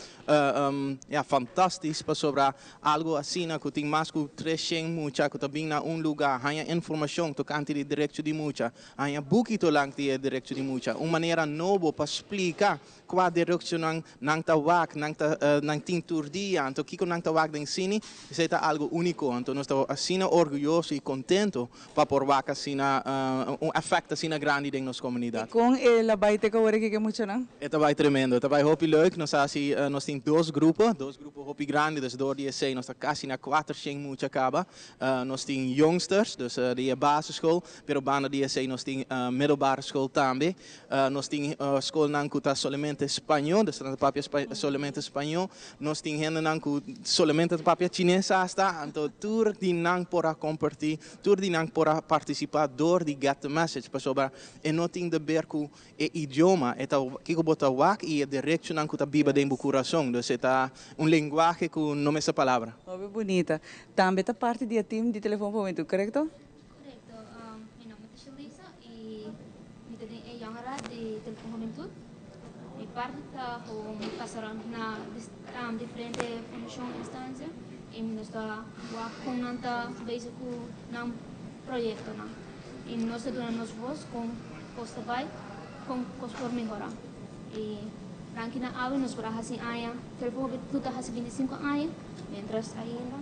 ya, fantastisch, pasobra algo asina cu tin mas cu treshen mucha cu ta bin na un lugar, haña informacion tocante di derecho di mucha, haña buki tolank di e derecho di mucha, un manera nobo pa splica Kua direkshonnan nan ta wak, nan ta nan tin tur dia, anto kiko nan ta wak den sini, esei ta algu úniko. Anto nos ta asina orguyoso i kontento pa por wak asina un efèkt asina grandi den nos komunidat. I kon el a bai te ku awor aki ku e muchanan? E ta bai tremendo, e ta bai hopi leuk. Nos a hasi, nos tin dos grupo, dos grupo hopi grandi, dus dor di esei nos ta kasi na kuatershen mucha kaba. Nos tin youngsters, dus di e basisschool, pero banda di esei nos tin middelbare school tambe. Nos tin skolnan ku ta solamente spañó, dus nan ta papia solamente spañó. Nos tin hendenan ku solamente ta papia chines asta. Anto tur di nan por a kompartí, tur di nan por a partisipá dor di Get the Message, pasobra e no tin deber ku e idioma, e ta kiko bo ta wak i e derechonan ku ta biba den bo kurason. Dus e ta un lenguahe ku no mester palabra. Hopi bunita. Tambe ta parti di e team di Telefon pa Hubentud, korekto? Korekto. Mi nomber ta Shalisa i mi ta den e Jongerenraad di Telefon Hubentud. Mi parti ta gewoon pasa rond na diferente fundashon, instansia i nos ta wak kon nan ta bezig ku nan proyektonan. I nos ta duna nos bos kon kos ta bai, kon kos por mehorá. I danki na awe nos por a hasi aña, Telefon Hubentud ta hasi bintisinko aña, mientras ainda.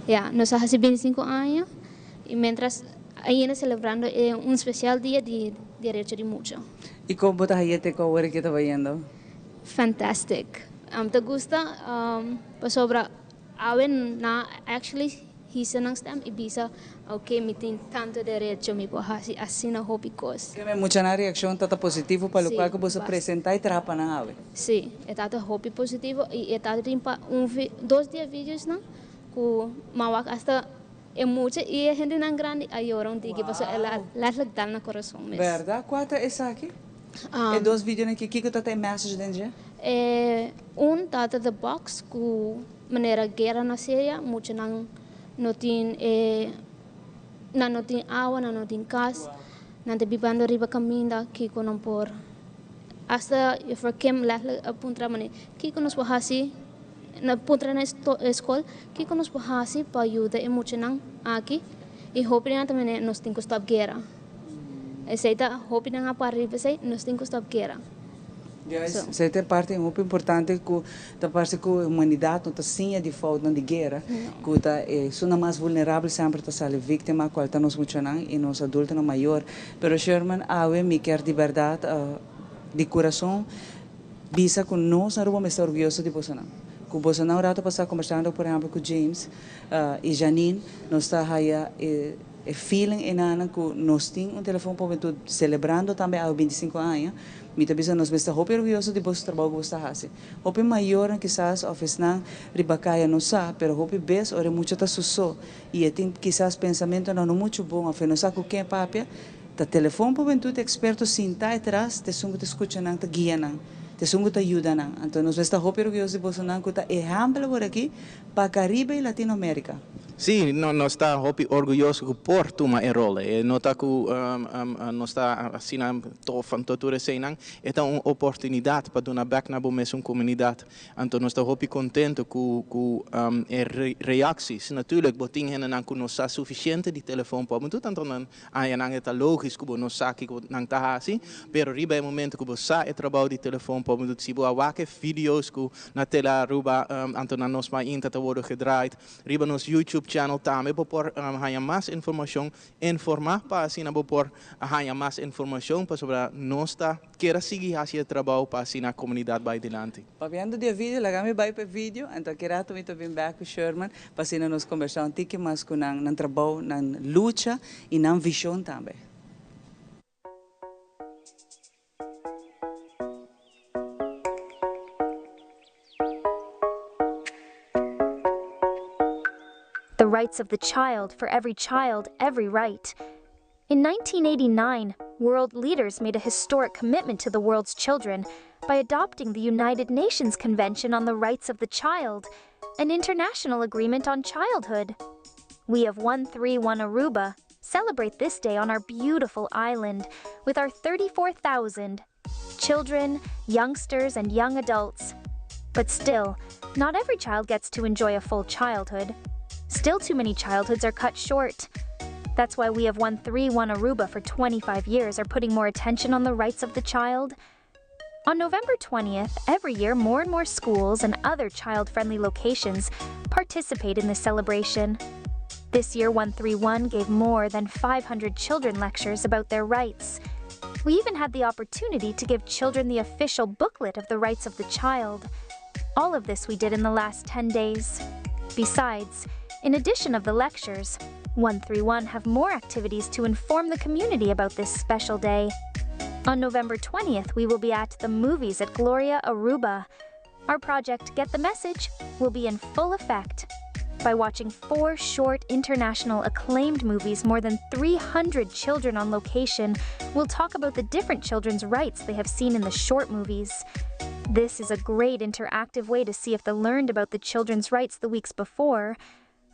Ya, nos a hasi bintisinko aña y mientras ainda celebrando e un special dia di derecho di mucha. I kon bo ta haña te ku awor ke ta bayendo? Fantastic. Mi ta gusta pasobra awe nan actually hisa nan stem i bisa ok mi tin tanto derecho mi por hasi asina hopi kos. Keme mucha nan reakshon ta ta positivo pa lokual ku boso presenta i traha pa nan awe? Si, e ta ta hopi positivo i e ta tin pa un dos di e videosnan ku mi a wak asta E mucha i e hendenan grandi a yora un tiki pasobra el a letterlijk dal na kurason mes. Bèrdat? Kua ta esaki? E dos videonan aki, kiko ta ta e message den dje? E un ta ta The Box ku manera guera na Siria, muchanan no tin e nan no tin awa, nan no tin kas, nan ta bibando riba kaminda, kiko nan por hasta juffrouw Kim letterlijk a puntra manera kiko nos por hasi? Na puntra na e skol kiko nos por hasi pa yuda e muchanan aki i hopi nan ta mene nos tin ku stòp guera. Esei ta hopi nan a para riba esei nos tin ku stòp guera. Juist, esei ta e parti hopi importante ku ta parse ku humanidat no ta siña di foutnan di guera ku ta esunnan mas vulnerabel semper ta sali víktima kual ta nos muchanan i nos adultonan mayor. Pero Sherman awe mi kier di bèrdat di kurason Bisa ku nos na Aruba mester orguyoso di bosonan. Ku bosonan un rato pasá kombersando por ehèmpel ku James i Janine nos ta haya e e feeling enanan ku nos tin un telefon pa hubentud selebrando tambe awe bintisinko aña. Mi ta bisa nos mester hopi orguyoso di boso trabou ku boso ta hasi. Hopi mayornan kisas òf esnan riba kaya no sa pero hopi bes ora e mucha ta su so i e tin kisas pensamentonan no muchu bon òf e no sa ku ken papia Ta telefon pa hubentud experto sinta etras ta esun cu ta scucha nan, ta guia nan, ta esun cu ta yuda nan. Anto nos mester ta hopi orguyoso di bosonan cu ta ehempel awor aki pa Caribe y Latino America. Sí, nos ta hopi orguyoso cu por tuma e rol. E no ta cu nos ta asina tof anto tur eseinan. E ta un oportunidad pa duna bek na bo mesun comunidad. Anto nos ta hopi contento cu cu e reacties. Natuurlijk bo tin hendenan cu no sa suficiente di telefon pa bo, anto nan Aña nan e ta logis ku bo no sa kiko nan ta hasi, pero riba e momento ku bo sa e trabou di telefon por bo si bo a wak e video's ku na Tele Aruba anto na Nos Mainta ta wordo gedraaid, riba nos YouTube channel tambe bo por haña mas informashon, informa pa asina bo por haña mas informashon pasobra nos ta kier a sigui hasi e trabou pa asina komunidat bai dilanti. Papiando di e video, laga mi bai pa e video, anto aki rato mi ta bin bek ku Sherman pa asina nos kombersá un tiki mas ku nan, nan trabou, nan lucha i nan vishon tambe. The rights of the child for every child, every right. In 1989, world leaders made a historic commitment to the world's children by adopting the United Nations Convention on the Rights of the Child, an international agreement on childhood. We of 131 Aruba celebrate this day on our beautiful island with our 34,000 children, youngsters, and young adults. But still, not every child gets to enjoy a full childhood. Still, too many childhoods are cut short. That's why we have 131 Aruba for 25 years are putting more attention on the rights of the child. On November 20th, every year, more and more schools and other child friendly locations participate in the celebration. This year, 131 gave more than 500 children lectures about their rights. We even had the opportunity to give children the official booklet of the rights of the child. All of this we did in the last 10 days. Besides, in addition of the lectures, 131 have more activities to inform the community about this special day. On November 20th, we will be at the movies at Gloria Aruba. Our project, Get the Message, will be in full effect. By watching four short international acclaimed movies, more than 300 children on location will talk about the different children's rights they have seen in the short movies. This is a great interactive way to see if they learned about the children's rights the weeks before.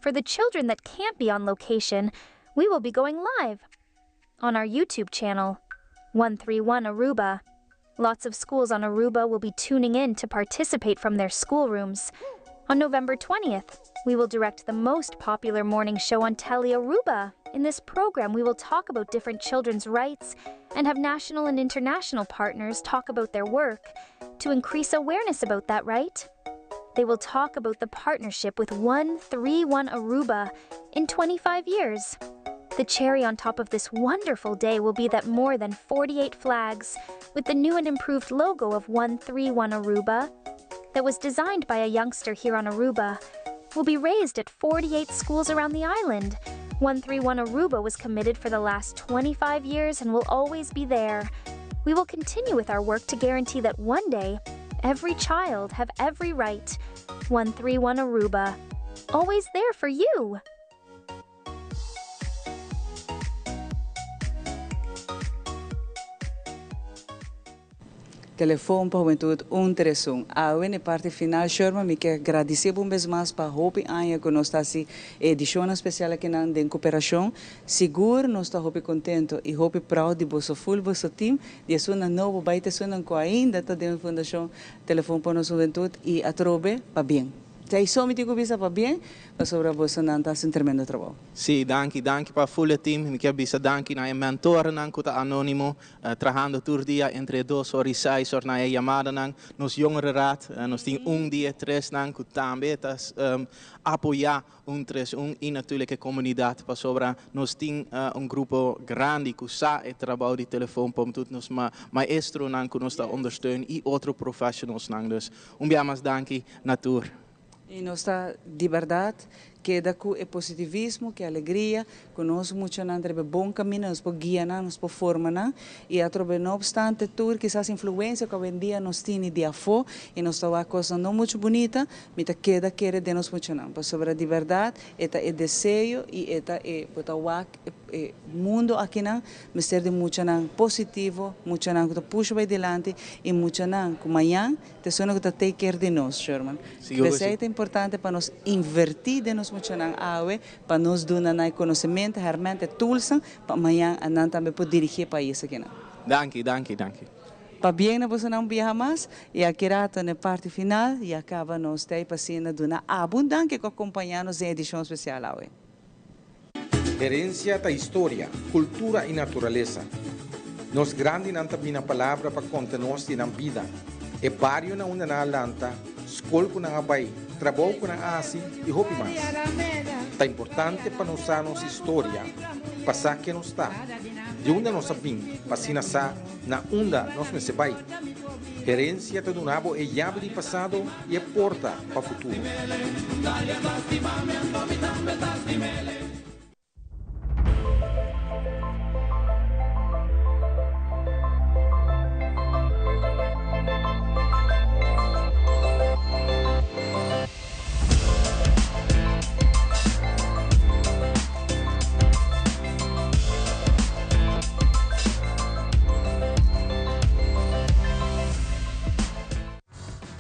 For the children that can't be on location, we will be going live on our YouTube channel, 131 Aruba. Lots of schools on Aruba will be tuning in to participate from their schoolrooms. On November 20th, we will direct the most popular morning show on Tele Aruba. In this program, we will talk about different children's rights and have national and international partners talk about their work to increase awareness about that right. They will talk about the partnership with 131 Aruba in 25 years. The cherry on top of this wonderful day will be that more than 48 flags, with the new and improved logo of 131 Aruba, that was designed by a youngster here on Aruba, will be raised at 48 schools around the island. 131 Aruba was committed for the last 25 years and will always be there. We will continue with our work to guarantee that one day, every child have every right. 131 Aruba. Always there for you. Telefon pa Hubentud un tres un. Awe na e parti final Sherman mi ke gradisé bo un bes mas pa hopi aña ku nos ta hasi e edishonnan spesial akinan den koperashon. Sigur nos ta hopi kontento i hopi proud di boso ful boso team, di esunnan nobo bai ta esunnan ku ainda ta den Fundashon Telefon pa nos Hubentud i atrobe pabien. Ta esou mi tin ku bisa pabien pasobra bosonan ta hasi un tremendo trabou. Sí, danki, danki pa ful e team. Mi kier bisa danki na e mentornan ku ta anonimo Trahando tur dia entre e dos or i seis or na e yamadanan. Nos jongerenraad, nos tin un di e tresnan ku tambe ta apoyá un tres un i natuurlijk e komunidat pasobra nos tin un grupo grandi ku sa e trabou di telefon pom tur nos maestronan ku nos ta ondersteun i otro professionalsnan. Dus un bia mas danki na tur. I nos ta di bèrdat keda ku e positivismo, ku e alegria, ku nos muchanan ta riba e bon kaminda, nos por guia nan, nos por forma nan, i atrobe no opstante tur kisas influensia ku awendia nos tini di afó i nos ta wak kosnan no muchu bunita, mi ta keda kere den nos muchanan, pasobra di bèrdat e ta e deseo i e ta e bo ta wak e mundo akinan mester di muchanan positivo, muchanan ku ta pusha bai dilanti i muchanan ku mañan T'esuna ku ta take care di nos, Sherman. P'esei ta importante pa nos invertí den nos muchanan awe, pa nos duna nan e konosementu, hèrmènt, e toolsnan, pa mañan nan tambe por dirigí e pais akinan. Danki, danki, danki. Pabien na bosonan un biaha mas, i aki rato na e parti final, ya kaba nos ta ei pa asina duna abo un danki ku a kompañá nos den e edishon spesial awe. Herencia ta historia, cultura y naturalesa. Nos grandinan ta bina palabra pa conta nos di nan bida, e bario na unda nan a lanta, scol cu nan a bay, trabou cu nan a haci y hopi mas. Ta importante pa nos sa nos historia pa sa ken nos ta, di unda nos a bin pa asina sa na unda nos mester bay. Herencia ta duna bo e yabi di pasado y e porta pa futuro.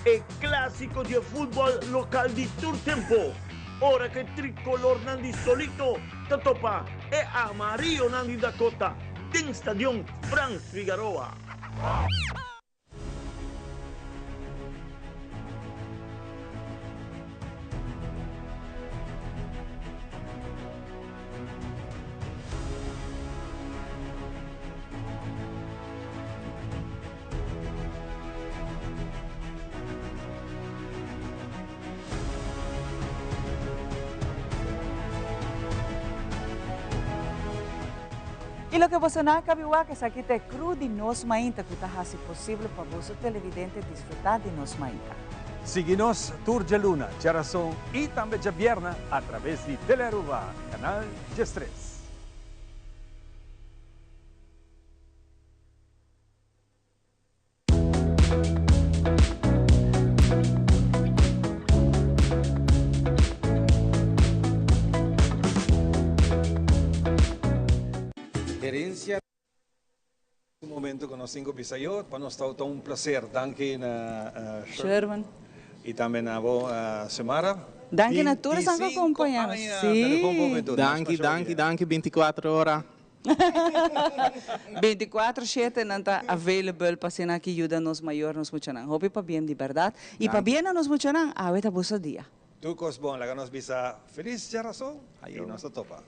E clásico di e futbol local di tur tempo, ora cu e tricolornan di Solito ta topa e amarillonan di Dakota den Stadion Frans Figaroa. Y loke boso nan a cabi wak esaki ta e crew di Nos Mainta cu ta haci posible pa boso televidente disfruta di Nos Mainta. Sigui nos tur djaluna, djarason y tambe djabierna a traves di Telearuba, Canal 13. Herencia. Un momento cu nos tin cu bisa yo, pa nos ta un placer. Danki na Sherman. Y tambe na bo Xiomara. Danki na tur esnan cu a acompaña nos. Sí. Danki, danki, danki 24 ora. 24 shete nan ta available pa asina ki yuda nos mayor nos muchanan. Hopi pabien di berdad y pabien na nos muchanan awe ta boso dia. Tur cos bon, laga nos bisa feliz djarason y nos ta topa.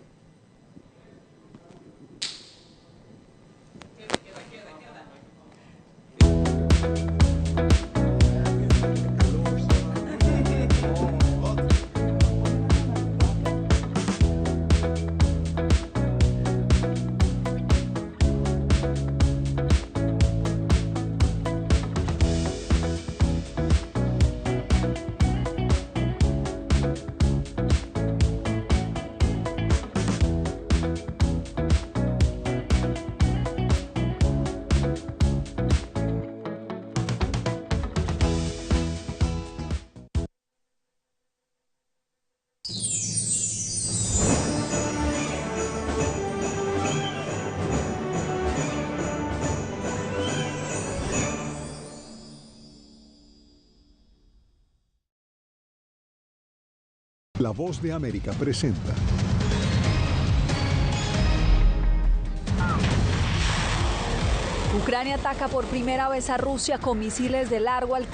La Voz de América presenta. Ucrania ataca por primera vez a Rusia con misiles de largo alcance.